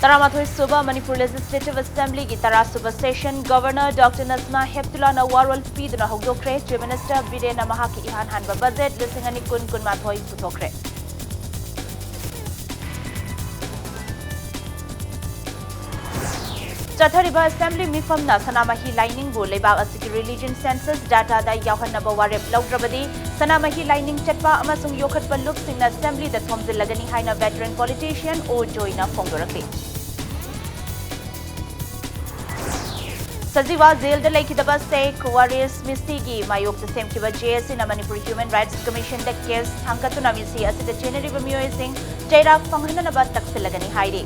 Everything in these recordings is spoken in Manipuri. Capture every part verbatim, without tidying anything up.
ꯇꯔꯥꯃꯥꯊꯣꯏ ꯁꯨꯕ ꯃꯅꯤꯄꯨꯔ Legislative Assembly ꯒꯤ ꯇꯔꯥ ꯁꯨꯕ session Governor Doctor Nasma Heptullahꯅ ꯋꯥꯔꯣꯜ ꯄꯤꯗꯨꯅ ꯍꯧꯗꯣꯛꯈ꯭ꯔꯦ꯫ Chief Minister ꯕꯤꯔꯦꯟꯅ ꯃꯍꯥꯛꯀꯤ ꯏꯍꯥꯟ ꯍꯥꯟꯕ budget ꯂꯤꯁꯤꯡ ꯑꯅꯤ ꯀꯨꯟ ꯀꯨꯟꯃꯥꯊꯣꯏ ꯄꯨꯊꯣꯛꯈ꯭ꯔꯦ꯫ ꯆꯠꯊꯔꯤꯕ assembly ꯃꯤꯐꯝꯅ ꯁꯅꯥꯃꯍꯤ ꯂꯥꯏꯅꯤꯡꯕꯨ ꯂꯩꯕꯥꯛ ꯑꯁꯤꯒꯤ religion census dataꯗ ꯌꯥꯎꯍꯟꯅꯕ ꯋꯥꯔꯦꯞ ꯂꯧꯗ꯭ꯔꯕꯗꯤ ꯁꯅꯥꯃꯍꯤ ꯂꯥꯏꯅꯤꯡ ꯆꯠꯄ ꯑꯃꯁꯨꯡ ꯌꯣꯛꯈꯠꯄ ꯂꯨꯞꯁꯤꯡꯅ assemblyꯗ ꯊꯣꯝꯖꯤꯜꯂꯒꯅꯤ ꯍꯥꯏꯅ veteran politician ꯑꯣ ꯖꯣꯏꯅ ꯐꯣꯡꯗꯣꯔꯛꯂꯤ꯫ ꯁꯖꯤꯋꯥ ꯖꯦꯜꯗ ꯂꯩꯈꯤꯗꯕ ꯁꯦꯈ ꯋꯥꯔꯤꯁ ꯃꯤꯁꯤꯒꯤ ꯃꯥꯌꯣꯛꯇ ꯁꯦꯝꯈꯤꯕ JACꯅ ꯃꯅꯤꯄꯨꯔ Human Rights Commissionꯗ case ꯊꯥꯡꯒꯠꯇꯨꯅ ꯃꯤꯁꯤ ꯑꯁꯤꯗ ꯆꯦꯟꯅꯔꯤꯕ ꯃꯤꯑꯣꯏꯁꯤꯡ ꯆꯩꯔꯥꯛ ꯐꯪꯍꯟꯅꯅꯕ ꯇꯛꯁꯤꯜꯂꯒꯅꯤ ꯍꯥꯏꯔꯤ꯫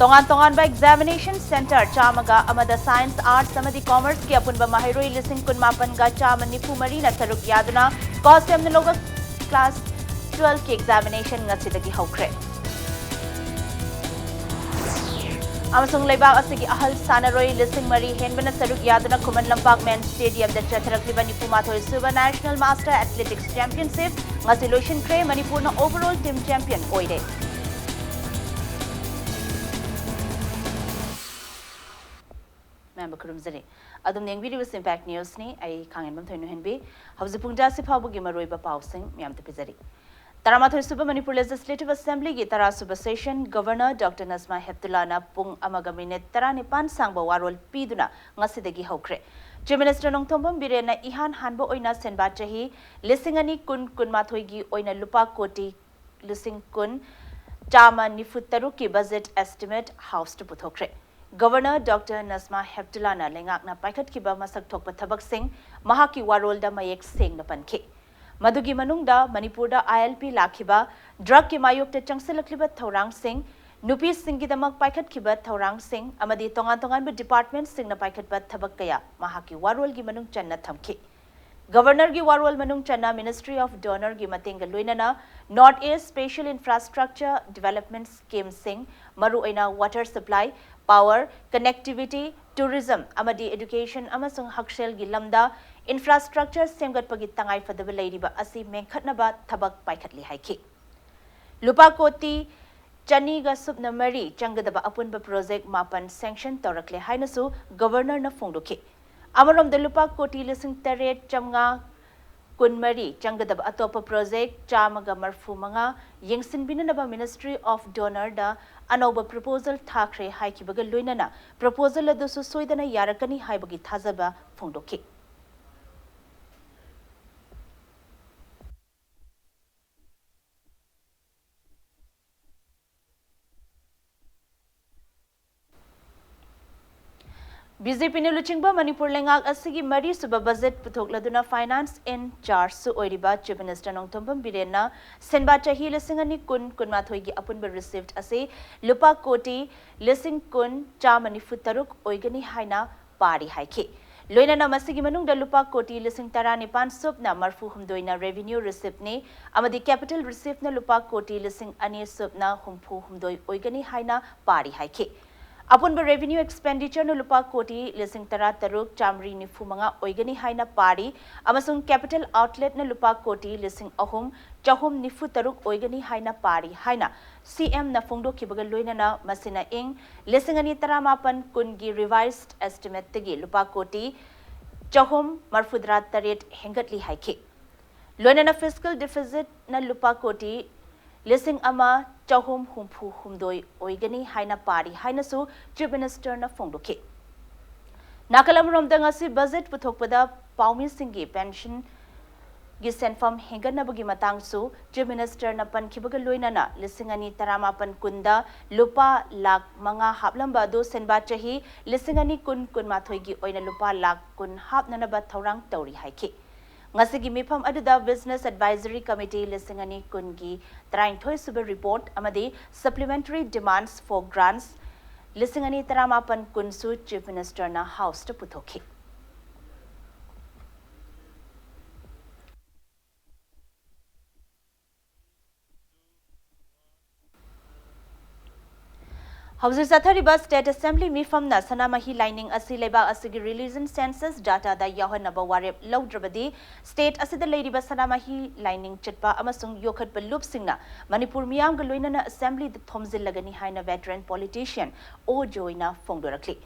ꯇꯣꯉꯥꯟ ꯇꯣꯉꯥꯟꯕ examination centre ꯆꯥꯝꯃꯒ ꯑꯃꯗ science, arts ꯑꯃꯗꯤ commerceꯀꯤ ꯑꯄꯨꯟꯕ ꯃꯍꯩꯔꯣꯏ ꯂꯤꯁꯤꯡ ꯀꯨꯟꯃꯥꯄꯟꯒ ꯆꯥꯝꯃ ꯅꯤꯐꯨ ꯃꯔꯤꯅ ꯁꯔꯨꯛ ꯌꯥꯗꯨꯅ ꯀꯣꯁꯦꯝꯅ ꯂꯧꯕ class twelveꯀꯤ examination ꯉꯁꯤꯗꯒꯤ ꯍꯧꯈ꯭ꯔꯦ꯫ ꯑꯃꯁꯨꯡ ꯂꯩꯕꯥꯛ ꯑꯁꯤꯒꯤ ꯑꯍꯜ ꯁꯥꯟꯅꯔꯣꯏ ꯂꯤꯁꯤꯡ ꯃꯔꯤ ꯍꯦꯟꯕꯅ ꯁꯔꯨꯛ ꯌꯥꯗꯨꯅ ꯈꯨꯃꯟ ꯂꯝꯄꯥꯛ main stadiumꯗ ꯆꯠꯊꯔꯛꯂꯤꯕ ꯅꯤꯐꯨ ꯃꯥꯊꯣꯏ ꯁꯨꯕ National Master Athletics Championship ꯉꯁꯤ ꯂꯣꯏꯁꯤꯟꯈ꯭ꯔꯦ꯫ ꯃꯅꯤꯄꯨꯔꯅ overall team champion ꯑꯣꯏꯔꯦ꯫ ꯃꯌꯥꯝꯕꯨ ꯈꯨꯔꯨꯝꯖꯔꯤ꯫ ꯑꯗꯨꯝ ꯌꯦꯡꯕꯤꯔꯤꯕꯁꯤ Impact Newsꯅꯤ꯫ ꯑꯩ ꯈꯥꯡꯉꯦꯟꯕꯝ ꯊꯣꯏꯅꯨꯍꯦꯟꯕꯤ꯫ ꯍꯧꯖꯤꯛ ꯄꯨꯡ ꯇꯔꯥ ꯑꯁꯤ ꯐꯥꯎꯕꯒꯤ ꯃꯔꯨꯑꯣꯏꯕ ꯄꯥꯎꯁꯤꯡ ꯃꯌꯥꯝꯗ ꯄꯤꯖꯔꯤ꯫ ꯇꯔꯥꯃꯥꯊꯣꯏ ꯁꯨꯕ ꯃꯅꯤꯄꯨꯔ Legislative Assemblyꯒꯤ ꯇꯔꯥ ꯁꯨꯕ session Governor Doctor Nasma Heptullahꯅ ꯄꯨꯡ ꯑꯃꯒ minute ꯇꯔꯥꯅꯤꯄꯥꯟ ꯁꯥꯡꯕ ꯋꯥꯔꯣꯜ ꯄꯤꯗꯨꯅ ꯉꯁꯤꯗꯒꯤ ꯍꯧꯈ꯭ꯔꯦ꯫ Chief Minister ꯅꯣꯡꯊꯣꯝꯕꯝ ꯕꯤꯔꯦꯟꯅ ꯏꯍꯥꯟ ꯍꯥꯟꯕ ꯑꯣꯏꯅ ꯁꯦꯟꯕꯥ ꯆꯍꯤ ꯂꯤꯁꯤꯡ ꯑꯅꯤ ꯀꯨꯟ ꯀꯨꯟꯃꯥꯊꯣꯏꯒꯤ ꯑꯣꯏꯅ ꯂꯨꯄꯥ ꯀꯣꯇꯤ ꯂꯤꯁꯤꯡ ꯀꯨꯟ ꯆꯥꯝꯃ ꯅꯤꯐꯨ ꯇꯔꯨꯛꯀꯤ budget estimate Houseꯇ ꯄꯨꯊꯣꯛꯈ꯭ꯔꯦ꯫ Governor Doctor Nasma Heptullahꯅ ꯂꯩꯉꯥꯛꯅ ꯄꯥꯏꯈꯠꯈꯤꯕ ꯃꯁꯛ ꯊꯣꯛꯄ ꯊꯕꯛꯁꯤꯡ ꯃꯍꯥꯛꯀꯤ ꯋꯥꯔꯣꯜꯗ ꯃꯌꯦꯛ ꯁꯦꯡꯅ ꯄꯟꯈꯤ꯫ ꯃꯗꯨꯒꯤ ꯃꯅꯨꯡꯗ ꯃꯅꯤꯄꯨꯔꯗ ILP ꯂꯥꯛꯈꯤꯕ, drugꯀꯤ ꯃꯥꯌꯣꯛꯇ ꯆꯪꯁꯤꯜꯂꯛꯂꯤꯕ ꯊꯧꯔꯥꯡꯁꯤꯡ, ꯅꯨꯄꯤꯁꯤꯡꯒꯤꯗꯃꯛ ꯄꯥꯏꯈꯠꯈꯤꯕ ꯊꯧꯔꯥꯡꯁꯤꯡ ꯑꯃꯗꯤ ꯇꯣꯉꯥꯟ ꯇꯣꯉꯥꯟꯕ departmentꯁꯤꯡꯅ ꯄꯥꯏꯈꯠꯄ ꯊꯕꯛ ꯀꯌꯥ ꯃꯍꯥꯛꯀꯤ ꯋꯥꯔꯣꯜꯒꯤ ꯃꯅꯨꯡ ꯆꯟꯅ ꯊꯝꯈꯤ꯫ Governorꯒꯤ ꯋꯥꯔꯣꯜ ꯃꯅꯨꯡ ꯆꯟꯅ Ministry of DoNERꯒꯤ ꯃꯇꯦꯡꯒ ꯂꯣꯏꯅꯅ North East Special Infrastructure Development Schemeꯁꯤꯡ, ꯃꯔꯨꯑꯣꯏꯅ water supply, power, connectivity, tourism ꯑꯃꯗꯤ education ꯑꯃꯁꯨꯡ ꯍꯛꯁꯦꯜꯒꯤ ꯂꯝꯗ infrastructure ꯁꯦꯝꯒꯠꯄꯒꯤ ꯇꯉꯥꯏꯐꯗꯕ ꯂꯩꯔꯤꯕ ꯑꯁꯤ ꯃꯦꯟꯈꯠꯅꯕ ꯊꯕꯛ ꯄꯥꯏꯈꯠꯂꯤ ꯍꯥꯏꯈꯤ꯫ ꯂꯨꯄꯥ ꯀꯣꯇꯤ ꯆꯅꯤꯒ ꯁꯨꯞꯅ ꯃꯔꯤ ꯆꯪꯒꯗꯕ ꯑꯄꯨꯟꯕ project ꯃꯥꯄꯟ sanction ꯇꯧꯔꯛꯂꯦ ꯍꯥꯏꯅꯁꯨ Governor ꯅ ꯐꯣꯡꯗꯣꯛꯈꯤ꯫ ꯑꯃꯔꯣꯝꯗ ꯂꯨꯄꯥ ꯀꯣꯇꯤ ꯂꯤꯁꯤꯡ ꯇꯔꯦꯠ ꯆꯥꯝꯃꯉꯥ ꯀꯨꯟꯃꯔꯤ ꯆꯪꯒꯗꯕ ꯑꯇꯣꯞꯄ project ꯆꯥꯝꯃꯒ ꯃꯔꯤꯐꯨ ꯃꯉꯥ ꯌꯦꯡꯁꯤꯟꯕꯤꯅꯅꯕ Ministry of DoNER ꯗ ꯑꯅꯧꯕ proposal ꯊꯥꯈ꯭ꯔꯦ ꯍꯥꯏꯈꯤꯕꯒ ꯂꯣꯏꯅꯅ proposal ꯑꯗꯨꯁꯨ ꯁꯣꯏꯗꯅ ꯌꯥꯔꯛꯀꯅꯤ ꯍꯥꯏꯕꯒꯤ ꯊꯥꯖꯕ ꯐꯣꯡꯗꯣꯛꯈꯤ꯫ BJP ꯅ ꯂꯨꯆꯤꯡꯕ ꯃꯅꯤꯄꯨꯔ ꯂꯩꯉꯥꯛ ꯑꯁꯤꯒꯤ ꯃꯔꯤꯁꯨꯕ budget ꯄꯨꯊꯣꯛꯂꯗꯨꯅ finance in charge ꯁꯨ ꯑꯣꯏꯔꯤꯕ Chief Minister ꯅꯣꯡꯊꯣꯝꯕꯝ ꯕꯤꯔꯦꯟꯅ ꯁꯦꯟꯕꯥ ꯆꯍꯤ ꯂꯤꯁꯤꯡ ꯑꯅꯤ ꯀꯨꯟ ꯀꯨꯟꯃꯥꯊꯣꯏꯒꯤ ꯑꯄꯨꯟꯕ receipt ꯑꯁꯤ ꯂꯨꯄꯥ ꯀꯣꯇꯤ ꯂꯤꯁꯤꯡ ꯀꯨꯟ ꯆꯥꯝꯃ ꯅꯤꯐꯨ ꯇꯔꯨꯛ ꯑꯣꯏꯒꯅꯤ ꯍꯥꯏꯅ ꯄꯥꯔꯤ ꯍꯥꯏꯈꯤ꯫ ꯂꯣꯏꯅꯅ ꯃꯁꯤꯒꯤ ꯃꯅꯨꯡꯗ ꯂꯨꯄꯥ ꯀꯣꯇꯤ ꯂꯤꯁꯤꯡ ꯇꯔꯥꯅꯤꯄꯥꯟ ꯁꯨꯞꯅ ꯃꯔꯤꯐꯨ ꯍꯨꯝꯗꯣꯏꯅ revenue receipt ꯅꯤ ꯑꯃꯗꯤ capital receipt ꯅ ꯂꯨꯄꯥ ꯀꯣꯇꯤ ꯂꯤꯁꯤꯡ ꯑꯅꯤ ꯁꯨꯞꯅ ꯍꯨꯝꯐꯨ ꯍꯨꯝꯗꯣꯏ ꯑꯣꯏꯒꯅꯤ ꯍꯥꯏꯅ ꯄꯥꯔꯤ ꯍꯥꯏꯈꯤ꯫ ꯑꯄꯨꯟꯕ revenue expenditure ꯅ ꯂꯨꯄꯥ ꯀꯣꯇꯤ ꯂꯤꯁꯤꯡ ꯇꯔꯥ ꯇꯔꯨꯛ ꯆꯥꯝꯃꯔꯤ ꯅꯤꯐꯨ ꯃꯉꯥ ꯑꯣꯏꯒꯅꯤ ꯍꯥꯏꯅ ꯄꯥꯔꯤ ꯑꯃꯁꯨꯡ capital outlet ꯅ ꯂꯨꯄꯥ ꯀꯣꯇꯤ ꯂꯤꯁꯤꯡ ꯑꯍꯨꯝ ꯆꯍꯨꯝ ꯅꯤꯐꯨ ꯇꯔꯨꯛ ꯑꯣꯏꯒꯅꯤ ꯍꯥꯏꯅ ꯄꯥꯔꯤ ꯍꯥꯏꯅ CM ꯅ ꯐꯣꯡꯗꯣꯛꯈꯤꯕꯒ ꯂꯣꯏꯅꯅ ꯃꯁꯤꯅ ꯏꯪ ꯂꯤꯁꯤꯡ ꯑꯅꯤ ꯇꯔꯥꯃꯥꯄꯟ ꯀꯨꯟꯒꯤ revised estimate ꯇꯒꯤ ꯂꯨꯄꯥ ꯀꯣꯇꯤ ꯆꯍꯨꯝ ꯃꯔꯤꯐꯨꯇꯔꯥ ꯇꯔꯦꯠ ꯍꯦꯟꯒꯠꯂꯤ ꯍꯥꯏꯈꯤ꯫ ꯂꯣꯏꯅꯅ fiscal deficit ꯅ ꯂꯨꯄꯥ ꯀꯣꯇꯤ ꯂꯤꯁꯤꯡ ꯑꯃ ꯆꯍꯨꯝ ꯍꯨꯝꯐꯨ ꯍꯨꯝꯗꯣꯏ ꯑꯣꯏꯒꯅꯤ ꯍꯥꯏꯅ ꯄꯥꯔꯤ ꯍꯥꯏꯅꯁꯨ Chief Minister ꯅ ꯐꯣꯡꯗꯣꯛꯈꯤ꯫ ꯅꯥꯀꯜ ꯑꯃꯔꯣꯝꯗ ꯉꯁꯤ budget ꯄꯨꯊꯣꯛꯄꯗ ꯄꯥꯎꯃꯤꯁꯤꯡꯒꯤ pension ꯒꯤ ꯁꯦꯟꯐꯝ ꯍꯦꯟꯒꯠꯅꯕꯒꯤ ꯃꯇꯥꯡꯁꯨ Chief Minister ꯅ ꯄꯟꯈꯤꯕꯒ ꯂꯣꯏꯅꯅ ꯂꯤꯁꯤꯡ ꯑꯅꯤ ꯇꯔꯥꯃꯥꯄꯟ ꯀꯨꯟꯗ ꯂꯨꯄꯥ ꯂꯥꯈ ꯃꯉꯥ ꯍꯥꯞꯂꯝꯕ ꯑꯗꯨ ꯁꯦꯟꯕꯥ ꯆꯍꯤ ꯂꯤꯁꯤꯡ ꯑꯅꯤ ꯀꯨꯟ ꯀꯨꯟꯃꯥꯊꯣꯏꯒꯤ ꯑꯣꯏꯅ ꯂꯨꯄꯥ ꯂꯥꯈ ꯀꯨꯟ ꯍꯥꯞꯅꯅꯕ ꯊꯧꯔꯥꯡ ꯇꯧꯔꯤ ꯍꯥꯏꯈꯤ꯫ ꯉꯁꯤꯒꯤ ꯃꯤꯐꯝ ꯑꯗꯨꯗ Business Advisory Committee ꯂꯤꯁꯤꯡ ꯑꯅꯤ ꯀꯨꯟꯒꯤ ꯇꯔꯥꯅꯤꯊꯣꯏ ꯁꯨꯕ report ꯑꯃꯗꯤ Supplementary Demands for Grants ꯂꯤꯁꯤꯡ ꯑꯅꯤ ꯇꯔꯥꯃꯥꯄꯟ ꯀꯨꯟꯁꯨ Chief Minister ꯅ House ꯇ ꯄꯨꯊꯣꯛꯈꯤ꯫ ꯍꯧꯖꯤꯛ ꯆꯠꯊꯔꯤꯕ State Assembly ꯃꯤꯐꯝꯅ ꯁꯅꯥꯃꯍꯤ ꯂꯥꯏꯅꯤꯡ ꯑꯁꯤ ꯂꯩꯕꯥꯛ ꯑꯁꯤꯒꯤ religion census data ꯗ ꯌꯥꯎꯍꯟꯅꯕ ꯋꯥꯔꯦꯞ ꯂꯧꯗ꯭ꯔꯕꯗꯤ, state ꯑꯁꯤꯗ ꯂꯩꯔꯤꯕ ꯁꯅꯥꯃꯍꯤ ꯂꯥꯏꯅꯤꯡ ꯆꯠꯄ ꯑꯃꯁꯨꯡ ꯌꯣꯛꯈꯠꯄ ꯂꯨꯞꯁꯤꯡꯅ ꯃꯅꯤꯄꯨꯔ ꯃꯤꯌꯥꯝꯒ ꯂꯣꯏꯅꯅ Assembly ꯗ ꯊꯣꯝꯖꯤꯜꯂꯒꯅꯤ ꯍꯥꯏꯅ veteran politician ꯑꯣ ꯖꯣꯏꯅ ꯐꯣꯡꯗꯣꯔꯛꯂꯤ꯫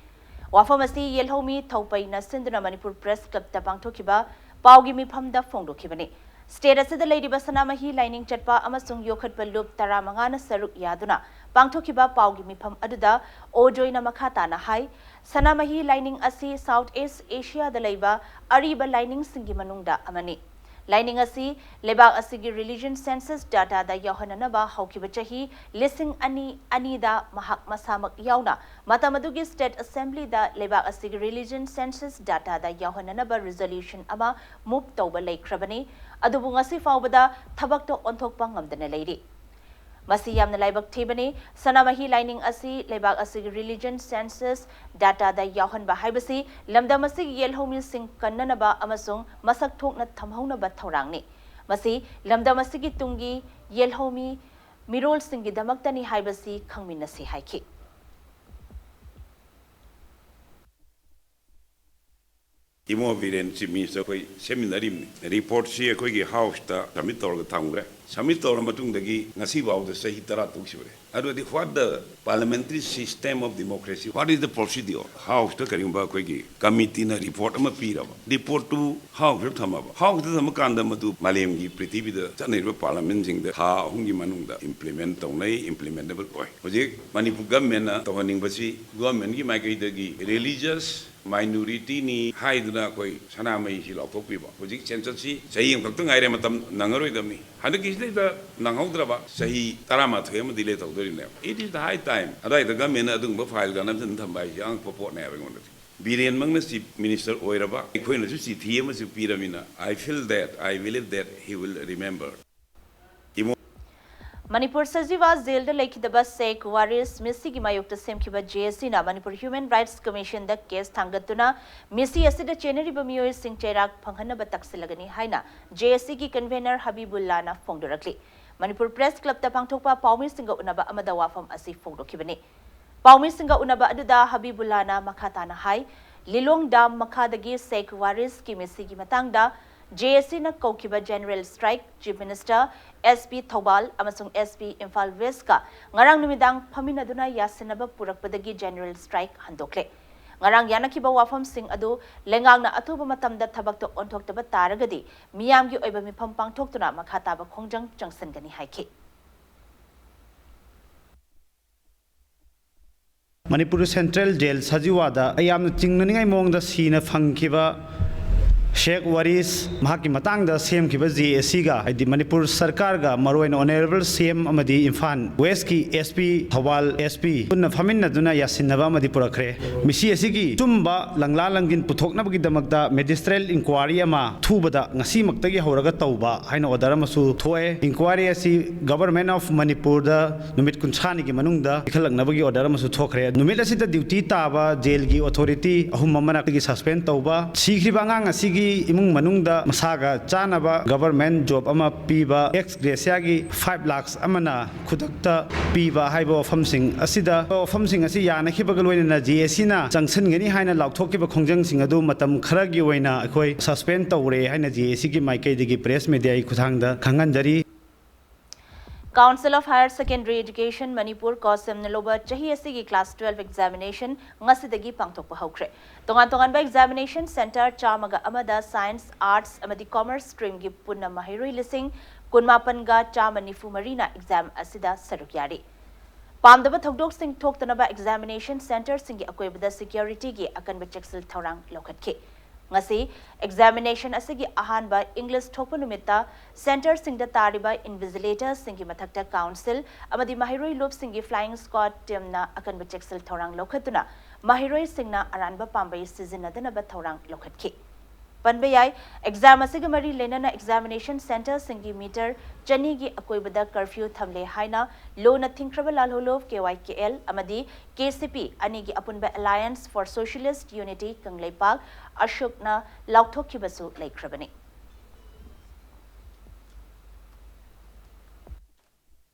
ꯋꯥꯐꯝ ꯑꯁꯤ ꯌꯦꯜꯍꯧꯃꯤ ꯊꯧꯄꯩꯅ ꯁꯤꯟꯗꯨꯅ ꯃꯅꯤꯄꯨꯔ Press Club ꯇ ꯄꯥꯡꯊꯣꯛꯈꯤꯕ ꯄꯥꯎꯒꯤ ꯃꯤꯐꯝꯗ ꯐꯣꯡꯗꯣꯛꯈꯤꯕꯅꯤ꯫ State ꯑꯁꯤꯗ ꯂꯩꯔꯤꯕ ꯁꯅꯥꯃꯍꯤ ꯂꯥꯏꯅꯤꯡ ꯆꯠꯄ ꯑꯃꯁꯨꯡ ꯌꯣꯛꯈꯠꯄ ꯂꯨꯞ ꯇꯔꯥꯃꯉꯥꯅ ꯁꯔꯨꯛ ꯌꯥꯗꯨꯅ ꯄꯥꯡꯊꯣꯛꯈꯤꯕ ꯄꯥꯎꯒꯤ ꯃꯤꯐꯝ ꯑꯗꯨꯗ ꯑꯣ ꯖꯣꯏꯅ ꯃꯈꯥ ꯇꯥꯅ ꯍꯥꯏ, ꯁꯅꯥꯃꯍꯤ ꯂꯥꯏꯅꯤꯡ ꯑꯁꯤ South East Asia ꯗ ꯂꯩꯕ ꯑꯔꯤꯕ ꯂꯥꯏꯅꯤꯡꯁꯤꯡꯒꯤ ꯃꯅꯨꯡꯗ ꯑꯃꯅꯤ꯫ ꯂꯥꯏꯅꯤꯡ ꯑꯁꯤ ꯂꯩꯕꯥꯛ ꯑꯁꯤꯒꯤ religion census data ꯗ ꯌꯥꯎꯍꯟꯅꯅꯕ ꯍꯧꯈꯤꯕ ꯆꯍꯤ ꯂꯤꯁꯤꯡ ꯑꯅꯤ ꯑꯅꯤꯗ ꯃꯍꯥꯛ ꯃꯁꯥꯃꯛ ꯌꯥꯎꯅ ꯃꯇꯝ ꯑꯗꯨꯒꯤ State Assembly ꯗ ꯂꯩꯕꯥꯛ ꯑꯁꯤꯒꯤ religion census data ꯗ ꯌꯥꯎꯍꯟꯅꯅꯕ resolution ꯑꯃ move ꯇꯧꯕ ꯂꯩꯈ꯭ꯔꯕꯅꯤ꯫ ꯑꯗꯨꯕꯨ ꯉꯁꯤ ꯐꯥꯎꯕꯗ ꯊꯕꯛꯇ ꯑꯣꯟꯊꯣꯛꯄ ꯉꯝꯗꯅ ꯂꯩꯔꯤ꯫ ꯃꯁꯤ ꯌꯥꯝꯅ ꯂꯥꯏꯕꯛ ꯊꯤꯕꯅꯤ꯫ ꯁꯅꯥꯃꯍꯤ ꯂꯥꯏꯅꯤꯡ ꯑꯁꯤ ꯂꯩꯕꯥꯛ ꯑꯁꯤꯒꯤ religion census data ꯗ ꯌꯥꯎꯍꯟꯕ ꯍꯥꯏꯕꯁꯤ ꯂꯝꯗꯝ ꯑꯁꯤꯒꯤ ꯌꯦꯜꯍꯧꯃꯤꯁꯤꯡ ꯀꯟꯅꯅꯕ ꯑꯃꯁꯨꯡ ꯃꯁꯛ ꯊꯣꯛꯅ ꯊꯝꯍꯧꯅꯕ ꯊꯧꯔꯥꯡꯅꯤ꯫ ꯃꯁꯤ ꯂꯝꯗꯝ ꯑꯁꯤꯒꯤ ꯇꯨꯡꯒꯤ ꯌꯦꯜꯍꯧꯃꯤ ꯃꯤꯔꯣꯜꯁꯤꯡꯒꯤꯗꯃꯛꯇꯅꯤ ꯍꯥꯏꯕꯁꯤ ꯈꯪꯃꯤꯟꯅꯁꯤ ꯍꯥꯏꯈꯤ꯫ ꯏꯕꯨꯡꯉꯣ ꯕꯤꯔꯦꯟ Chief Minister ꯑꯩꯈꯣꯏ ꯁꯦꯝꯃꯤꯟꯅꯔꯤꯕꯅꯤ꯫ Report ꯁꯤ ꯑꯩꯈꯣꯏꯒꯤ House ꯇ submit ꯇꯧꯔꯒ ꯊꯝꯈ꯭ꯔꯦ꯫ Submit ꯇꯧꯔ ꯃꯇꯨꯡꯗꯒꯤ ꯉꯁꯤ ꯐꯥꯎꯗ ꯆꯍꯤ ꯇꯔꯥ ꯇꯔꯨꯛ ꯁꯨꯔꯦ꯫ ꯑꯗꯨꯗꯤ what the parliamentary system of democracy, what is the procedure? House ꯇ ꯀꯔꯤꯒꯨꯝꯕ ꯑꯩꯈꯣꯏꯒꯤ committee ꯅ report ꯑꯃ ꯄꯤꯔꯕ, report ꯇꯨ House ꯇ ꯊꯝꯃꯕ, House ꯇ ꯊꯝꯃ ꯀꯥꯟꯗ ꯃꯗꯨ ꯃꯥꯂꯦꯝꯒꯤ ꯄ꯭ꯔꯤꯊꯤꯕꯤꯗ ꯆꯠꯅꯔꯤꯕ parliament ꯁꯤꯡꯗ ꯊꯥ ꯑꯍꯨꯝꯒꯤ ꯃꯅꯨꯡꯗ implement ꯇꯧꯅꯩ, implementable ꯑꯣꯏ꯫ ꯍꯧꯖꯤꯛ ꯃꯅꯤꯄꯨꯔ government ꯅ ꯇꯧꯍꯟꯅꯤꯡꯕꯁꯤ government ꯀꯤ ꯃꯥꯏꯀꯩꯗꯒꯤ religious minority ꯅꯤ ꯍꯥꯏꯗꯨꯅ ꯑꯩꯈꯣꯏ ꯁꯅꯥꯃꯍꯤꯁꯤ ꯂꯥꯎꯊꯣꯛꯄꯤꯕ꯫ ꯍꯧꯖꯤꯛ census ꯁꯤ ꯆꯍꯤ ꯑꯃꯈꯛꯇ ꯉꯥꯏꯔꯦ, ꯃꯇꯝ ꯅꯪꯉꯔꯣꯏꯗꯕꯅꯤ꯫ ꯍꯟꯗꯛꯀꯤꯁꯤꯗꯩꯗ ꯅꯪꯍꯧꯗ꯭ꯔꯕ ꯆꯍꯤ ꯇꯔꯥꯃꯥꯊꯣꯏ ꯑꯃ delay ꯇꯧꯗꯣꯔꯤꯅꯦꯕ꯫ It is the high time꯫ ꯑꯗꯨꯋꯥꯏꯗ government ꯅ ꯑꯗꯨꯒꯨꯝꯕ file ꯀꯥꯟ ꯅꯝꯁꯤꯟ ꯊꯝꯕ ꯍꯥꯏꯁꯦ ꯑꯉꯛꯄ ꯄꯣꯠꯅꯦ ꯍꯥꯏꯕ ꯑꯩꯉꯣꯟꯗꯗꯤ꯫ ꯕꯤꯔꯦꯟꯃꯛꯅ Chief Minister ꯑꯣꯏꯔꯕ, ꯑꯩꯈꯣꯏꯅꯁꯨ ꯆꯤꯊꯤ ꯑꯃꯁꯨ ꯄꯤꯔꯕꯅꯤꯅ, I feel that, I believe that he will remember꯫ ꯏꯕꯨꯡ ꯃꯅꯤꯄꯨꯔ ꯁꯖꯤꯋꯥ ꯖꯦꯜꯗ ꯂꯩꯈꯤꯗꯕ ꯁꯦꯈ ꯋꯥꯔꯤꯁ ꯃꯤꯁꯤꯒꯤ ꯃꯥꯌꯣꯛꯇ ꯁꯦꯝꯈꯤꯕ ꯖꯦ ꯑꯦꯁ ꯁꯤꯅ ꯃꯅꯤꯄꯨꯔ Human Rights Commission ꯗ case ꯊꯥꯡꯒꯠꯇꯨꯅ ꯃꯤꯁꯤ ꯑꯁꯤꯗ ꯆꯦꯟꯅꯔꯤꯕ ꯃꯤꯑꯣꯏꯁꯤꯡ ꯆꯩꯔꯥꯛ ꯐꯪꯍꯟꯅꯕ ꯇꯛꯁꯤꯜꯂꯒꯅꯤ ꯍꯥꯏꯅ ꯖꯦ ꯑꯦꯁ ꯁꯤꯒꯤ convener ꯍꯕꯤꯕꯨꯜꯂꯥꯅ ꯐꯣꯡꯗꯣꯔꯛꯂꯤ꯫ ꯃꯅꯤꯄꯨꯔ Press Club ꯇ ꯄꯥꯡꯊꯣꯛꯄ ꯄꯥꯎꯃꯤꯁꯤꯡꯒ ꯎꯅꯕ ꯑꯃꯗ ꯋꯥꯐꯝ ꯑꯁꯤ ꯐꯣꯡꯗꯣꯛꯈꯤꯕꯅꯤ꯫ ꯄꯥꯎꯃꯤꯁꯤꯡꯒ ꯎꯅꯕ ꯑꯗꯨꯗ ꯍꯕꯤꯕꯨꯜꯂꯥꯅ ꯃꯈꯥ ꯇꯥꯅ ꯍꯥꯏ, ꯂꯤꯂꯣꯡ ꯗꯥꯝ ꯃꯈꯥꯗꯒꯤ ꯁꯦꯈ ꯋꯥꯔꯤꯁꯀꯤ ꯃꯤꯁꯤꯒꯤ ꯃꯇꯥꯡꯗ ꯖꯦ ꯑꯦ ꯁꯤꯅ ꯀꯧꯈꯤꯕ general strike chief minister, S P Thoubal ꯑꯃꯁꯨꯡ ꯑꯦꯁ ꯄꯤ ꯏꯝꯐꯥꯜ ꯋꯦꯁꯀ ꯉꯔꯥꯡ ꯅꯨꯃꯤꯗꯥꯡ ꯐꯝꯃꯤꯟꯅꯗꯨꯅ ꯌꯥꯁꯤꯟꯅꯕ ꯄꯨꯔꯛꯄꯗꯒꯤ ꯖꯦꯅꯔꯦꯜ ꯁ꯭ꯇ꯭ꯔꯥꯏꯛ ꯍꯟꯗꯣꯛꯂꯦ꯫ ꯉꯔꯥꯡ ꯌꯥꯅꯈꯤꯕ ꯋꯥꯐꯝꯁꯤꯡ ꯑꯗꯨ ꯂꯩꯉꯥꯛꯅ ꯑꯊꯨꯕ ꯃꯇꯝꯗ ꯊꯕꯛꯇ ꯑꯣꯟꯊꯣꯛꯇꯕ ꯇꯥꯔꯒꯗꯤ ꯃꯤꯌꯥꯝꯒꯤ ꯑꯣꯏꯕ ꯃꯤꯐꯝ ꯄꯥꯡꯊꯣꯛꯇꯨꯅ ꯃꯈꯥ ꯇꯥꯕ ꯈꯣꯡꯖꯪ ꯆꯪꯁꯤꯟꯒꯅꯤ ꯍꯥꯏꯈꯤ꯫ ꯃꯅꯤꯄꯨꯔ ꯁꯦꯟꯇ꯭ꯔꯦꯜ ꯖꯦꯜ ꯁꯖꯤꯋꯥꯗ ꯌꯥꯝꯅ ꯆꯤꯡꯅꯅꯤꯡꯉꯥꯏ ꯃꯑꯣꯡꯗ ꯁꯤꯅ ꯐꯪꯈꯤꯕ ꯁꯦꯈ ꯋꯥꯔꯤꯁ ꯃꯍꯥꯛꯀꯤ ꯃꯇꯥꯡꯗ ꯁꯦꯝꯈꯤꯕ ꯖꯦ ꯑꯦ ꯁꯤꯒ, ꯍꯥꯏꯗꯤ ꯃꯅꯤꯄꯨꯔ ꯁꯔꯀꯥꯔꯒ, ꯃꯔꯨꯑꯣꯏꯅ ꯑꯣꯅꯔꯦꯕꯜ ꯁꯤ ꯑꯦꯝ ꯑꯃꯗꯤ ꯏꯝꯐꯥꯜ ꯋꯦꯁꯀꯤ ꯑꯦꯁ ꯄꯤ, ꯊꯧꯕꯥꯜ ꯑꯦꯁ ꯄꯤ ꯄꯨꯟꯅ ꯐꯝꯃꯤꯟꯅꯗꯨꯅ ꯌꯥꯁꯤꯟꯅꯕ ꯑꯃꯗꯤ ꯄꯨꯔꯛꯈ꯭ꯔꯦ꯫ ꯃꯤꯁꯤ ꯑꯁꯤꯒꯤ ꯑꯆꯨꯝꯕ ꯂꯪꯂꯥ ꯂꯪꯒꯤꯟ ꯄꯨꯊꯣꯛꯅꯕꯒꯤꯗꯃꯛꯇ ꯃꯦꯖꯤꯁꯇ꯭ꯔꯦꯠ ꯏꯟꯀ꯭ꯋꯥꯔꯤ ꯑꯃ ꯑꯊꯨꯕꯗ ꯉꯁꯤꯃꯛꯇꯒꯤ ꯍꯧꯔꯒ ꯇꯧꯕ ꯍꯥꯏꯅ ꯑꯣꯔꯗꯔ ꯑꯃꯁꯨ ꯊꯣꯛꯑꯦ꯫ ꯏꯟꯀ꯭ꯋꯥꯔꯤ ꯑꯁꯤ ꯒꯚꯔꯟꯃꯦꯟꯠ ꯑꯣꯐ ꯃꯅꯤꯄꯨꯔꯗ ꯅꯨꯃꯤꯠ ꯀꯨꯟꯊ꯭ꯔꯥꯅꯤꯒꯤ ꯃꯅꯨꯡꯗ ꯄꯤꯈꯠꯂꯛꯅꯕꯒꯤ ꯑꯣꯔꯗꯔ ꯑꯃꯁꯨ ꯊꯣꯛꯈ꯭ꯔꯦ꯫ ꯅꯨꯃꯤꯠ ꯑꯁꯤꯗ ꯗ꯭ꯌꯨꯇꯤ ꯇꯥꯕ ꯖꯦꯜꯒꯤ ꯑꯣꯊꯣꯔꯤꯇꯤ ꯑꯍꯨꯝ ꯑꯃꯅ ꯑꯩꯒꯤ ꯁꯁꯄꯦꯟ ꯇꯧꯕ, ꯁꯤꯈ꯭ꯔꯤꯕ ꯑꯉꯥꯡ ꯑꯁꯤꯒꯤ ꯏꯃꯨꯡ ꯃꯅꯨꯡꯗ ꯃꯁꯥꯒ ꯆꯥꯅꯕ ꯒꯚꯔꯟꯃꯦꯟꯠ ꯖꯣꯕ ꯑꯃ ꯄꯤꯕ, ꯑꯦꯛꯁ ꯒ꯭ꯔꯦꯁꯤꯌꯥꯒꯤ ꯐꯥꯏꯚ ꯂꯥꯈ ꯑꯃꯅ ꯈꯨꯗꯛꯇ ꯄꯤꯕ ꯍꯥꯏꯕ ꯋꯥꯐꯝꯁꯤꯡ ꯑꯁꯤꯗ, ꯋꯥꯐꯝꯁꯤꯡ ꯑꯁꯤ ꯌꯥꯅꯈꯤꯕꯒ ꯂꯣꯏꯅꯅ ꯖꯦ ꯑꯦ ꯁꯤꯅ ꯆꯪꯁꯤꯟꯒꯅꯤ ꯍꯥꯏꯅ ꯂꯥꯎꯊꯣꯛꯈꯤꯕ ꯈꯣꯡꯖꯪꯁꯤꯡ ꯑꯗꯨ ꯃꯇꯝ ꯈꯔꯒꯤ ꯑꯣꯏꯅ ꯑꯩꯈꯣꯏ ꯁꯁꯄꯦꯟ ꯇꯧꯔꯦ ꯍꯥꯏꯅ ꯖꯦ ꯑꯦ ꯁꯤꯒꯤ ꯃꯥꯏꯀꯩꯗꯒꯤ ꯄ꯭ꯔꯦꯁ ꯃꯦꯗꯤꯌꯥꯒꯤ ꯈꯨꯠꯊꯥꯡꯗ ꯈꯪꯍꯟꯖꯔꯤ꯫ Council of Higher Secondary Education Manipur, ꯀꯣꯁꯦꯝꯅ ꯂꯧꯕ ꯆꯍꯤ ꯑꯁꯤꯒꯤ class twelve examination ꯉꯁꯤꯗꯒꯤ ꯄꯥꯡꯊꯣꯛꯄ ꯍꯧꯈ꯭ꯔꯦ꯫ ꯇꯣꯉꯥꯟ ꯇꯣꯉꯥꯟꯕ examination centre ꯆꯥꯝꯃꯒ ꯑꯃꯗ science, arts ꯑꯃꯗꯤ commerce streamꯒꯤ ꯄꯨꯟꯅ ꯃꯍꯩꯔꯣꯏ ꯂꯤꯁꯤꯡ ꯀꯨꯟꯃꯥꯄꯟꯒ ꯆꯥꯝꯃ ꯅꯤꯐꯨ ꯃꯔꯤꯅ exam ꯑꯁꯤꯗ ꯁꯔꯨꯛ ꯌꯥꯔꯤ꯫ ꯄꯥꯝꯗꯕ ꯊꯧꯗꯣꯛꯁꯤꯡ ꯊꯣꯛꯇꯅꯕ examination centreꯁꯤꯡꯒꯤ ꯑꯀꯣꯏꯕꯗ securityꯒꯤ ꯑꯀꯟꯕ ꯆꯦꯛꯁꯤꯜ ꯊꯧꯔꯥꯡ ꯂꯧꯈꯠꯈꯤ꯫ ꯉꯁꯤ examination ꯑꯁꯤꯒꯤ ꯑꯍꯥꯟꯕ English ꯊꯣꯛꯄ ꯅꯨꯃꯤꯠꯇ centreꯁꯤꯡꯗ ꯇꯥꯔꯤꯕ invigilatorꯁꯤꯡꯒꯤ ꯃꯊꯛꯇ council ꯑꯃꯗꯤ ꯃꯍꯩꯔꯣꯏ ꯂꯨꯞꯁꯤꯡꯒꯤ flying squad teamꯅ ꯑꯀꯟꯕ ꯆꯦꯛꯁꯤꯜ ꯊꯧꯔꯥꯡ ꯂꯧꯈꯠꯇꯨꯅ ꯃꯍꯩꯔꯣꯏꯁꯤꯡꯅ ꯑꯔꯥꯟꯕ ꯄꯥꯝꯕꯩ ꯁꯤꯖꯤꯟꯅꯗꯅꯕ ꯊꯧꯔꯥꯡ ꯂꯧꯈꯠꯈꯤ꯫ ꯄꯟꯕ ꯌꯥꯏ, exam ꯑꯁꯤꯒ ꯃꯔꯤ ꯂꯩꯅꯅ examination centreꯁꯤꯡꯒꯤ meter ꯆꯅꯤꯒꯤ ꯑꯀꯣꯏꯕꯗ curfew ꯊꯝꯂꯦ ꯍꯥꯏꯅ ꯂꯨꯅ ꯊꯤꯡꯈ꯭ꯔꯕ ꯂꯥꯜꯍꯧꯂꯨꯞ ꯀꯦ ꯋꯥꯏ ꯀꯦ ꯑꯦꯜ ꯑꯃꯗꯤ ꯀꯦ ꯁꯤ ꯄꯤ ꯑꯅꯤꯒꯤ ꯑꯄꯨꯟꯕ Alliance for Socialist Unity Kangleipak ꯑꯁꯣꯛꯅ ꯂꯥꯎꯊꯣꯛꯈꯤꯕꯁꯨ ꯂꯩꯈ꯭ꯔꯕꯅꯤ꯫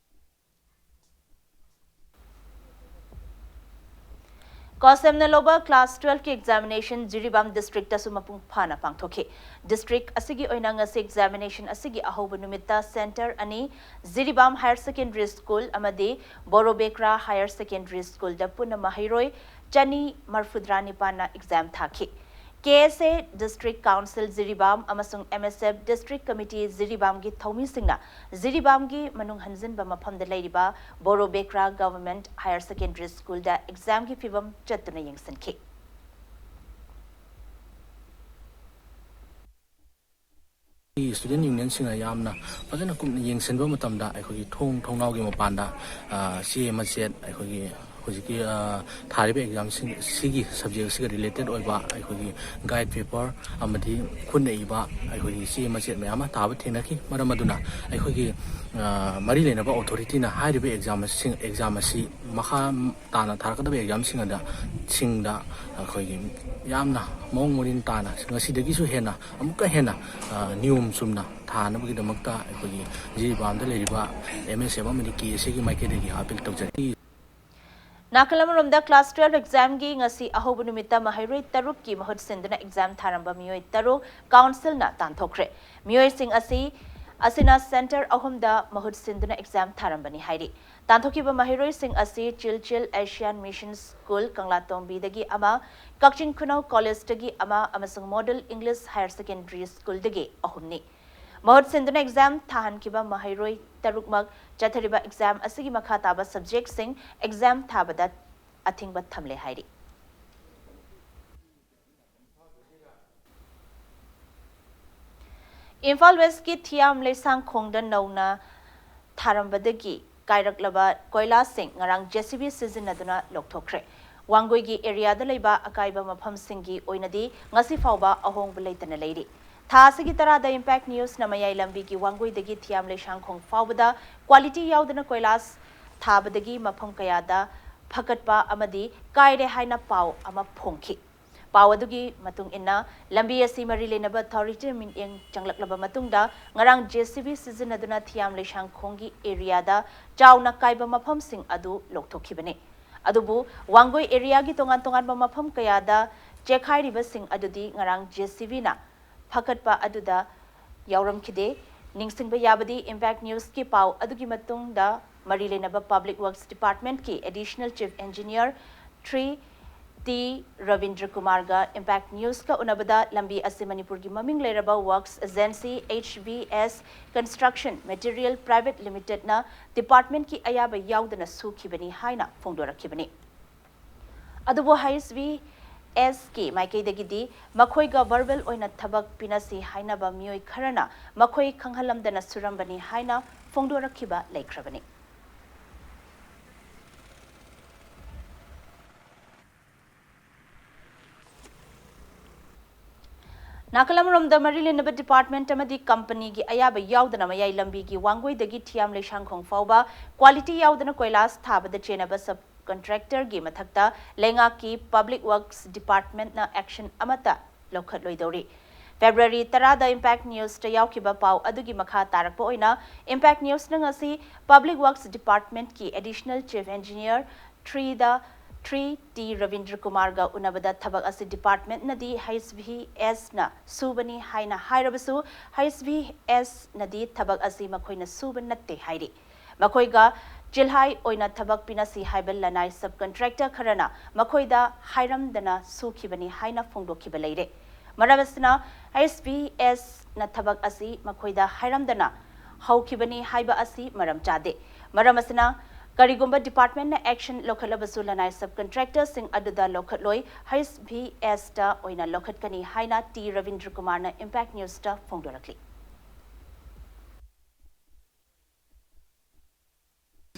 ꯀꯣꯁꯦꯝꯅ ꯂꯧꯕ class twelve ꯀꯤ examination ꯖꯤꯔꯤꯕꯥꯝ district ꯇꯁꯨ ꯃꯄꯨꯡ ꯐꯥꯅ ꯄꯥꯡꯊꯣꯛꯈꯤ꯫ District ꯑꯁꯤꯒꯤ ꯑꯣꯏꯅ ꯉꯁꯤ examination ꯑꯁꯤꯒꯤ ꯑꯍꯧꯕ ꯅꯨꯃꯤꯠꯇ center ꯑꯅꯤ, ꯖꯤꯔꯤꯕꯥꯝ Higher Secondary School ꯑꯃꯗꯤ ꯕꯣꯔꯣꯕꯦꯀ꯭ꯔꯥ Higher Secondary School ꯗ ꯄꯨꯟꯅ ꯃꯍꯩꯔꯣꯏ ꯆꯅꯤ ꯃꯔꯐꯨꯇꯔꯥ ꯅꯤꯄꯥꯟꯅ exam ꯊꯥꯈꯤ꯫ K S A District Council Jiribam ꯑꯃꯁꯨꯡ M S F District Committee ꯖꯤꯔꯤꯕꯥꯝꯒꯤ ꯊꯧꯃꯤꯁꯤꯡꯅ ꯖꯤꯔꯤꯕꯥꯝꯒꯤ ꯃꯅꯨꯡ ꯍꯟꯖꯤꯟꯕ ꯃꯐꯝꯗ ꯂꯩꯔꯤꯕ ꯕꯣꯔꯣꯕꯦꯀ꯭ꯔꯥ Government Higher Secondary School ꯗ exam ꯒꯤ ꯐꯤꯕꯝ ꯆꯠꯇꯨꯅ ꯌꯦꯡꯁꯤꯟꯈꯤ꯫ Student Union ꯁꯤꯡꯅ ꯌꯥꯝꯅ ꯐꯖꯅ ꯀꯨꯞꯅ ꯌꯦꯡꯁꯤꯟꯕ ꯃꯇꯝꯗ ꯑꯩꯈꯣꯏꯒꯤ ꯊꯣꯡ ꯊꯣꯡꯅꯥꯎꯒꯤ ꯃꯄꯥꯟꯗ, ꯑ, ꯆꯦ ꯃꯆꯦꯠ, ꯑꯩꯈꯣꯏꯒꯤ ꯍꯧꯖꯤꯛꯀꯤ, ꯑ, ꯊꯥꯔꯤꯕ exam ꯁꯤꯡ ꯁꯤꯒꯤ subject ꯁꯤꯒ related ꯑꯣꯏꯕ ꯑꯩꯈꯣꯏꯒꯤ guide paper ꯑꯃꯗꯤ ꯈꯨꯠꯅ ꯏꯕ ꯑꯩꯈꯣꯏꯒꯤ ꯆꯦ ꯃꯆꯦꯠ ꯃꯌꯥꯝ ꯑꯃ ꯇꯥꯕ ꯊꯦꯡꯅꯈꯤ꯫ ꯃꯔꯝ ꯑꯗꯨꯅ ꯑꯩꯈꯣꯏꯒꯤ, ꯑ, ꯃꯔꯤ ꯂꯩꯅꯕ authority ꯅ ꯍꯥꯏꯔꯤꯕ exam ꯁꯤꯡ, exam ꯑꯁꯤ ꯃꯈꯥ ꯇꯥꯅ ꯊꯥꯔꯛꯀꯗꯕ exam ꯁꯤꯡ ꯑꯗ, ꯁꯤꯡꯗ ꯑꯩꯈꯣꯏꯒꯤ ꯌꯥꯝꯅ ꯃꯑꯣꯡ ꯃꯔꯤꯟ ꯇꯥꯅ ꯉꯁꯤꯗꯒꯤꯁꯨ ꯍꯦꯟꯅ ꯑꯃꯨꯛꯀ ꯍꯦꯟꯅ, ꯑ, ꯅꯤꯌꯣꯝ ꯆꯨꯝꯅ ꯊꯥꯅꯕꯒꯤꯗꯃꯛꯇ ꯑꯩꯈꯣꯏꯒꯤ ꯖꯤꯔꯤꯕꯥꯝꯗ ꯂꯩꯔꯤꯕ M S F ꯑꯃꯗꯤ K S A ꯒꯤ ꯃꯥꯏꯀꯩꯗꯒꯤ appeal ꯇꯧꯖꯔꯤ꯫ ꯅꯥꯀꯜ ꯑꯃꯔꯣꯝꯗ class twelve exam ꯒꯤ ꯉꯁꯤ ꯑꯍꯧꯕ ꯅꯨꯃꯤꯠꯇ ꯃꯍꯩꯔꯣꯏ ꯇꯔꯨꯛꯀꯤ ꯃꯍꯨꯠ ꯁꯤꯟꯗꯨꯅ exam ꯊꯥꯔꯝꯕ ꯃꯤꯑꯣꯏ ꯇꯔꯨꯛ council ꯅ ꯇꯥꯟꯊꯣꯛꯈ꯭ꯔꯦ꯫ ꯃꯤꯑꯣꯏꯁꯤꯡ ꯑꯁꯤ, ꯑꯁꯤꯅ center ꯑꯍꯨꯝꯗ ꯃꯍꯨꯠ ꯁꯤꯟꯗꯨꯅ exam ꯊꯥꯔꯝꯕꯅꯤ ꯍꯥꯏꯔꯤ꯫ ꯇꯥꯟꯊꯣꯛꯈꯤꯕ ꯃꯍꯩꯔꯣꯏꯁꯤꯡ ꯑꯁꯤ ꯆꯤꯜꯆꯤꯜ Asian Mission School ꯀꯪꯂꯥꯇꯣꯡꯕꯤꯗꯒꯤ ꯑꯃ, ꯀꯛꯆꯤꯡ ꯈꯨꯅꯧ College ꯇꯒꯤ ꯑꯃ ꯑꯃꯁꯨꯡ Model English Higher Secondary School ꯗꯒꯤ ꯑꯍꯨꯝꯅꯤ꯫ ꯃꯍꯨꯠ ꯁꯤꯟꯗꯨꯅ exam ꯊꯥꯍꯟꯈꯤꯕ ꯃꯍꯩꯔꯣꯏ ꯇꯔꯨꯛꯃꯛ ꯆꯠꯊꯔꯤꯕ exam ꯑꯁꯤꯒꯤ ꯃꯈꯥ ꯇꯥꯕ subject ꯁꯤꯡ exam ꯊꯥꯕꯗ ꯑꯊꯤꯡꯕ ꯊꯝꯂꯦ ꯍꯥꯏꯔꯤ꯫ ꯏꯝꯐꯥꯜ West ꯀꯤ ꯊꯤꯌꯥꯝ ꯂꯩꯁꯥꯡꯈꯣꯡꯗ ꯅꯧꯅ ꯊꯥꯔꯝꯕꯗꯒꯤ ꯀꯥꯏꯔꯛꯂꯕ ꯀꯣꯏꯂꯥꯁꯤꯡ ꯉꯔꯥꯡ J C B ꯁꯤꯖꯤꯟꯅꯗꯨꯅ ꯂꯧꯊꯣꯛꯈ꯭ꯔꯦ꯫ ꯋꯥꯡꯒꯣꯏꯒꯤ area ꯗ ꯂꯩꯕ ꯑꯀꯥꯏꯕ ꯃꯐꯝꯁꯤꯡꯒꯤ ꯑꯣꯏꯅꯗꯤ ꯉꯁꯤ ꯐꯥꯎꯕ ꯑꯍꯣꯡꯕ ꯂꯩꯇꯅ ꯂꯩꯔꯤ꯫ ꯊꯥ ꯑꯁꯤꯒꯤ ꯇꯔꯥꯗ Impact News ꯅ ꯃꯌꯥꯏ ꯂꯝꯕꯤꯒꯤ ꯋꯥꯡꯒꯣꯏꯗꯒꯤ ꯊꯤꯌꯥꯝ ꯂꯩꯁꯥꯡꯈꯣꯡ ꯐꯥꯎꯕꯗ quality ꯌꯥꯎꯗꯅ ꯀꯣꯏꯂꯥꯁ ꯊꯥꯕꯗꯒꯤ ꯃꯐꯝ ꯀꯌꯥꯗ ꯐꯒꯠꯄ ꯑꯃꯗꯤ ꯀꯥꯏꯔꯦ ꯍꯥꯏꯅ ꯄꯥꯎ ꯑꯃ ꯐꯣꯡꯈꯤ꯫ ꯄꯥꯎ ꯑꯗꯨꯒꯤ ꯃꯇꯨꯡ ꯏꯟꯅ, ꯂꯝꯕꯤ ꯑꯁꯤ ꯃꯔꯤ ꯂꯩꯅꯕ authority ꯅ ꯃꯤꯠꯌꯦꯡ ꯆꯪꯂꯛꯂꯕ ꯃꯇꯨꯡꯗ, ꯉꯔꯥꯡ J C B ꯁꯤꯖꯤꯟꯅꯗꯨꯅ ꯊꯤꯌꯥꯝ ꯂꯩꯁꯥꯡꯈꯣꯡꯒꯤ area ꯗ ꯆꯥꯎꯅ ꯀꯥꯏꯕ ꯃꯐꯝꯁꯤꯡ ꯑꯗꯨ ꯂꯧꯊꯣꯛꯈꯤꯕꯅꯤ꯫ ꯑꯗꯨꯕꯨ ꯋꯥꯡꯒꯣꯏ ꯑꯦꯔꯤꯌꯥꯒꯤ ꯇꯣꯉꯥꯟ ꯇꯣꯉꯥꯟꯕ ꯃꯐꯝ ꯀꯌꯥꯗ ꯆꯦꯛꯈꯥꯏꯔꯤꯕꯁꯤꯡ ꯑꯗꯨꯗꯤ ꯉꯔꯥꯡ ꯖꯦ ꯁꯤ ꯕꯤꯅ ꯐꯒꯠꯄ ꯑꯗꯨꯗ ꯌꯥꯎꯔꯝꯈꯤꯗꯦ꯫ ꯅꯤꯡꯁꯤꯡꯕ ꯌꯥꯕꯗꯤ, ꯏꯝꯄꯦꯛ ꯅ꯭ꯌꯨꯁꯀꯤ ꯄꯥꯎ ꯑꯗꯨꯒꯤ ꯃꯇꯨꯡꯗ ꯃꯔꯤ ꯂꯩꯅꯕ ꯄꯕ꯭ꯂꯤꯛ ꯋꯔꯛꯁ ꯗꯤꯄꯥꯔꯠꯃꯦꯟꯠꯀꯤ additional chief engineer Shri T Rabindra ꯀꯨꯃꯥꯔꯒ ꯏꯝꯄꯦꯛ ꯅ꯭ꯌꯨꯁꯀ ꯎꯅꯕꯗ ꯂꯝꯕꯤ ꯑꯁꯤ ꯃꯅꯤꯄꯨꯔꯒꯤ ꯃꯃꯤꯡ ꯂꯩꯔꯕ works agency, H V S construction material private ꯂꯤꯃꯤꯇꯦꯗꯅ ꯗꯤꯄꯥꯔꯠꯃꯦꯟꯠꯀꯤ ꯑꯌꯥꯕ ꯌꯥꯎꯗꯅ ꯁꯨꯈꯤꯕꯅꯤ ꯍꯥꯏꯅ ꯐꯣꯡꯗꯣꯔꯛꯈꯤꯕꯅꯤ꯫ ꯑꯗꯨꯕꯨ ꯍꯩꯆ ꯚꯤ ꯑꯦꯁꯀꯤ ꯃꯥꯏꯀꯩꯗꯒꯤꯗꯤ ꯃꯈꯣꯏꯒ ꯚꯔꯕꯦꯜ ꯑꯣꯏꯅ ꯊꯕꯛ ꯄꯤꯅꯁꯤ ꯍꯥꯏꯅꯕ ꯃꯤꯑꯣꯏ ꯈꯔꯅ ꯃꯈꯣꯏ ꯈꯪꯍꯜꯂꯝꯗꯅ ꯁꯨꯔꯝꯕꯅꯤ ꯍꯥꯏꯅ ꯐꯣꯡꯗꯣꯔꯛꯈꯤꯕ ꯂꯩꯈ꯭ꯔꯕꯅꯤ꯫ ꯅꯥꯀꯜ ꯑꯃꯔꯣꯝꯗ, ꯃꯔꯤ ꯂꯩꯅꯕ ꯗꯤꯄꯥꯔꯠꯃꯦꯟꯠ ꯑꯃꯗꯤ ꯀꯝꯄꯅꯤꯒꯤ ꯑꯌꯥꯕ ꯌꯥꯎꯗꯅ ꯃꯌꯥꯏ ꯂꯝꯕꯤꯒꯤ ꯋꯥꯡꯒꯣꯏꯗꯒꯤ ꯊꯤꯌꯥꯝ ꯂꯩꯁꯥꯡꯈꯣꯡ ꯐꯥꯎꯕ ꯀ꯭ꯋꯥꯂꯤꯇꯤ ꯌꯥꯎꯗꯅ ꯀꯣꯏꯂꯥꯁ ꯊꯥꯕꯗ ꯆꯦꯟꯅꯕ ꯁꯕ ꯀꯟꯇ꯭ꯔꯦꯛꯇꯔꯒꯤ ꯃꯊꯛꯇ ꯂꯩꯉꯥꯛꯀꯤ ꯄꯕ꯭ꯂꯤꯛ ꯋꯔꯛꯁ ꯗꯤꯄꯥꯔꯠꯃꯦꯟꯠꯅ ꯑꯦꯛꯁꯟ ꯑꯃꯠꯇ ꯂꯧꯈꯠꯂꯣꯏꯗꯧꯔꯤ꯫ ꯐꯦꯕ꯭ꯔꯨꯋꯥꯔꯤ ꯇꯔꯥꯗ ꯏꯝꯄꯦꯛ ꯅ꯭ꯌꯨꯁꯇ ꯌꯥꯎꯈꯤꯕ ꯄꯥꯎ ꯑꯗꯨꯒꯤ ꯃꯈꯥ ꯇꯥꯔꯛꯄ ꯑꯣꯏꯅ, ꯏꯝꯄꯦꯛ ꯅ꯭ꯌꯨꯁꯅ ꯉꯁꯤ ꯄꯕ꯭ꯂꯤꯛ ꯋꯔꯛꯁ ꯗꯤꯄꯥꯔꯠꯃꯦꯟꯠꯀꯤ ꯑꯦꯗꯤꯁꯅꯦꯜ ꯆꯤꯐ ꯏꯟꯖꯤꯅꯤꯌꯔ ꯊ꯭ꯔꯤꯗ ꯊ꯭ꯔꯤ ꯇꯤ ꯔꯕꯤꯟꯗ꯭ꯔ ꯀꯨꯃꯥꯔꯒ ꯎꯅꯕꯗ ꯊꯕꯛ ꯑꯁꯤ ꯗꯤꯄꯥꯔꯠꯃꯦꯟꯠꯅꯗꯤ ꯍꯩꯆ ꯚꯤ ꯑꯦꯁꯅ ꯁꯨꯕꯅꯤ ꯍꯥꯏꯅ ꯍꯥꯏꯔꯕꯁꯨ, ꯍꯩꯆ ꯚꯤ ꯑꯦꯁꯅꯗꯤ ꯊꯕꯛ ꯑꯁꯤ ꯃꯈꯣꯏꯅ ꯁꯨꯕ ꯅꯠꯇꯦ ꯍꯥꯏꯔꯤ꯫ ꯃꯈꯣꯏꯒ ꯆꯤꯜꯍꯥꯏ ꯑꯣꯏꯅ ꯊꯕꯛ ꯄꯤꯅꯁꯤ ꯍꯥꯏꯕ ꯂꯅꯥꯏ ꯁꯕ ꯀꯟꯇ꯭ꯔꯦꯛꯇꯔ ꯈꯔꯅ ꯃꯈꯣꯏꯗ ꯍꯥꯏꯔꯝꯗꯅ ꯁꯨꯈꯤꯕꯅꯤ ꯍꯥꯏꯅ ꯐꯣꯡꯗꯣꯛꯈꯤꯕ ꯂꯩꯔꯦ꯫ ꯃꯔꯝ ꯑꯁꯤꯅ, ꯍꯩꯆ ꯚꯤ ꯑꯦꯁꯅ ꯊꯕꯛ ꯑꯁꯤ ꯃꯈꯣꯏꯗ ꯍꯥꯏꯔꯝꯗꯅ ꯍꯧꯈꯤꯕꯅꯤ ꯍꯥꯏꯕ ꯑꯁꯤ ꯃꯔꯝ ꯆꯥꯗꯦ꯫ ꯃꯔꯝ ꯑꯁꯤꯅ, ꯀꯔꯤꯒꯨꯝꯕ ꯗꯤꯄꯥꯔꯠꯃꯦꯟꯠꯅ ꯑꯦꯛꯁꯟ ꯂꯧꯈꯠꯂꯕꯁꯨ, ꯂꯅꯥꯏ ꯁꯕ ꯀꯟꯇ꯭ꯔꯦꯛꯇꯔꯁꯤꯡ ꯑꯗꯨꯗ ꯂꯧꯈꯠꯂꯣꯏ, ꯍꯩꯆ ꯚꯤ ꯑꯦꯁꯇ ꯑꯣꯏꯅ ꯂꯧꯈꯠꯀꯅꯤ ꯍꯥꯏꯅ ꯇꯤ ꯔꯕꯤꯟꯗ꯭ꯔ ꯀꯨꯃꯥꯔꯅ ꯏꯝꯄꯦꯛ ꯅ꯭ꯌꯨꯁꯇ ꯐꯣꯡꯗꯣꯔꯛꯂꯤ꯫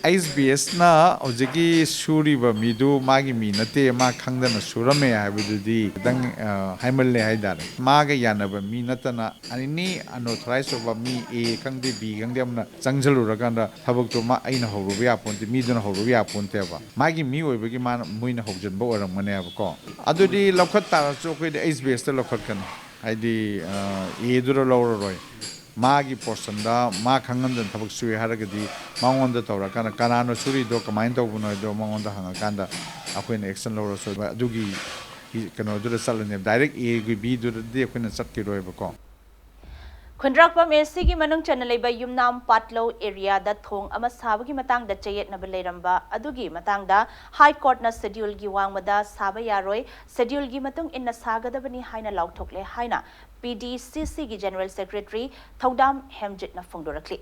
ꯑꯩꯆ ꯚꯤ ꯑꯦꯁꯅ ꯍꯧꯖꯤꯛꯀꯤ ꯁꯨꯔꯤꯕ ꯃꯤꯗꯨ ꯃꯥꯒꯤ ꯃꯤ ꯅꯠꯇꯦ, ꯃꯥ ꯈꯪꯗꯅ ꯁꯨꯔꯝꯃꯦ ꯍꯥꯏꯕꯗꯨꯗꯤ ꯈꯤꯇꯪ, ꯑ, ꯍꯥꯏꯃꯜꯂꯦ ꯍꯥꯏꯇꯥꯔꯦ꯫ ꯃꯥꯒ ꯌꯥꯅꯕ ꯃꯤ ꯅꯠꯇꯅ ꯑꯦꯅꯤ ꯑꯟꯑꯣꯊꯣꯔꯥꯏꯖ ꯑꯣꯏꯕ ꯃꯤ, ꯑꯦ ꯈꯪꯗꯦ, ꯕꯤ ꯈꯪꯗꯦ, ꯑꯃꯅ ꯆꯪꯁꯤꯜꯂꯨꯔꯀꯥꯟꯗ ꯊꯕꯛꯇꯣ ꯃꯥ, ꯑꯩꯅ ꯍꯧꯔꯨꯕ ꯌꯥꯄꯣꯟꯇꯦ, ꯃꯤꯗꯨꯅ ꯍꯧꯔꯨꯕ ꯌꯥꯄꯣꯟꯇꯦꯕ꯫ ꯃꯥꯒꯤ ꯃꯤ ꯑꯣꯏꯕꯒꯤ ꯃꯥꯅ, ꯃꯣꯏꯅ ꯍꯧꯖꯤꯟꯕ ꯑꯣꯏꯔꯝꯒꯅꯦꯕꯀꯣ꯫ ꯑꯗꯨꯗꯤ ꯂꯧꯈꯠ ꯇꯥꯔꯁꯨ ꯑꯩꯈꯣꯏꯗꯤ ꯑꯩꯆ ꯚꯤ ꯑꯦꯁꯇ ꯂꯧꯈꯠꯀꯅꯤ, ꯍꯥꯏꯗꯤ, ꯑ, ꯑꯦꯗꯨꯗ ꯂꯧꯔꯔꯣꯏ꯫ ꯃꯥꯒꯤ ꯄꯣꯔꯁꯟꯗ ꯃꯥ ꯈꯪꯍꯟꯗꯅ ꯊꯕꯛ ꯁꯨꯏ ꯍꯥꯏꯔꯒꯗꯤ, ꯃꯉꯣꯟꯗ ꯇꯧꯔꯀꯥꯟꯗ ꯀꯅꯥꯅꯣ ꯁꯨꯔꯤꯗꯣ, ꯀꯃꯥꯏꯅ ꯇꯧꯕꯅꯣ ꯍꯥꯏꯗꯣ ꯃꯉꯣꯟꯗ ꯍꯪꯉꯀꯥꯟꯗ ꯑꯩꯈꯣꯏꯅ ꯑꯦꯛꯁꯟ ꯂꯧꯔꯁꯨ꯫ ꯑꯗꯨꯒꯤ ꯀꯩꯅꯣꯗꯨꯗ ꯆꯠꯂꯅꯦꯕ, ꯗꯥꯏꯔꯦꯛ ꯑꯦꯒꯤ ꯕꯤꯗꯨꯗꯗꯤ ꯑꯩꯈꯣꯏꯅ ꯆꯠꯈꯤꯔꯣꯏꯕꯀꯣ꯫ ꯈꯨꯟꯗ꯭ꯔꯥꯛꯄꯝ ꯑꯦꯁꯤꯒꯤ ꯃꯅꯨꯡ ꯆꯟꯅ ꯂꯩꯕ ꯌꯨꯝꯅꯥꯝ ꯄꯥꯠꯂꯧ ꯑꯦꯔꯤꯌꯥꯗ ꯊꯣꯡ ꯑꯃ ꯁꯥꯕꯒꯤ ꯃꯇꯥꯡꯗ ꯆꯌꯦꯠꯅꯕ ꯂꯩꯔꯝꯕ ꯑꯗꯨꯒꯤ ꯃꯇꯥꯡꯗ ꯍꯥꯏ ꯀꯣꯔꯠꯅ ꯁꯦꯗ꯭ꯌꯨꯜꯒꯤ ꯋꯥꯡꯃꯗ ꯁꯥꯕ ꯌꯥꯔꯣꯏ, ꯁꯦꯗ꯭ꯌꯨꯜꯒꯤ ꯃꯇꯨꯡ ꯏꯟꯅ ꯁꯥꯒꯗꯕꯅꯤ ꯍꯥꯏꯅ ꯂꯥꯎꯊꯣꯛꯂꯦ ꯍꯥꯏꯅ ꯄꯤ ꯗꯤ ꯁꯤ ꯁꯤꯒꯤ ꯖꯦꯅꯔꯦꯜ ꯁꯦꯀ꯭ꯔꯦꯇꯔꯤ ꯊꯧꯗꯥꯝ ꯍꯦꯝꯖꯤꯠꯅ ꯐꯣꯡꯗꯣꯔꯛꯂꯤ꯫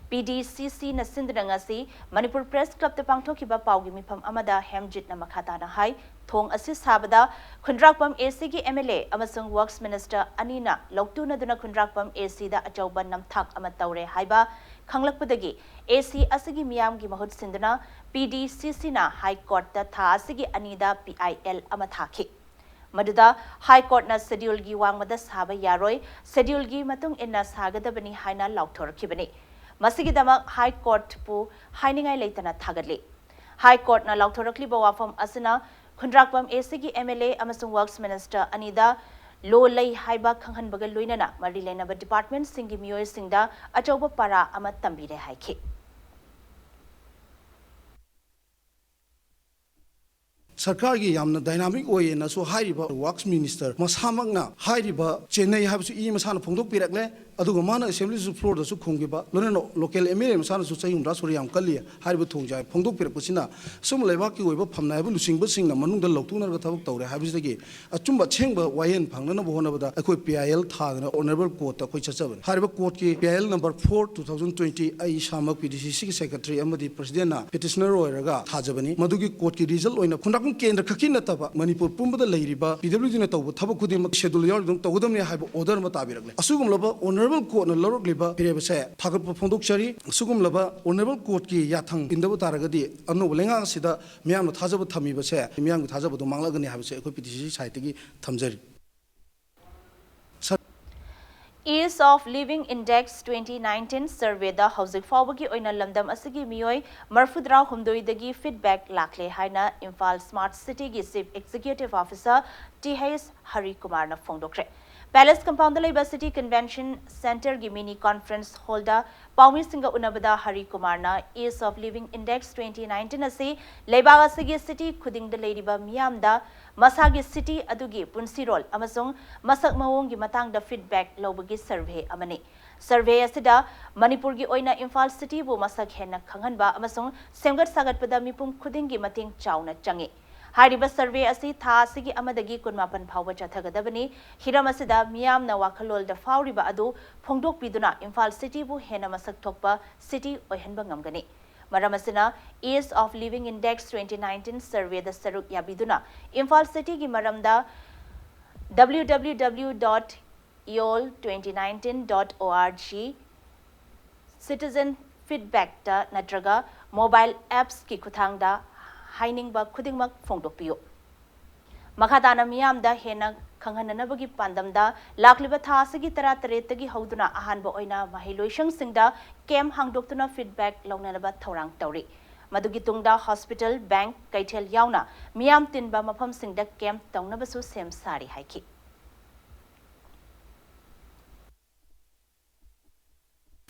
ꯄꯤ ꯗꯤ ꯁꯤ ꯁꯤꯅ ꯁꯤꯟꯗꯨꯅ ꯉꯁꯤ ꯃꯅꯤꯄꯨꯔ ꯄ꯭ꯔꯦꯁ ꯀ꯭ꯂꯕꯇ ꯄꯥꯡꯊꯣꯛꯈꯤꯕ ꯄꯥꯎꯒꯤ ꯃꯤꯐꯝ ꯑꯃꯗ ꯍꯦꯝꯖꯤꯠꯅ ꯃꯈꯥ ꯇꯥꯅ ꯍꯥꯏ, ꯊꯣꯡ ꯑꯁꯤ ꯁꯥꯕꯗ ꯈꯨꯟꯗ꯭ꯔꯥꯛꯄꯝ ꯑꯦꯁꯤꯒꯤ ꯑꯦꯝ ꯑꯦꯜ ꯑꯦ ꯑꯃꯁꯨꯡ ꯋꯔꯛꯁ ꯃꯤꯅꯤꯁꯇꯔ ꯑꯅꯤꯅ ꯂꯧꯇꯨꯅꯗꯨꯅ ꯈꯨꯟꯗ꯭ꯔꯥꯛꯄꯝ ꯑꯦꯁꯤꯗ ꯑꯆꯧꯕ ꯅꯝꯊꯥꯛ ꯑꯃ ꯇꯧꯔꯦ ꯍꯥꯏꯕ ꯈꯪꯂꯛꯄꯗꯒꯤ ꯑꯦꯁꯤ ꯑꯁꯤꯒꯤ ꯃꯤꯌꯥꯝꯒꯤ ꯃꯍꯨꯠ ꯁꯤꯟꯗꯨꯅ ꯄꯤ ꯗꯤ ꯁꯤ ꯁꯤꯅ ꯍꯥꯏ ꯀꯣꯔꯠꯇ ꯊꯥ ꯑꯁꯤꯒꯤ ꯑꯅꯤꯗ ꯄꯤ ꯑꯥꯏ ꯑꯦꯜ ꯑꯃ ꯊꯥꯈꯤ꯫ ꯃꯗꯨꯗ ꯍꯥꯏ ꯀꯣꯔꯠꯅ ꯁꯦꯗ꯭ꯌꯨꯜꯒꯤ ꯋꯥꯡꯃꯗ ꯁꯥꯕ ꯌꯥꯔꯣꯏ, ꯁꯦꯗ꯭ꯌꯨꯜꯒꯤ ꯃꯇꯨꯡ ꯏꯟꯅ ꯁꯥꯒꯗꯕꯅꯤ ꯍꯥꯏꯅ ꯂꯥꯎꯊꯣꯔꯛꯈꯤꯕꯅꯤ꯫ ꯃꯁꯤꯒꯤꯗꯃꯛ ꯍꯥꯏ ꯀꯣꯔꯠꯄꯨ ꯍꯥꯏꯅꯤꯡꯉꯥꯏ ꯂꯩꯇꯅ ꯊꯥꯒꯠꯂꯤ꯫ ꯍꯥꯏ ꯀꯣꯔꯠꯅ ꯂꯥꯎꯊꯣꯔꯛꯂꯤꯕ ꯋꯥꯐꯝ ꯑꯁꯤꯅ ꯈꯨꯟꯗ꯭ꯔꯥꯛꯄꯝ ꯑꯦꯁꯤꯒꯤ ꯑꯦꯝ ꯑꯦꯜ ꯑꯦ ꯑꯃꯁꯨꯡ ꯋꯔꯛꯁ ꯃꯤꯅꯤꯁꯇꯔ ꯑꯅꯤꯗ ꯂꯣ ꯂꯩ ꯍꯥꯏꯕ ꯈꯪꯍꯟꯕꯒ ꯂꯣꯏꯅꯅ ꯃꯔꯤ ꯂꯩꯅꯕ ꯗꯤꯄꯥꯔꯠꯃꯦꯟꯠꯁꯤꯡꯒꯤ ꯃꯤꯑꯣꯏꯁꯤꯡꯗ ꯑꯆꯧꯕ ꯄꯥꯔꯥ ꯑꯃ ꯇꯝꯕꯤꯔꯦ ꯍꯥꯏꯈꯤ꯫ ꯁꯔꯀꯥꯔꯒꯤ ꯌꯥꯝꯅ ꯗꯥꯏꯅꯥꯃꯤꯛ ꯑꯣꯏꯌꯦꯅꯁꯨ ꯍꯥꯏꯔꯤꯕ ꯋꯥꯔꯛꯁ ꯃꯤꯅꯤꯁꯇꯔ ꯃꯁꯥꯃꯛꯅ ꯍꯥꯏꯔꯤꯕ ꯆꯦꯟꯅꯩ ꯍꯥꯏꯕꯁꯨ ꯏ ꯃꯁꯥꯅ ꯐꯣꯡꯗꯣꯛꯄꯤꯔꯛꯂꯦ꯫ ꯑꯗꯨꯒ ꯃꯥꯅ ꯑꯦꯁꯦꯝꯕ꯭ꯂꯤꯁꯨ ꯐ꯭ꯂꯣꯔꯗꯁꯨ ꯈꯨꯝꯈꯤꯕ, ꯂꯣꯏꯅꯅ ꯂꯣꯀꯦꯜ ꯑꯦꯝ ꯑꯦꯜ ꯑꯦ ꯃꯁꯥꯅꯁꯨ ꯆꯍꯤ ꯍꯨꯝꯗ꯭ꯔꯥ ꯁꯨꯔꯦ, ꯌꯥꯝ ꯀꯜꯂꯤ ꯍꯥꯏꯔꯤꯕ ꯊꯣꯡꯁꯦ ꯍꯥꯏ ꯐꯣꯡꯗꯣꯛꯄꯤꯔꯛꯄꯁꯤꯅ ꯑꯁꯨꯝꯕ ꯂꯩꯕꯥꯛꯀꯤ ꯑꯣꯏꯕ ꯐꯝꯅꯥꯏꯕ ꯂꯨꯆꯤꯡꯕꯁꯤꯡꯅ ꯃꯅꯨꯡꯗ ꯂꯧꯊꯣꯛꯅꯔꯒ ꯊꯕꯛ ꯇꯧꯔꯦ ꯍꯥꯏꯕꯁꯤꯗꯒꯤ ꯑꯆꯨꯝꯕ ꯑꯁꯦꯡꯕ ꯋꯥꯌꯦꯜ ꯐꯪꯅꯅꯕ ꯍꯣꯠꯅꯕꯗ ꯑꯩꯈꯣꯏ ꯄꯤ ꯑꯥꯏ ꯑꯦꯜ ꯊꯥꯗꯅ ꯑꯣꯅꯔꯦꯕꯜ ꯀꯣꯔꯠꯇ ꯑꯩꯈꯣꯏ ꯆꯠꯆꯕꯅꯤ꯫ ꯍꯥꯏꯔꯤꯕ ꯀꯣꯔꯠꯀꯤ P I L number four, two thousand twenty, ꯑꯩ ꯏꯁꯥꯃꯛ ꯄꯤ ꯗꯤ ꯁꯤ ꯁꯤꯒꯤ ꯁꯦꯀ꯭ꯔꯦꯇꯔꯤ ꯑꯃꯗꯤ ꯄ꯭ꯔꯁꯤꯗꯦꯟꯠꯅ ꯄꯦꯇꯤꯁꯅꯔ ꯑꯣꯏꯔꯒ ꯊꯥꯖꯕꯅꯤ꯫ ꯃꯗꯨꯒꯤ ꯀꯣꯔꯠꯀꯤ ꯔꯤꯖꯜꯠ ꯑꯣꯏꯅ ꯈꯨꯟꯗ꯭ꯔꯥꯛꯄꯝ ꯀꯦꯟꯗ꯭ꯔ ꯈꯛꯀꯤ ꯅꯠꯇꯕ ꯃꯅꯤꯄꯨꯔ ꯄꯨꯝꯕꯗ ꯂꯩꯔꯤꯕ ꯄꯤ ꯗꯕ꯭ꯂꯤꯎ ꯗꯤꯅ ꯇꯧꯕ ꯊꯕꯛ ꯈꯨꯗꯤꯡꯃꯛ ꯁꯦꯗꯨꯜ ꯌꯥꯎꯔꯤ ꯑꯗꯨꯝ ꯇꯧꯒꯗꯕꯅꯤ ꯍꯥꯏꯕ ꯑꯣꯔꯗꯔ ꯑꯃ ꯇꯥꯕꯤꯔꯛꯂꯦ꯫ ꯑꯁꯤꯒꯨꯝꯂꯕ ꯑꯣꯅꯔꯦꯕꯜ ꯀꯣꯔꯠꯅ ꯂꯧꯔꯛꯂꯤꯕ ꯐꯤꯔꯦꯞ ꯑꯁꯦ ꯊꯥꯒꯠꯄ ꯐꯣꯡꯗꯣꯛꯆꯔꯤ꯫ ꯑꯁꯤꯒꯨꯝꯂꯕ ꯑꯣꯅꯔꯦꯕꯜ ꯀꯣꯔꯠꯀꯤ ꯌꯥꯊꯪ ꯏꯟꯗꯕ ꯇꯥꯔꯒꯗꯤ ꯑꯅꯧꯕ ꯂꯩꯉꯥꯛ ꯑꯁꯤꯗ ꯃꯤꯌꯥꯝꯅ ꯊꯥꯖꯕ ꯊꯝꯃꯤꯕꯁꯦ ꯃꯤꯌꯥꯝꯒꯤ ꯊꯥꯖꯕꯗꯣ ꯃꯥꯡꯂꯛꯒꯅꯤ ꯍꯥꯏꯕꯁꯦ ꯑꯩꯈꯣꯏ ꯄꯤ ꯗꯤ ꯁꯤ ꯁꯤ ꯁꯥꯏꯠꯇꯒꯤ ꯊꯝꯖꯔꯤ꯫ Ease of Living Index twenty nineteen surveyꯗ ꯍꯧꯖꯤꯛ ꯐꯥꯎꯕꯒꯤ ꯑꯣꯏꯅ ꯂꯝꯗꯝ ꯑꯁꯤꯒꯤ ꯃꯤꯑꯣꯏ ꯃꯔꯤꯐꯨꯇꯔꯥ ꯍꯨꯝꯗꯣꯏꯗꯒꯤ feedback ꯂꯥꯛꯂꯦ ꯍꯥꯏꯅ ꯏꯝꯐꯥꯜ Smart Cityꯒꯤ Chief Executive Officer T H ꯍꯔꯤꯀꯨꯃꯥꯔꯅ ꯐꯣꯡꯗꯣꯛꯈ꯭ꯔꯦ꯫ Palace compoundꯗ ꯂꯩꯕ City Convention Centreꯒꯤ mini conference hallꯗ ꯄꯥꯎꯃꯤꯁꯤꯡꯒ ꯎꯅꯕꯗ Harry ꯀꯨꯃꯥꯔꯅ Ease of Living Index twenty nineteen ꯑꯁꯤ ꯂꯩꯕꯥꯛ ꯑꯁꯤꯒꯤ city ꯈꯨꯗꯤꯡꯗ ꯂꯩꯔꯤꯕ ꯃꯤꯌꯥꯝꯗ ꯃꯁꯥꯒꯤ city ꯑꯗꯨꯒꯤ ꯄꯨꯟꯁꯤꯔꯣꯜ ꯑꯃꯁꯨꯡ ꯃꯁꯛ ꯃꯑꯣꯡꯒꯤ ꯃꯇꯥꯡꯗ feedback ꯂꯧꯕꯒꯤ survey ꯑꯃꯅꯤ꯫ Survey ꯑꯁꯤꯗ ꯃꯅꯤꯄꯨꯔꯒꯤ ꯑꯣꯏꯅ ꯏꯝꯐꯥꯜ cityꯕꯨ ꯃꯁꯛ ꯍꯦꯟꯅ ꯈꯪꯍꯟꯕ ꯑꯃꯁꯨꯡ ꯁꯦꯝꯒꯠ ꯁꯥꯒꯠꯄꯗ ꯃꯤꯄꯨꯝ ꯈꯨꯗꯤꯡꯒꯤ ꯃꯇꯦꯡ ꯆꯥꯎꯅ ꯆꯪꯏ꯫ ꯍꯥꯏꯔꯤꯕ survey ꯑꯁꯤ ꯊꯥ ꯑꯁꯤꯒꯤ ꯑꯃꯗꯒꯤ ꯀꯨꯟꯃꯥꯄꯟ ꯐꯥꯎꯕ ꯆꯠꯊꯒꯗꯕꯅꯤ꯫ ꯍꯤꯔꯝ ꯑꯁꯤꯗ ꯃꯤꯌꯥꯝꯅ ꯋꯥꯈꯜꯂꯣꯟꯗ ꯐꯥꯎꯔꯤꯕ ꯑꯗꯨ ꯐꯣꯡꯗꯣꯛꯄꯤꯗꯨꯅ ꯏꯝꯐꯥꯜ cityꯕꯨ ꯍꯦꯟꯅ ꯃꯁꯛ ꯊꯣꯛꯄ city ꯑꯣꯏꯍꯟꯕ ꯉꯝꯒꯅꯤ꯫ ꯃꯔꯝ ꯑꯁꯤꯅ Ease of Living Index twenty nineteen surveyꯗ ꯁꯔꯨꯛ ꯌꯥꯕꯤꯗꯨꯅ ꯏꯝꯐꯥꯜ cityꯒꯤ ꯃꯔꯝꯗ www dot eol twenty nineteen dot org citizen feedbackꯇ ꯅꯠꯇ꯭ꯔꯒ mobile appsꯀꯤ ꯈꯨꯠꯊꯥꯡꯗ ꯍꯥꯏꯅꯤꯡꯕ ꯈꯨꯗꯤꯡꯃꯛ ꯐꯣꯡꯗꯣꯛꯄꯤꯌꯨ꯫ ꯃꯈꯥ ꯇꯥꯅ ꯃꯤꯌꯥꯝꯗ ꯍꯦꯟꯅ ꯈꯪꯍꯟꯅꯅꯕꯒꯤ ꯄꯥꯟꯗꯝꯗ ꯂꯥꯛꯂꯤꯕ ꯊꯥ ꯑꯁꯤꯒꯤ ꯇꯔꯥꯇꯔꯦꯠꯇꯒꯤ ꯍꯧꯗꯨꯅ ꯑꯍꯥꯟꯕ ꯑꯣꯏꯅ ꯃꯍꯩꯂꯣꯏꯁꯪꯁꯤꯡꯗ camp ꯍꯥꯡꯗꯣꯛꯇꯨꯅ feedback ꯂꯧꯅꯅꯕ ꯊꯧꯔꯥꯡ ꯇꯧꯔꯤ꯫ ꯃꯗꯨꯒꯤ ꯇꯨꯡꯗ hospital, bank, ꯀꯩꯊꯦꯜ ꯌꯥꯎꯅ ꯃꯤꯌꯥꯝ ꯇꯤꯟꯕ ꯃꯐꯝꯁꯤꯡꯗ camp ꯇꯧꯅꯕꯁꯨ ꯁꯦꯝ ꯁꯥꯔꯤ ꯍꯥꯏꯈꯤ꯫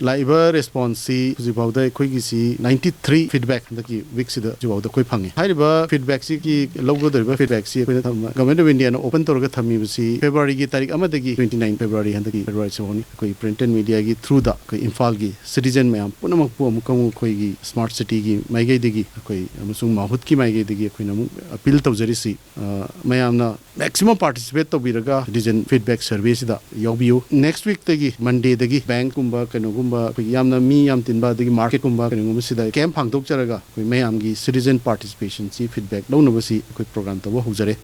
ꯂꯥꯛꯏꯕ responseꯁꯤ ꯍꯧꯖꯤꯛꯐꯥꯎꯗ ꯑꯩꯈꯣꯏꯒꯤꯁꯤ ninety three feedback ꯍꯟꯗꯛꯀꯤ weekꯁꯤꯗ ꯍꯧꯖꯤꯛꯐꯥꯎꯗ ꯑꯩꯈꯣꯏ ꯐꯪꯉꯤ꯫ ꯍꯥꯏꯔꯤꯕ feedbackꯁꯤꯒꯤ ꯂꯧꯒꯗꯧꯔꯤꯕ feedbackꯁꯤ ꯑꯩꯈꯣꯏꯅ ꯊꯝ-, Government of Indiaꯅ open ꯇꯧꯔꯒ ꯊꯝꯃꯤꯕꯁꯤ Februaryꯒꯤ ꯇꯥꯔꯤꯛ ꯑꯃꯗꯒꯤ twenty nine February ꯍꯟꯗꯛꯀꯤ February ꯁꯤꯐꯥꯎꯅꯤ꯫ ꯑꯩꯈꯣꯏ print and mediaꯒꯤ throughꯗ ꯑꯩꯈꯣꯏ ꯏꯝꯐꯥꯜꯒꯤ citizen ꯃꯌꯥꯝ ꯄꯨꯝꯅꯃꯛꯄꯨ ꯑꯃꯨꯛꯀ ꯑꯃꯨꯛ ꯑꯩꯈꯣꯏꯒꯤ smart cityꯒꯤ ꯃꯥꯏꯀꯩꯗꯒꯤ ꯑꯩꯈꯣꯏ ꯑꯃꯁꯨꯡ ꯃꯥꯍꯨꯠꯀꯤ ꯃꯥꯏꯀꯩꯗꯒꯤ ꯑꯩꯈꯣꯏꯅ ꯑꯃꯨꯛ appeal ꯇꯧꯖꯔꯤꯁꯤ, ꯑ, ꯃꯌꯥꯝꯅ maximum participate ꯇꯧꯕꯤꯔꯒ citizen feedback surveyꯁꯤꯗ ꯌꯥꯎꯕꯤꯌꯨ꯫ Next weekꯇꯒꯤ Mondayꯗꯒꯤ bankꯀꯨꯝꯕ ꯀꯩꯅꯣꯒꯨꯝꯕ ꯑꯩꯈꯣꯏꯒꯤ ꯌꯥꯝꯅ ꯃꯤ ꯌꯥꯝ ꯇꯤꯟꯕ ꯑꯗꯒꯤ marketꯀꯨꯝꯕ ꯀꯩꯅꯣꯒꯨꯝꯕꯁꯤꯗ camp ꯍꯥꯡꯗꯣꯛꯆꯔꯒ ꯑꯩꯈꯣꯏ ꯃꯌꯥꯝꯒꯤ citizen participationꯁꯤ feedback ꯂꯧꯅꯕꯁꯤ ꯑꯩꯈꯣꯏ program ꯇꯧꯕ ꯍꯧꯖꯔꯦ꯫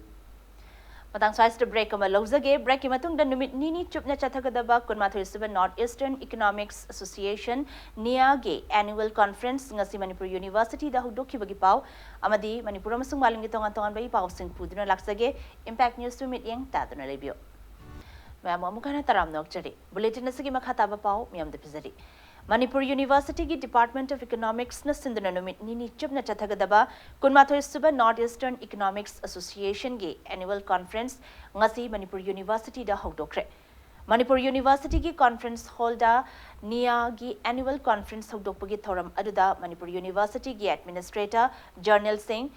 ꯃꯇꯥꯡ ꯁ꯭ꯋꯥꯏꯁꯤꯗ break ꯑꯃ ꯂꯧꯖꯒꯦ꯫ Breakꯀꯤ ꯃꯇꯨꯡꯗ ꯅꯨꯃꯤꯠ ꯅꯤꯅꯤ ꯆꯨꯞꯅ ꯆꯠꯊꯒꯗꯕ ꯀꯨꯟꯃꯥꯊꯣꯏ ꯁꯨꯕ North Eastern Economics Association, NEAꯒꯤ annual conference ꯉꯁꯤ ꯃꯅꯤꯄꯨꯔ Universityꯗ ꯍꯧꯗꯣꯛꯈꯤꯕꯒꯤ ꯄꯥꯎ ꯑꯃꯗꯤ ꯃꯅꯤꯄꯨꯔ ꯑꯃꯁꯨꯡ ꯃꯥꯂꯦꯝꯒꯤ ꯇꯣꯉꯥꯟ ꯇꯣꯉꯥꯟꯕ ꯏ ꯄꯥꯎꯁꯤꯡ ꯄꯨꯗꯨꯅ ꯂꯥꯛꯆꯒꯦ꯫ Impact Newsꯇꯨ ꯃꯤꯠꯌꯦꯡ ꯇꯥꯗꯨꯅ ꯂꯩꯕꯤꯌꯨ꯫ ꯃꯌꯥꯝꯕꯨ ꯑꯃꯨꯛ ꯍꯟꯅ ꯇꯔꯥꯝꯅ ꯑꯣꯛꯆꯔꯤ꯫ Bulletin ꯑꯁꯤꯒꯤ ꯃꯈꯥ ꯇꯥꯕ ꯄꯥꯎ ꯃꯤꯌꯥꯝꯗ ꯄꯤꯖꯔꯤ꯫ ꯃꯅꯤꯄꯨꯔ ꯌꯨꯅꯤꯚꯔꯁꯤꯇꯤꯒꯤ Department of Economicsꯅ ꯁꯤꯟꯗꯨꯅ ꯅꯨꯃꯤꯠ ꯅꯤꯅꯤ ꯆꯨꯞꯅ ꯆꯠꯊꯒꯗꯕ ꯀꯨꯟꯃꯥꯊꯣꯏ ꯁꯨꯕ North Eastern Economics Associationꯒꯤ Annual Conference ꯉꯁꯤ ꯃꯅꯤꯄꯨꯔ ꯌꯨꯅꯤꯚꯔꯁꯤꯇꯤꯗ ꯍꯧꯗꯣꯛꯈ꯭ꯔꯦ꯫ ꯃꯅꯤꯄꯨꯔ ꯌꯨꯅꯤꯚꯔꯁꯤꯇꯤꯒꯤ conference hallꯗ NEAꯒꯤ Annual Conference ꯍꯧꯗꯣꯛꯄꯒꯤ ꯊꯧꯔꯝ ꯑꯗꯨꯗ ꯃꯅꯤꯄꯨꯔ ꯌꯨꯅꯤꯚꯔꯁꯤꯇꯤꯒꯤ Administrator Jharnel Singh,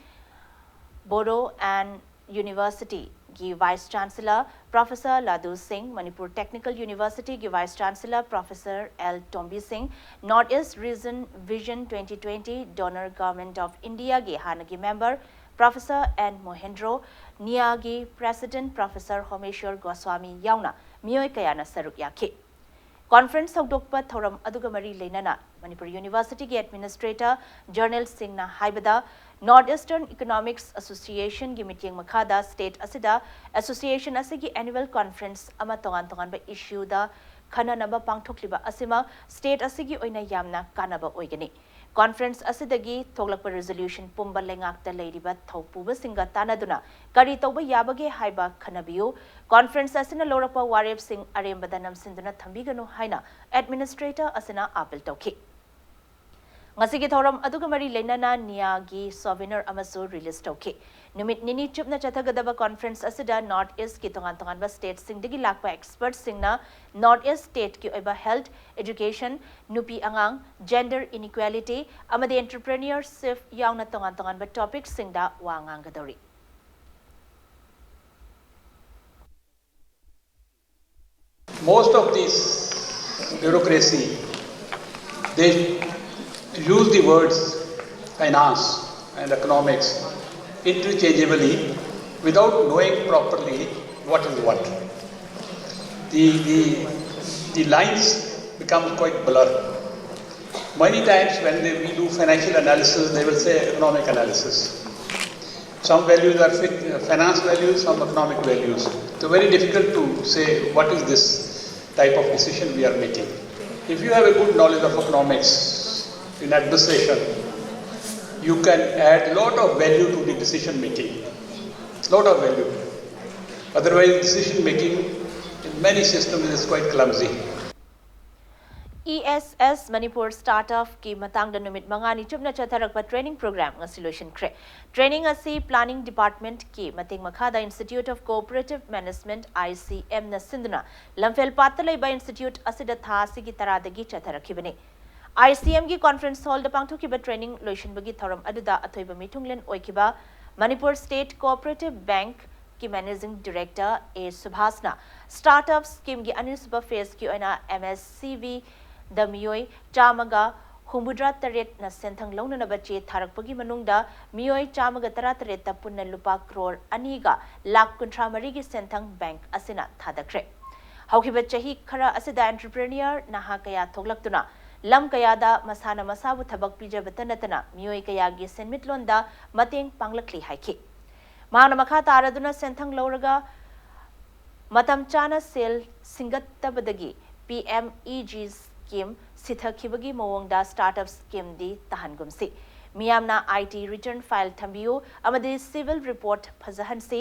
Bodo and Universityꯒꯤ Vice Chancellor Professor Ladoo Singh, Manipur Technical Universityꯒꯤ Vice Chancellor Professor L Tombi Singh, North East Region Vision twenty twenty, Donor Government of Indiaꯒꯤ ꯍꯥꯟꯅꯒꯤ member Professor N Mohendro, NEAꯒꯤ President Professor Homeshwar Goswami ꯌꯥꯎꯅ ꯃꯤꯑꯣꯏ ꯀꯌꯥꯅ ꯁꯔꯨꯛ ꯌꯥꯈꯤ꯫ Conference ꯍꯧꯗꯣꯛꯄ ꯊꯧꯔꯝ ꯑꯗꯨꯒ ꯃꯔꯤ ꯂꯩꯅꯅ ꯃꯅꯤꯄꯨꯔ ꯌꯨꯅꯤꯚꯔꯁꯤꯇꯤꯒꯤ Administrator Jharnel Singhꯅ ꯍꯥꯏꯕꯗ, North Eastern Economics Associationꯒꯤ ꯃꯤꯠꯌꯦꯡ ꯃꯈꯥꯗ state ꯑꯁꯤꯗ association ꯑꯁꯤꯒꯤ annual conference ꯑꯃ ꯇꯣꯉꯥꯟ ꯇꯣꯉꯥꯟꯕ issueꯗ ꯈꯟꯅꯅꯕ ꯄꯥꯡꯊꯣꯛꯂꯤꯕ ꯑꯁꯤꯃꯛ state ꯑꯁꯤꯒꯤ ꯑꯣꯏꯅ ꯌꯥꯝꯅ ꯀꯥꯟꯅꯕ ꯑꯣꯏꯒꯅꯤ꯫ Conference ꯑꯁꯤꯗꯒꯤ ꯊꯣꯛꯂꯛꯄ resolution ꯄꯨꯝꯕ ꯂꯩꯉꯥꯛꯇ ꯂꯩꯔꯤꯕ ꯊꯧꯄꯨꯕꯁꯤꯡꯒ ꯇꯥꯟꯅꯗꯨꯅ ꯀꯔꯤ ꯇꯧꯕ ꯌꯥꯕꯒꯦ ꯍꯥꯏꯕ ꯈꯟꯅꯕꯤꯌꯨ꯫ Conference ꯑꯁꯤꯅ ꯂꯧꯔꯛꯄ ꯋꯥꯔꯦꯞꯁꯤꯡ ꯑꯔꯦꯝꯕꯗ ꯅꯝꯁꯤꯟꯗꯨꯅ ꯊꯝꯕꯤꯒꯅꯨ ꯍꯥꯏꯅ Administrator ꯑꯁꯤꯅ appeal ꯇꯧꯈꯤ꯫ ꯉꯁꯤꯒꯤ ꯊꯧꯔꯝ ꯑꯗꯨꯒ ꯃꯔꯤ ꯂꯩꯅꯅ NEAꯒꯤ souvenir ꯑꯃꯁꯨ release ꯇꯧꯈꯤ꯫ ꯅꯨꯃꯤꯠ ꯅꯤꯅꯤ ꯆꯨꯞꯅ ꯆꯠꯊꯒꯗꯕ conference ꯑꯁꯤꯗ North Eastꯀꯤ ꯇꯣꯉꯥꯟ ꯇꯣꯉꯥꯟꯕ stateꯁꯤꯡꯗꯒꯤ ꯂꯥꯛꯄ expertꯁꯤꯡꯅ North East stateꯀꯤ ꯑꯣꯏꯕ health, education, ꯅꯨꯄꯤ ꯑꯉꯥꯡ, gender inequality ꯑꯃꯗꯤ entrepreneurship ꯌꯥꯎꯅ ꯇꯣꯉꯥꯟ ꯇꯣꯉꯥꯟꯕ topicꯁꯤꯡꯗ ꯋꯥ ꯉꯥꯡꯒꯗꯧꯔꯤ꯫ Most of this bureaucracy, they use the words finance and economics interchangeably without knowing properly what is what. The, the, the lines become quite blur. Many times when they, we do financial analysis, they will say economic analysis. Some values are fi- finance values, some economic values. So very difficult to say what is this type of decision we are making. If you have a good knowledge of economics in administration, you can add lot of value to the decision making. Lot of value. Otherwise, decision making in many systems is quite clumsy. E S S Manipur Startup ꯀꯤ ꯃꯇꯥꯡꯗ ꯅꯨꯃꯤꯠ ꯃꯉꯥꯅꯤ ꯆꯨꯞꯅ ꯆꯠꯊꯔꯛꯄ training program ꯉꯁꯤ ꯂꯣꯏꯁꯤꯟꯈ꯭ꯔꯦ꯫ Training ꯑꯁꯤ Planning Department ꯀꯤ ꯃꯇꯦꯡ ꯃꯈꯥꯗ Institute of Cooperative Management, I C M ꯅ ꯁꯤꯟꯗꯨꯅ ꯂꯝꯐꯦꯜ ꯄꯥꯠꯇ ꯂꯩꯕ institute ꯑꯁꯤꯗ ꯊꯥ ꯑꯁꯤꯒꯤ ꯇꯔꯥꯗꯒꯤ ꯆꯠꯊꯔꯛꯈꯤꯕꯅꯤ꯫ I C M ꯒꯤ conference hall ꯗ ꯄꯥꯡꯊꯣꯛꯈꯤꯕ training ꯂꯣꯏꯁꯤꯟꯕꯒꯤ ꯊꯧꯔꯝ ꯑꯗꯨꯗ ꯑꯊꯣꯏꯕ ꯃꯤꯊꯨꯡꯂꯦꯟ ꯑꯣꯏꯈꯤꯕ Manipur State Cooperative Bank ꯀꯤ Managing Director A ꯁꯨꯚꯥꯁꯅ startup scheme ꯒꯤ ꯑꯅꯤꯁꯨꯕ phase ꯀꯤ ꯑꯣꯏꯅ M S C V ꯗ ꯃꯤꯑꯣꯏ ꯆꯥꯝꯃꯒ ꯍꯨꯝꯐꯨꯇꯔꯦꯠꯅ ꯁꯦꯟꯊꯪ ꯂꯧꯅꯅꯕ ꯆꯦ ꯊꯥꯔꯛꯄꯒꯤ ꯃꯅꯨꯡꯗ ꯃꯤꯑꯣꯏ ꯆꯥꯝꯃꯒ ꯇꯔꯥꯇꯔꯦꯠꯇ ꯄꯨꯟꯅ ꯂꯨꯄꯥ ꯀ꯭ꯔꯣꯔ ꯑꯅꯤꯒ ꯂꯥꯈ ꯀꯨꯟꯊ꯭ꯔꯥ ꯃꯔꯤꯒꯤ ꯁꯦꯟꯊꯪ bank ꯑꯁꯤꯅ ꯊꯥꯗꯈ꯭ꯔꯦ꯫ ꯍꯧꯈꯤꯕ ꯆꯍꯤ ꯈꯔ ꯑꯁꯤꯗ entrepreneur ꯅꯍꯥ ꯀꯌꯥ ꯊꯣꯛꯂꯛꯇꯨꯅ ꯂꯝ ꯀꯌꯥꯗ ꯃꯁꯥꯅ ꯃꯁꯥꯕꯨ ꯊꯕꯛ ꯄꯤꯖꯕꯇ ꯅꯠꯇꯅ ꯃꯤꯑꯣꯏ ꯀꯌꯥꯒꯤ ꯁꯦꯟꯃꯤꯠꯂꯣꯟꯗ ꯃꯇꯦꯡ ꯄꯥꯡꯂꯛꯂꯤ ꯍꯥꯏꯈꯤ꯫ ꯃꯍꯥꯛꯅ ꯃꯈꯥ ꯇꯥꯔꯗꯨꯅ ꯁꯦꯟꯊꯪ ꯂꯧꯔꯒ ꯃꯇꯝ ꯆꯥꯅ ꯁꯦꯜ ꯁꯤꯡꯒꯠꯇꯕꯗꯒꯤ P M E G scheme ꯁꯤꯊꯈꯤꯕꯒꯤ ꯃꯑꯣꯡꯗ startup scheme ꯗꯤ ꯇꯥꯍꯟꯒꯨꯝꯁꯤ꯫ ꯃꯤꯌꯥꯝꯅ I T return file ꯊꯝꯕꯤꯌꯨ ꯑꯃꯗꯤ civil report ꯐꯖꯍꯟꯁꯤ꯫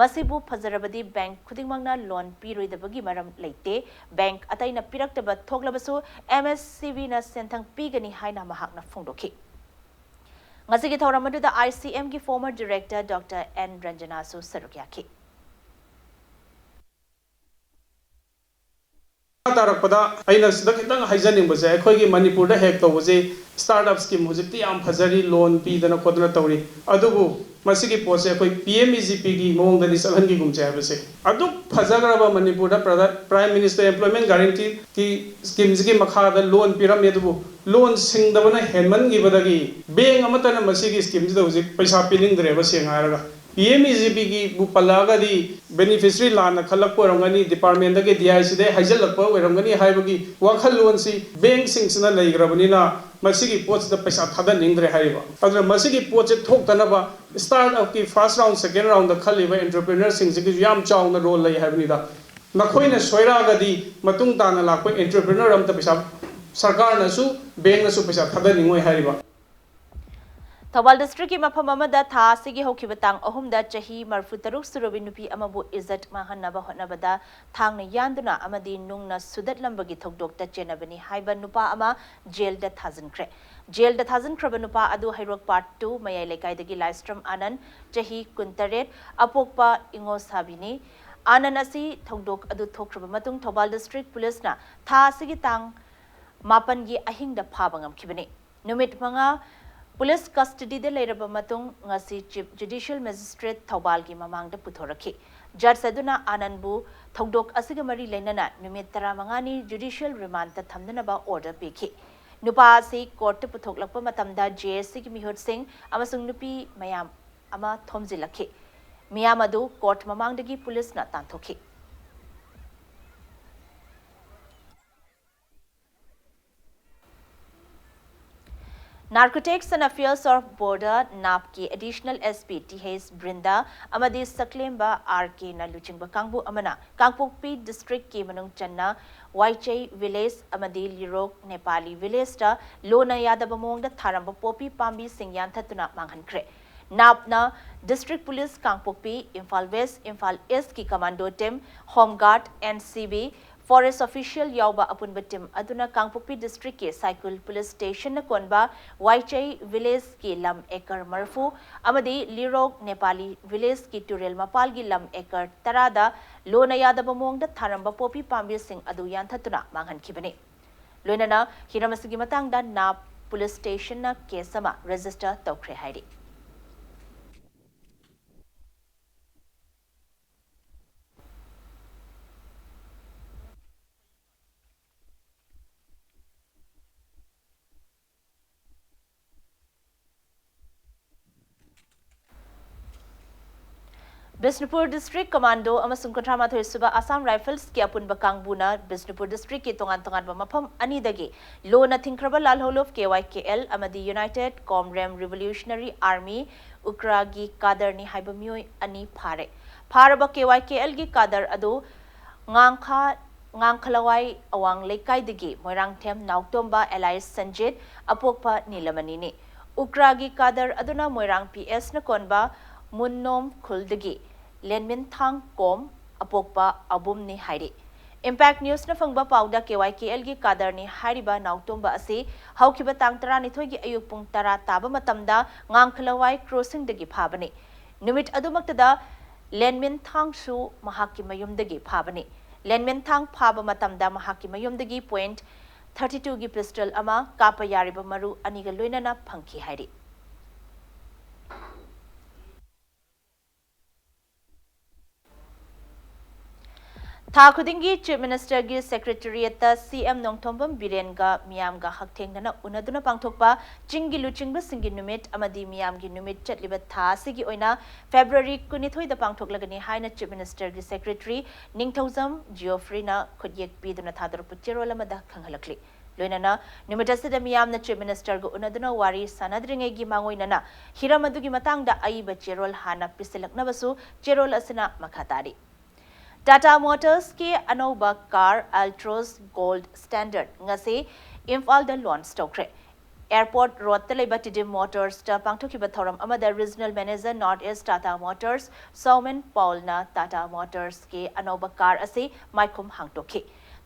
ꯃꯁꯤꯕꯨ ꯐꯖꯔꯕꯗꯤ bank ꯈꯨꯗꯤꯡꯃꯛꯅ loan ꯄꯤꯔꯣꯏꯗꯕꯒꯤ ꯃꯔꯝ ꯂꯩꯇꯦ꯫ Bank ꯑꯇꯩꯅ ꯄꯤꯔꯛꯇꯕ ꯊꯣꯛꯂꯕꯁꯨ M S C V ꯅ ꯁꯦꯟꯊꯪ ꯄꯤꯒꯅꯤ ꯍꯥꯏꯅ ꯃꯍꯥꯛꯅ ꯐꯣꯡꯗꯣꯛꯈꯤ꯫ ꯉꯁꯤꯒꯤ ꯊꯧꯔꯝ ꯑꯗꯨꯗ I C M ꯒꯤ former director Doctor N ꯔꯟꯖꯅꯥꯁꯨ ꯁꯔꯨꯛ ꯌꯥꯈꯤ꯫ ꯃꯈꯥ ꯇꯥꯔꯛꯄꯗ ꯑꯩꯅ ꯁꯤꯗ ꯈꯤꯇꯪ ꯍꯥꯏꯖꯅꯤꯡꯕꯁꯦ, ꯑꯩꯈꯣꯏꯒꯤ ꯃꯅꯤꯄꯨꯔꯗ ꯍꯦꯛ ꯇꯧꯕꯁꯦ startup scheme ꯍꯧꯖꯤꯛꯇꯤ ꯌꯥꯝ ꯐꯖꯔꯤ, loan ꯄꯤꯗꯅ ꯈꯣꯠꯇꯅ ꯇꯧꯔꯤ꯫ ꯑꯗꯨꯕꯨ ꯃꯁꯤꯒꯤ ꯄꯣꯠꯁꯦ ꯑꯩꯈꯣꯏ P M E G P ꯒꯤ ꯃꯑꯣꯡꯗꯗꯤ ꯆꯠꯍꯟꯈꯤꯒꯨꯝꯁꯦ ꯍꯥꯏꯕꯁꯦ꯫ ꯑꯗꯨꯛ ꯐꯖꯈ꯭ꯔꯕ ꯃꯅꯤꯄꯨꯔꯗ ꯄ꯭ꯔꯗ-, Prime Minister Employment Guarantee ꯒꯤ scheme ꯁꯤꯒꯤ ꯃꯈꯥꯗ loan ꯄꯤꯔꯝꯃꯤ, ꯑꯗꯨꯕꯨ loan ꯁꯤꯡꯗꯕꯅ ꯍꯦꯟꯃꯟꯈꯤꯕꯗꯒꯤ bank ꯑꯃꯠꯇꯅ ꯃꯁꯤꯒꯤ scheme ꯁꯤꯗ ꯍꯧꯖꯤꯛ ꯄꯩꯁꯥ ꯄꯤꯅꯤꯡꯗ꯭ꯔꯦꯕ, ꯁꯦꯡꯅ ꯍꯥꯏꯔꯒ꯫ P M E G P ꯒꯤꯕꯨ ꯄꯜꯂꯛꯑꯒꯗꯤ beneficiary ꯂꯥꯟꯅ ꯈꯜꯂꯛꯄ ꯑꯣꯏꯔꯝꯒꯅꯤ, department ꯗꯒꯤ D I C ꯗꯒꯤ ꯍꯥꯏꯖꯤꯜꯂꯛꯄ ꯑꯣꯏꯔꯝꯒꯅꯤ ꯍꯥꯏꯕꯒꯤ ꯋꯥꯈꯜꯂꯣꯟꯁꯤ bank ꯁꯤꯡꯁꯤꯅ ꯂꯩꯈ꯭ꯔꯕꯅꯤꯅ ꯃꯁꯤꯒꯤ ꯄꯣꯠꯁꯤꯗ ꯄꯩꯁꯥ ꯊꯥꯗꯅꯤꯡꯗ꯭ꯔꯦ ꯍꯥꯏꯔꯤꯕ꯫ ꯑꯗꯨꯅ ꯃꯁꯤꯒꯤ ꯄꯣꯠꯁꯦ ꯊꯣꯛꯇꯅꯕ startup ꯀꯤ first round, second round ꯗ ꯈꯜꯂꯤꯕ entrepreneur ꯁꯤꯡꯁꯤꯒꯤꯁꯨ ꯌꯥꯝ ꯆꯥꯎꯅ role ꯂꯩ ꯍꯥꯏꯕꯅꯤꯗ꯫ ꯅꯈꯣꯏꯅ ꯁꯣꯏꯔꯛꯑꯒꯗꯤ ꯃꯇꯨꯡ ꯇꯥꯅ ꯂꯥꯛꯄ entrepreneur ꯑꯝꯇ ꯄꯩꯁꯥ ꯁꯔꯀꯥꯔꯅꯁꯨ bank ꯅꯁꯨ ꯄꯩꯁꯥ ꯊꯥꯗꯅꯤꯡꯉꯣꯏ ꯍꯥꯏꯔꯤꯕ꯫ ꯊꯧꯕꯥꯜ ꯗꯤꯁꯇ꯭ꯔꯤꯛꯀꯤ ꯃꯐꯝ ꯑꯃꯗ ꯊꯥ ꯑꯁꯤꯒꯤ ꯍꯧꯈꯤꯕ ꯇꯥꯡ ꯑꯍꯨꯝꯗ ꯆꯍꯤ ꯃꯔꯤꯐꯨ ꯇꯔꯨꯛ ꯁꯨꯔꯕꯤ ꯅꯨꯄꯤ ꯑꯃꯕꯨ ꯏꯖꯠ ꯃꯥꯡꯍꯟꯅꯕ ꯍꯣꯠꯅꯕꯗ ꯊꯥꯡꯅ ꯌꯥꯟꯗꯨꯅ ꯑꯃꯗꯤ ꯅꯨꯡꯅ ꯁꯨꯗꯠꯂꯝꯕꯒꯤ ꯊꯧꯗꯣꯛꯇ ꯆꯦꯟꯅꯕꯅꯤ ꯍꯥꯏꯕ ꯅꯨꯄꯥ ꯑꯃ ꯖꯦꯜꯗ ꯊꯥꯖꯤꯟꯈ꯭ꯔꯦ꯫ ꯖꯦꯜꯗ ꯊꯥꯖꯤꯟꯈ꯭ꯔꯕ ꯅꯨꯄꯥ ꯑꯗꯨ ꯍꯩꯔꯣꯛ ꯄꯥꯔꯠ ꯇꯨ ꯃꯌꯥꯏ ꯂꯩꯀꯥꯏꯗꯒꯤ ꯂꯥꯏꯁ꯭ꯔꯝ ꯑꯥꯅꯟ, ꯆꯍꯤ ꯀꯨꯟꯇꯔꯦꯠ, ꯑꯄꯣꯛꯄ ꯏꯉꯣꯁꯥꯕꯤꯅꯤ꯫ ꯑꯥꯅꯟ ꯑꯁꯤ ꯊꯧꯗꯣꯛ ꯑꯗꯨ ꯊꯣꯛꯈ꯭ꯔꯕ ꯃꯇꯨꯡ ꯊꯧꯕꯥꯜ ꯗꯤꯁꯇ꯭ꯔꯤꯛ ꯄꯨꯂꯤꯁꯅ ꯊꯥ ꯑꯁꯤꯒꯤ ꯇꯥꯡ ꯃꯥꯄꯟꯒꯤ ꯑꯍꯤꯡꯗ ꯐꯥꯕ ꯉꯝꯈꯤꯕꯅꯤ꯫ ꯅꯨꯃꯤꯠ ꯃꯉꯥ ꯄꯨꯂꯤꯁ ꯀꯁꯇꯗꯤꯗ ꯂꯩꯔꯕ ꯃꯇꯨꯡ ꯉꯁꯤ ꯆꯤꯐ ꯖꯨꯗꯤꯁꯤꯌꯦꯜ ꯃꯦꯖꯤꯁꯇ꯭ꯔꯦꯠ ꯊꯧꯕꯥꯜꯒꯤ ꯃꯃꯥꯡꯗ ꯄꯨꯊꯣꯔꯛꯈꯤ꯫ ꯖꯖ ꯑꯗꯨꯅ ꯑꯥꯅꯟꯕꯨ ꯊꯧꯗꯣꯛ ꯑꯁꯤꯒ ꯃꯔꯤ ꯂꯩꯅꯅ ꯅꯨꯃꯤꯠ ꯇꯔꯥꯃꯉꯥꯅꯤ ꯖꯨꯗꯤꯁꯤꯌꯦꯜ ꯔꯤꯃꯥꯟꯗ ꯊꯝꯅꯅꯕ ꯑꯣꯔꯗꯔ ꯄꯤꯈꯤ꯫ ꯅꯨꯄꯥ ꯑꯁꯤ ꯀꯣꯔꯠꯇ ꯄꯨꯊꯣꯛꯂꯛꯄ ꯃꯇꯝꯗ ꯖꯦ ꯑꯦꯁ ꯁꯤꯒꯤ ꯃꯤꯍꯨꯠꯁꯤꯡ ꯑꯃꯁꯨꯡ ꯅꯨꯄꯤ ꯃꯌꯥꯝ ꯑꯃ ꯊꯣꯝꯖꯤꯜꯂꯛꯈꯤ꯫ ꯃꯤꯌꯥꯝ ꯑꯗꯨ ꯀꯣꯔꯠ ꯃꯃꯥꯡꯗꯒꯤ ꯄꯨꯂꯤꯁꯅ ꯇꯥꯟꯊꯣꯛꯈꯤ꯫ Narcotics and Affairs of Border, ꯅꯥꯞꯀꯤ additional S P T H Brinda ꯑꯃꯗꯤ ꯁꯛꯂꯦꯝꯕ ꯑꯥꯔ ꯀꯦꯅ ꯂꯨꯆꯤꯡꯕ ꯀꯥꯡꯕꯨ ꯑꯃꯅ ꯀꯥꯡꯄꯣꯛꯄꯤ ꯗꯤꯁꯇ꯭ꯔꯤꯛꯀꯤ ꯃꯅꯨꯡ ꯆꯟꯅ ꯋꯥꯏꯆꯩ ꯚꯤꯂꯦꯖ ꯑꯃꯗꯤ ꯂꯤꯔꯣꯛ ꯅꯦꯄꯥꯂꯤ ꯚꯤꯂꯦꯖꯇ ꯂꯣꯟꯅ ꯌꯥꯗꯕ ꯃꯑꯣꯡꯗ ꯊꯥꯔꯝꯕ ꯄꯣꯄꯤ ꯄꯥꯝꯕꯤꯁꯤꯡ ꯌꯥꯟꯊꯠꯇꯨꯅ ꯃꯥꯡꯍꯟꯈ꯭ꯔꯦ꯫ ꯅꯥꯞꯅ district police Kangpokpi, Imphal west, Imphal ꯏꯁꯀꯤ commando team, home guard, N C B, forest official ꯌꯥꯎꯕ ꯑꯄꯨꯟꯕ ꯇꯤꯝ ꯑꯗꯨꯅ ꯀꯥꯡꯄꯣꯛꯄꯤ ꯗꯤꯁꯇ꯭ꯔꯤꯛꯀꯤ ꯁꯥꯏꯀꯨꯜ ꯄꯨꯂꯤꯁ ꯁ꯭ꯇꯦꯁꯟꯅ ꯀꯣꯟꯕ ꯋꯥꯏꯆꯩ ꯚꯤꯂꯦꯖꯀꯤ ꯂꯝ ꯑꯦꯀꯔ ꯃꯔꯤꯐꯨ ꯑꯃꯗꯤ ꯂꯤꯔꯣꯛ ꯅꯦꯄꯥꯂꯤ ꯚꯤꯂꯦꯖꯀꯤ ꯇꯨꯔꯦꯜ ꯃꯄꯥꯜꯒꯤ ꯂꯝ ꯑꯦꯀꯔ ꯇꯔꯥꯗ ꯂꯣꯟꯅ ꯌꯥꯗꯕ ꯃꯑꯣꯡꯗ ꯊꯥꯔꯝꯕ ꯄꯣꯄꯤ ꯄꯥꯝꯕꯤꯁꯤꯡ ꯑꯗꯨ ꯌꯥꯟꯊꯠꯇꯨꯅ ꯃꯥꯡꯍꯟꯈꯤꯕꯅꯤ꯫ ꯂꯣꯏꯅꯅ ꯍꯤꯔꯝ ꯑꯁꯤꯒꯤ ꯃꯇꯥꯡꯗ ꯅꯥꯞ ꯄꯨꯂꯤꯁ ꯁ꯭ꯇꯦꯁꯟꯅ ꯀꯦꯁ ꯑꯃ ꯔꯦꯖꯤꯁꯇꯔ ꯇꯧꯈ꯭ꯔꯦ ꯍꯥꯏꯔꯤ꯫ ꯕꯤꯁꯅꯨꯄꯨꯔ ꯗꯤꯁꯇ꯭ꯔꯤꯛ ꯀꯃꯥꯟꯗꯣ ꯑꯃꯁꯨꯡ ꯀꯨꯟꯊ꯭ꯔꯥ ꯃꯥꯊꯣꯏ ꯁꯨꯕ ꯑꯁꯥꯝ ꯔꯥꯏꯐꯜꯁꯀꯤ ꯑꯄꯨꯟꯕ ꯀꯥꯡꯕꯨꯅ ꯕꯤꯁꯅꯨꯄꯨꯔ ꯗꯤꯁꯇ꯭ꯔꯤꯛꯀꯤ ꯇꯣꯉꯥꯟ ꯇꯣꯉꯥꯟꯕ ꯃꯐꯝ ꯑꯅꯤꯗꯒꯤ ꯂꯣꯟꯅ ꯊꯤꯡꯈ꯭ꯔꯕ ꯂꯥꯜꯍꯧꯂꯨꯞ ꯀꯦ ꯋꯥꯏ ꯀꯦ ꯑꯦꯜ ꯑꯃꯗꯤ ꯌꯨꯅꯥꯏꯇꯦꯗ ꯀꯣꯝꯔꯦꯝ ꯔꯤꯚꯣꯂꯨꯁꯅꯔꯤ ꯑꯥꯔꯃꯤ, ꯎꯀ꯭ꯔꯥꯒꯤ ꯀꯥꯗꯔꯅꯤ ꯍꯥꯏꯕ ꯃꯤꯑꯣꯏ ꯑꯅꯤ ꯐꯥꯔꯦ꯫ ꯐꯥꯔꯕ ꯀꯦ ꯋꯥꯏ ꯀꯦ ꯑꯦꯜꯒꯤ ꯀꯥꯗꯔ ꯑꯗꯨ ꯉꯥꯡꯈꯥ, ꯉꯥꯡꯈꯂꯋꯥꯏ ꯑꯋꯥꯡ ꯂꯩꯀꯥꯏꯗꯒꯤ ꯃꯣꯏꯔꯥꯡꯊꯦꯝ ꯅꯥꯎꯇꯣꯝꯕ ꯑꯦꯂꯥꯏꯁ ꯁꯟꯖꯤꯠ, ꯑꯄꯣꯛꯄ ꯅꯤꯂꯃꯅꯤꯅꯤ꯫ ꯎꯀ꯭ꯔꯥꯒꯤ ꯀꯥꯗꯔ ꯑꯗꯨꯅ ꯃꯣꯏꯔꯥꯡ ꯄꯤ ꯑꯦꯁꯅ ꯀꯣꯟꯕ ꯃꯨꯟꯅꯣꯝ ꯈꯨꯜꯗꯒꯤ ꯂꯦꯟꯃꯤꯟꯊꯥꯡ ꯀꯣꯝ ꯑꯄꯣꯛꯄ ꯑꯕꯨꯝꯅꯤ ꯍꯥꯏꯔꯤ꯫ ꯏꯝꯄꯦꯛ ꯅ꯭ꯌꯨꯁꯅ ꯐꯪꯕ ꯄꯥꯎꯗ ꯀꯦ ꯋꯥꯏ ꯀꯦ ꯑꯦꯜꯒꯤ ꯀꯥꯗꯔꯅꯤ ꯍꯥꯏꯔꯤꯕ ꯅꯥꯎꯇꯣꯝꯕ ꯑꯁꯤ ꯍꯧꯈꯤꯕ ꯇꯥꯡ ꯇꯔꯥꯅꯤꯊꯣꯏꯒꯤ ꯑꯌꯨꯛ ꯄꯨꯡ ꯇꯔꯥ ꯇꯥꯕ ꯃꯇꯝꯗ ꯉꯥꯡꯈꯂꯋꯥꯏ ꯀ꯭ꯔꯣꯁꯤꯡꯗꯒꯤ ꯐꯥꯕꯅꯤ꯫ ꯅꯨꯃꯤꯠ ꯑꯗꯨꯃꯛꯇꯗ ꯂꯦꯟꯃꯤꯟꯊꯥꯡꯁꯨ ꯃꯍꯥꯛꯀꯤ ꯃꯌꯨꯝꯗꯒꯤ ꯐꯥꯕꯅꯤ꯫ ꯂꯦꯟꯃꯤꯟꯊꯥꯡ ꯐꯥꯕ ꯃꯇꯝꯗ ꯃꯍꯥꯛꯀꯤ ꯃꯌꯨꯝꯗꯒꯤ ꯄꯣꯏꯟꯠ ꯊꯥꯔꯇꯤ ꯇꯨꯒꯤ ꯄꯤꯁꯇꯜ ꯑꯃ, ꯀꯥꯞꯄ ꯌꯥꯔꯤꯕ ꯃꯔꯨ ꯑꯅꯤꯒ ꯂꯣꯏꯅꯅ ꯐꯪꯈꯤ ꯍꯥꯏꯔꯤ꯫ ꯊꯥ ꯈꯨꯗꯤꯡꯒꯤ ꯆꯤꯐ ꯃꯤꯅꯤꯁꯇꯔꯒꯤ ꯁꯦꯀ꯭ꯔꯦꯇꯔꯤꯌꯦꯠꯇ ꯁꯤ ꯑꯦꯝ ꯅꯣꯡꯊꯣꯝꯕꯝ ꯕꯤꯔꯦꯟꯒ ꯃꯤꯌꯥꯝꯒ ꯍꯛꯊꯦꯡꯅꯅ ꯎꯅꯗꯨꯅ ꯄꯥꯡꯊꯣꯛꯄ ꯆꯤꯡꯒꯤ ꯂꯨꯆꯤꯡꯕꯁꯤꯡꯒꯤ ꯅꯨꯃꯤꯠ ꯑꯃꯗꯤ ꯃꯤꯌꯥꯝꯒꯤ ꯅꯨꯃꯤꯠ ꯆꯠꯂꯤꯕ ꯊꯥ ꯑꯁꯤꯒꯤ ꯑꯣꯏꯅ ꯐꯦꯕ꯭ꯔꯨꯋꯥꯔꯤ ꯀꯨꯟꯅꯤꯊꯣꯏꯗ ꯄꯥꯡꯊꯣꯛꯂꯒꯅꯤ ꯍꯥꯏꯅ ꯆꯤꯐ ꯃꯤꯅꯤꯁꯇꯔꯒꯤ ꯁꯦꯀ꯭ꯔꯦꯇꯔꯤ ꯅꯤꯡꯊꯧꯖꯝ ꯖꯤꯑꯣꯐ꯭ꯔꯤꯅ ꯈꯨꯠꯌꯦꯛ ꯄꯤꯗꯨꯅ ꯊꯥꯗꯣꯔꯛꯄ ꯆꯦꯔꯣꯜ ꯑꯃꯗ ꯈꯪꯍꯜꯂꯛꯂꯤ꯫ ꯂꯣꯏꯅꯅ ꯅꯨꯃꯤꯠ ꯑꯁꯤꯗ ꯃꯤꯌꯥꯝꯅ ꯆꯤꯐ ꯃꯤꯅꯤꯁꯇꯔꯒ ꯎꯅꯗꯨꯅ ꯋꯥꯔꯤ ꯁꯥꯟꯅꯗ꯭ꯔꯤꯉꯩꯒꯤ ꯃꯥꯡꯑꯣꯏꯅꯅ ꯍꯤꯔꯝ ꯑꯗꯨꯒꯤ ꯃꯇꯥꯡꯗ ꯑꯏꯕ ꯆꯦꯔꯣꯜ ꯍꯥꯟꯅ ꯄꯤꯁꯤꯜꯂꯛꯅꯕꯁꯨ ꯆꯦꯔꯣꯜ ꯑꯁꯤꯅ ꯃꯈꯥ ꯇꯥꯔꯤ꯫ ꯇꯥꯇꯥ ꯃꯣꯇꯔꯁꯀꯤ ꯑꯅꯧꯕ ꯀꯥꯔ ꯑꯜꯇ꯭ꯔꯣꯁ ꯒꯣꯜꯗ ꯁ꯭ꯇꯦꯟꯗꯔꯗ ꯉꯁꯤ ꯏꯝꯐꯥꯜꯗ ꯂꯣꯟꯆ ꯇꯧꯈ꯭ꯔꯦ꯫ ꯑꯦꯌꯔꯄꯣꯔꯠ ꯔꯣꯗꯇ ꯂꯩꯕ ꯇꯤꯗꯤꯝ ꯃꯣꯇꯔꯁꯇ ꯄꯥꯡꯊꯣꯛꯈꯤꯕ ꯊꯧꯔꯝ ꯑꯃꯗ regional manager north east Tata motors Somen ꯄꯥꯎꯜꯅ ꯇꯥꯇꯥ ꯃꯣꯇꯔꯁꯀꯤ ꯑꯅꯧꯕ ꯀꯥꯔ ꯑꯁꯤ ꯃꯥꯏꯈꯨꯝ ꯍꯥꯡꯗꯣꯛꯈꯤ꯫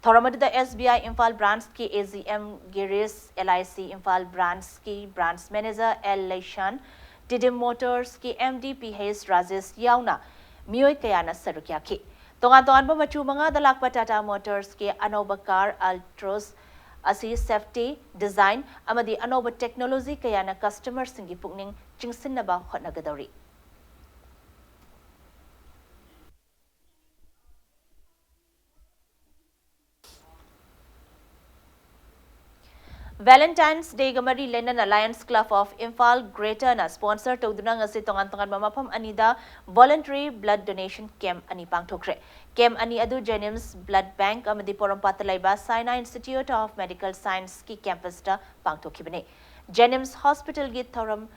ꯊꯧꯔꯝ ꯑꯗꯨꯗ ꯑꯦꯁ ꯕꯤ ꯑꯥꯏ ꯏꯝꯐꯥꯜ ꯕ꯭ꯔꯥꯟꯆꯀꯤ A G M Girish, L I C Imphal ꯕ꯭ꯔꯥꯟꯆꯀꯤ branch manager L Leishan, Tiddim ꯃꯣꯇꯔꯁꯀꯤ M D P H Rajesh ꯌꯥꯎꯅ ꯃꯤꯑꯣꯏ ꯀꯌꯥꯅ ꯁꯔꯨꯛ ꯌꯥꯈꯤ꯫ ꯇꯣꯉꯥꯟ ꯇꯣꯉꯥꯟꯕ ꯃꯆꯨ ꯃꯉꯥꯗ ꯂꯥꯛꯄ ꯇꯥꯇꯥ ꯃꯣꯇꯔꯁꯀꯤ ꯑꯅꯧꯕ ꯀꯥꯔ ꯑꯜꯇ꯭ꯔꯣꯁ ꯑꯁꯤ ꯁꯦꯐꯇꯤ, ꯗꯤꯖꯥꯏꯟ ꯑꯃꯗꯤ ꯑꯅꯧꯕ ꯇꯦꯛꯅꯣꯂꯣꯖꯤ ꯀꯌꯥꯅ ꯀꯁꯇꯃꯔꯁꯤꯡꯒꯤ ꯄꯨꯛꯅꯤꯡ ꯆꯤꯡꯁꯤꯟꯅꯕ ꯍꯣꯠꯅꯒꯗꯧꯔꯤ꯫ ꯚꯦꯂꯦꯟꯇꯥꯏꯟꯁ ꯗꯦꯒ ꯃꯔꯤ ꯂꯩꯅꯅ Lions Club of Imphal Greater ꯅ sponsor ꯇꯧꯗꯨꯅ ꯉꯁꯤ ꯇꯣꯉꯥꯟ ꯇꯣꯉꯥꯟꯕ ꯃꯐꯝ ꯑꯅꯤꯗ voluntary blood donation camp ꯑꯅꯤ ꯄꯥꯡꯊꯣꯛꯈ꯭ꯔꯦ꯫ Camp ꯑꯅꯤ ꯑꯗꯨ ꯖꯦꯅꯤꯝꯁ ꯕ꯭ꯂꯗ ꯕꯦꯡꯛ ꯑꯃꯗꯤ ꯄꯣꯔꯣꯝꯄꯥꯠꯇ ꯂꯩꯕ Saina Institute of Medical Science ꯀꯤ campus ꯇ ꯄꯥꯡꯊꯣꯛꯈꯤꯕꯅꯤ꯫ ꯖꯦꯅꯤꯝꯁ ꯍꯣꯁꯄꯤꯇꯥꯜꯒꯤ ꯊꯧꯔꯝ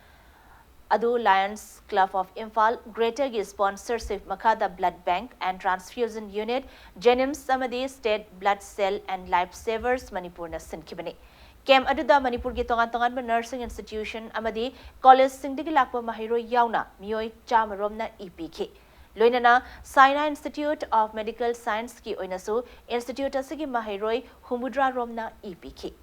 ꯑꯗꯨ Lions Club of Imphal Greater ꯒꯤ sponsorship ꯃꯈꯥꯗ Blood Bank and Transfusion Unit, ꯖꯦꯅꯤꯝꯁ ꯑꯃꯗꯤ State Blood Cell and Life Savers ꯃꯅꯤꯄꯨꯔꯅ ꯁꯤꯟꯈꯤꯕꯅꯤ꯫ ꯀꯦꯝꯞ ꯑꯗꯨꯗ ꯃꯅꯤꯄꯨꯔꯒꯤ ꯇꯣꯉꯥꯟ ꯇꯣꯉꯥꯟꯕ ꯅꯔꯁꯤꯡ ꯏꯟꯁꯇꯤꯇ꯭ꯌꯨꯁꯟ ꯑꯃꯗꯤ ꯀꯣꯂꯦꯖꯁꯤꯡꯗꯒꯤ ꯂꯥꯛꯄ ꯃꯍꯩꯔꯣꯏ ꯌꯥꯎꯅ ꯃꯤꯑꯣꯏ ꯆꯥꯃ ꯔꯣꯝꯅ ꯏ ꯄꯤꯈꯤ꯫ ꯂꯣꯏꯅꯅ ꯁꯥꯏꯅꯥ ꯏꯟꯁꯇꯤꯇ꯭ꯌꯨꯠ ꯑꯣꯐ ꯃꯦꯗꯤꯀꯦꯜ ꯁꯥꯏꯟꯁꯀꯤ ꯑꯣꯏꯅꯁꯨ ꯏꯟꯁꯇꯤꯇ꯭ꯌꯨꯠ ꯑꯁꯤꯒꯤ ꯃꯍꯩꯔꯣꯏ ꯍꯨꯝꯐꯨꯇꯔꯥ ꯔꯣꯝꯅ ꯏ ꯄꯤꯈꯤ꯫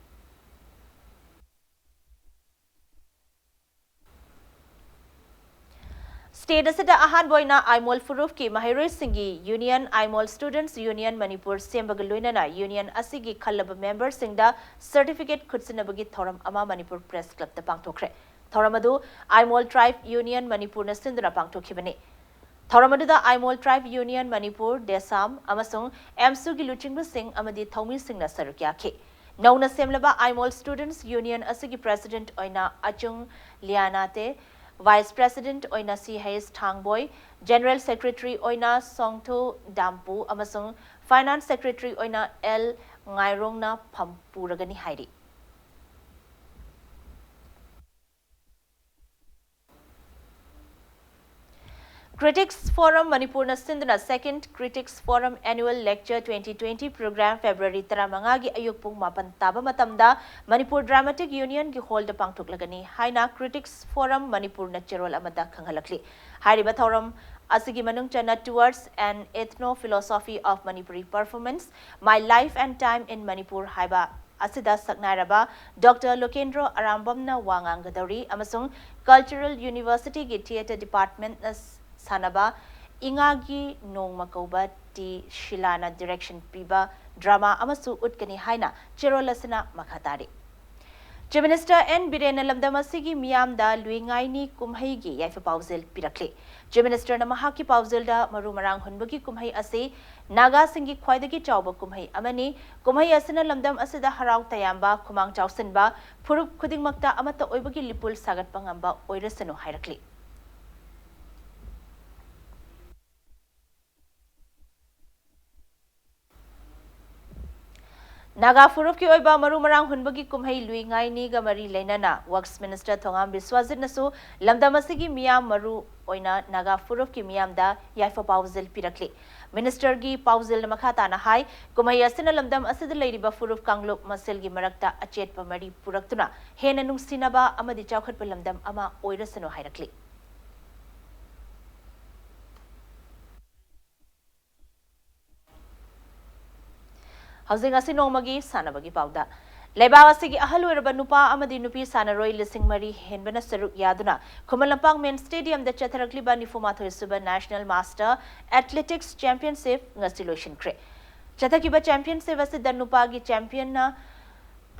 ꯁ꯭ꯇꯦꯠ ꯑꯁꯤꯗ ꯑꯍꯥꯟꯕ ꯑꯣꯏꯅ ꯑꯥꯏꯃꯣꯜ ꯐꯨꯔꯨꯞꯀꯤ ꯃꯍꯩꯔꯣꯏꯁꯤꯡꯒꯤ ꯌꯨꯅꯤꯌꯟ, ꯑꯥꯏꯃꯣꯜ ꯁ꯭ꯇꯨꯗꯦꯟꯠꯁ ꯌꯨꯅꯤꯌꯟ ꯃꯅꯤꯄꯨꯔ ꯁꯦꯝꯕꯒ ꯂꯣꯏꯅꯅ ꯌꯨꯅꯤꯌꯟ ꯑꯁꯤꯒꯤ ꯈꯜꯂꯕ ꯃꯦꯝꯕꯔꯁꯤꯡꯗ ꯁꯔꯇꯤꯐꯤꯀꯦꯠ ꯈꯨꯠꯁꯤꯟꯅꯕꯒꯤ ꯊꯧꯔꯝ ꯑꯃ ꯃꯅꯤꯄꯨꯔ ꯄ꯭ꯔꯦꯁ ꯀ꯭ꯂꯕꯇ ꯄꯥꯡꯊꯣꯛꯈ꯭ꯔꯦ꯫ ꯊꯧꯔꯝ ꯑꯗꯨ ꯑꯥꯏꯃꯣꯜ ꯇ꯭ꯔꯥꯏꯕ ꯌꯨꯅꯤꯌꯟ ꯃꯅꯤꯄꯨꯔꯅ ꯁꯤꯟꯗꯨꯅ ꯄꯥꯡꯊꯣꯛꯈꯤꯕꯅꯤ꯫ ꯊꯧꯔꯝ ꯑꯗꯨꯗ ꯑꯥꯏꯃꯣꯜ ꯇ꯭ꯔꯥꯏꯕ ꯌꯨꯅꯤꯌꯟ ꯃꯅꯤꯄꯨꯔ, ꯗꯦꯁꯥꯝ ꯑꯃꯁꯨꯡ ꯑꯦꯝꯁꯨꯒꯤ ꯂꯨꯆꯤꯡꯕꯁꯤꯡ ꯑꯃꯗꯤ ꯊꯧꯃꯤꯁꯤꯡꯅ ꯁꯔꯨꯛ ꯌꯥꯈꯤ꯫ ꯅꯧꯅ ꯁꯦꯝꯂꯕ ꯑꯥꯏꯃꯣꯜ ꯁ꯭ꯇꯨꯗꯦꯟꯠꯁ ꯌꯨꯅꯤꯌꯟ ꯑꯁꯤꯒꯤ ꯄ꯭ꯔꯦꯁꯤꯗꯦꯟꯠ ꯑꯣꯏꯅ ꯑꯆꯨꯡ ꯂꯤꯌꯥꯅꯥꯇꯦ, ꯚꯥꯏꯁ ꯄ꯭ꯔꯦꯁꯤꯗꯦꯟꯠ ꯑꯣꯏꯅ ꯁꯤ ꯍꯩꯆ ꯊꯥꯡꯕꯣꯏ, ꯖꯦꯅꯔꯦꯜ ꯁꯦꯀ꯭ꯔꯦꯇꯔꯤ ꯑꯣꯏꯅ ꯁꯣꯡꯊꯨ ꯗꯥꯝꯄꯨ ꯑꯃꯁꯨꯡ ꯐꯥꯏꯅꯥꯟꯁ ꯁꯦꯀ꯭ꯔꯦꯇꯔꯤ ꯑꯣꯏꯅ ꯑꯦꯜ ꯉꯥꯏꯔꯣꯡꯅ ꯐꯝ ꯄꯨꯔꯒꯅꯤ ꯍꯥꯏꯔꯤ꯫ ꯀ꯭ꯔꯤꯇꯤꯛꯁ ꯐꯣꯔꯝ ꯃꯅꯤꯄꯨꯔꯅ ꯁꯤꯟꯗꯨꯅ Second Critics Forum Annual Lecture twenty twenty program February ꯇꯔꯥꯃꯉꯥꯒꯤ ꯑꯌꯨꯛ ꯄꯨꯡ ꯃꯥꯄꯟ ꯇꯥꯕ ꯃꯇꯝꯗ ꯃꯅꯤꯄꯨꯔ ꯗ꯭ꯔꯥꯃꯥꯇꯤꯛ ꯌꯨꯅꯤꯌꯟꯒꯤ ꯍꯣꯜꯗ ꯄꯥꯡꯊꯣꯛꯂꯒꯅꯤ ꯍꯥꯏꯅ ꯀ꯭ꯔꯤꯇꯤꯛꯁ ꯐꯣꯔꯝ ꯃꯅꯤꯄꯨꯔꯅ ꯆꯦꯔꯣꯜ ꯑꯃꯗ ꯈꯪꯍꯜꯂꯛꯂꯤ꯫ ꯍꯥꯏꯔꯤꯕ ꯊꯧꯔꯝ ꯑꯁꯤꯒꯤ ꯃꯅꯨꯡ ꯆꯟꯅ Towards an Ethno-Philosophy of Manipuri Performance, My Life and Time in Manipur ꯍꯥꯏꯕ ꯑꯁꯤꯗ ꯁꯛꯅꯥꯏꯔꯕ ꯗꯣꯛꯇꯔ ꯂꯣꯀꯦꯟꯗ꯭ꯔꯣ ꯑꯔꯥꯝꯕꯝꯅ ꯋꯥ ꯉꯥꯡꯒꯗꯧꯔꯤ ꯑꯃꯁꯨꯡ ꯀꯜꯆꯔꯦꯜ ꯌꯨꯅꯤꯚꯔꯁꯤꯇꯤꯒꯤ ꯊꯤꯌꯦꯇꯔ ꯗꯤꯄꯥꯔꯠꯃꯦꯟꯠꯅ ꯁꯥꯟꯅꯕ ꯏꯉꯥꯒꯤ ꯅꯣꯡꯃ ꯀꯧꯕ ꯇꯤ ꯁꯤꯂꯥꯅ ꯗꯤꯔꯦꯛꯁꯟ ꯄꯤꯕ ꯗ꯭ꯔꯃꯥ ꯑꯃꯁꯨ ꯎꯠꯀꯅꯤ ꯍꯥꯏꯅ ꯆꯦꯔꯣꯜ ꯑꯁꯤꯅ ꯃꯈꯥ ꯇꯥꯔꯤ꯫ ꯆꯤꯐ ꯃꯤꯅꯤꯁꯇꯔ ꯑꯦꯟ ꯕꯤꯔꯦꯟꯅ ꯂꯝꯗꯝ ꯑꯁꯤꯒꯤ ꯃꯤꯌꯥꯝꯗ ꯂꯨꯏꯉꯥꯏꯅꯤ ꯀꯨꯝꯍꯩꯒꯤ ꯌꯥꯏꯐ ꯄꯥꯎꯖꯦꯜ ꯄꯤꯔꯛꯂꯤ꯫ ꯆꯤꯐ ꯃꯤꯅꯤꯁꯇꯔꯅ ꯃꯍꯥꯛꯀꯤ ꯄꯥꯎꯖꯦꯜꯗ ꯃꯔꯨ ꯃꯔꯥꯡ ꯍꯨꯟꯕꯒꯤ ꯀꯨꯝꯍꯩ ꯑꯁꯤ ꯅꯥꯒꯥꯁꯤꯡꯒꯤ ꯈ꯭ꯋꯥꯏꯗꯒꯤ ꯆꯥꯎꯕ ꯀꯨꯝꯍꯩ ꯑꯃꯅꯤ꯫ ꯀꯨꯝꯍꯩ ꯑꯁꯤꯅ ꯂꯝꯗꯝ ꯑꯁꯤꯗ ꯍꯔꯥꯎ ꯇꯌꯥꯝꯕ, ꯈꯨꯃꯥꯡ ꯆꯥꯎꯁꯤꯟꯕ, ꯐꯨꯔꯨꯞ ꯈꯨꯗꯤꯡꯃꯛꯇ ꯑꯃꯠꯇ ꯑꯣꯏꯕꯒꯤ ꯂꯤꯄꯨꯜ ꯁꯥꯒꯠꯄ ꯉꯝꯕ ꯑꯣꯏꯔꯁꯅꯨ ꯍꯥꯏꯔꯛꯂꯤ꯫ ꯅꯥꯒꯥ ꯐꯨꯔꯨꯞꯀꯤ ꯑꯣꯏꯕ ꯃꯔꯨ ꯃꯔꯥꯡ ꯍꯨꯟꯕꯒꯤ ꯀꯨꯝꯍꯩ ꯂꯨꯏ ꯉꯥꯏꯅꯤꯒ ꯃꯔꯤ ꯂꯩꯅꯅ ꯋꯔꯛꯁ ꯃꯤꯅꯤꯁꯇꯔ ꯊꯣꯉꯥꯝ ꯕꯤꯁ꯭ꯋꯥꯖꯤꯠꯅꯁꯨ ꯂꯝꯗꯝ ꯑꯁꯤꯒꯤ ꯃꯤꯌꯥꯝ, ꯃꯔꯨ ꯑꯣꯏꯅ ꯅꯥꯒꯥ ꯐꯨꯔꯨꯞꯀꯤ ꯃꯤꯌꯥꯝꯗ ꯌꯥꯏꯐ ꯄꯥꯎꯖꯦꯜ ꯄꯤꯔꯛꯂꯤ꯫ ꯃꯤꯅꯤꯁꯇꯔꯒꯤ ꯄꯥꯎꯖꯦꯜꯅ ꯃꯈꯥ ꯇꯥꯅ ꯍꯥꯏ, ꯀꯨꯝꯍꯩ ꯑꯁꯤꯅ ꯂꯝꯗꯝ ꯑꯁꯤꯗ ꯂꯩꯔꯤꯕ ꯐꯨꯔꯨꯞ ꯀꯥꯡꯂꯨꯞ ꯃꯁꯦꯜꯒꯤ ꯃꯔꯛꯇ ꯑꯆꯦꯠꯄ ꯃꯔꯤ ꯄꯨꯔꯛꯇꯨꯅ ꯍꯦꯟꯅ ꯅꯨꯡꯁꯤꯅꯕ ꯑꯃꯗꯤ ꯆꯥꯎꯈꯠꯄ ꯂꯝꯗꯝ ꯑꯃ ꯑꯣꯏꯔꯁꯅꯨ ꯍꯥꯏꯔꯛꯂꯤ꯫ ꯍꯧꯖꯤꯛ ꯉꯁꯤ ꯅꯣꯡꯃꯒꯤ ꯁꯥꯟꯅꯕꯒꯤ ꯄꯥꯎꯗ꯫ ꯂꯩꯕꯥꯛ ꯑꯁꯤꯒꯤ ꯑꯍꯜ ꯑꯣꯏꯔꯕ ꯅꯨꯄꯥ ꯑꯃꯗꯤ ꯅꯨꯄꯤ ꯁꯥꯟꯅꯔꯣꯏ ꯂꯤꯁꯤꯡ ꯃꯔꯤ ꯍꯦꯟꯕꯅ ꯁꯔꯨꯛ ꯌꯥꯗꯨꯅ ꯈꯨꯃꯟ ꯂꯝꯄꯥꯛ ꯃꯦꯟ ꯁ꯭ꯇꯦꯗꯤꯌꯝꯗ ꯆꯠꯊꯔꯛꯂꯤꯕ ꯅꯤꯐꯨ ꯃꯥꯊꯣꯏ ꯁꯨꯕ ꯅꯦꯁꯅꯦꯜ ꯃꯥꯁꯇꯔ ꯑꯦꯊꯂꯦꯇꯤꯛꯁ ꯆꯦꯝꯄꯤꯌꯟꯁꯤꯞ ꯉꯁꯤ ꯂꯣꯏꯁꯤꯟꯈ꯭ꯔꯦ꯫ ꯆꯠꯊꯈꯤꯕ ꯆꯦꯝꯄꯤꯌꯟꯁꯤꯞ ꯑꯁꯤꯗ ꯅꯨꯄꯥꯒꯤ ꯆꯦꯝꯄꯤꯌꯟꯅ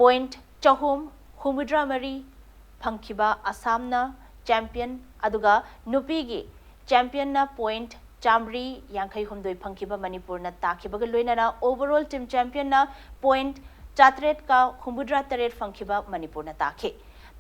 ꯄꯣꯏꯟꯠ ꯆꯍꯨꯝ ꯍꯨꯝꯐꯨꯇꯔꯥ ꯃꯔꯤ ꯐꯪꯈꯤꯕ ꯑꯁꯥꯝꯅ ꯆꯦꯝꯄꯤꯌꯟ, ꯑꯗꯨꯒ ꯅꯨꯄꯤꯒꯤ ꯆꯦꯝꯄꯤꯌꯟꯅ ꯄꯣꯏꯟꯠ ꯆꯥꯃꯔꯤ ꯌꯥꯡꯈꯩ ꯍꯨꯝꯗꯣꯏ ꯐꯪꯈꯤꯕ ꯃꯅꯤꯄꯨꯔꯅ ꯇꯥꯈꯤꯕꯒ ꯂꯣꯏꯅꯅ ꯑꯣꯚꯔꯑꯣꯜ ꯇꯤꯝ ꯆꯦꯝꯄꯤꯌꯟꯅ ꯄꯣꯏꯟꯠ ꯆꯥꯇ꯭ꯔꯦꯠꯀ ꯍꯨꯝꯐꯨꯇꯔꯥ ꯇꯔꯦꯠ ꯐꯪꯈꯤꯕ ꯃꯅꯤꯄꯨꯔꯅ ꯇꯥꯈꯤ꯫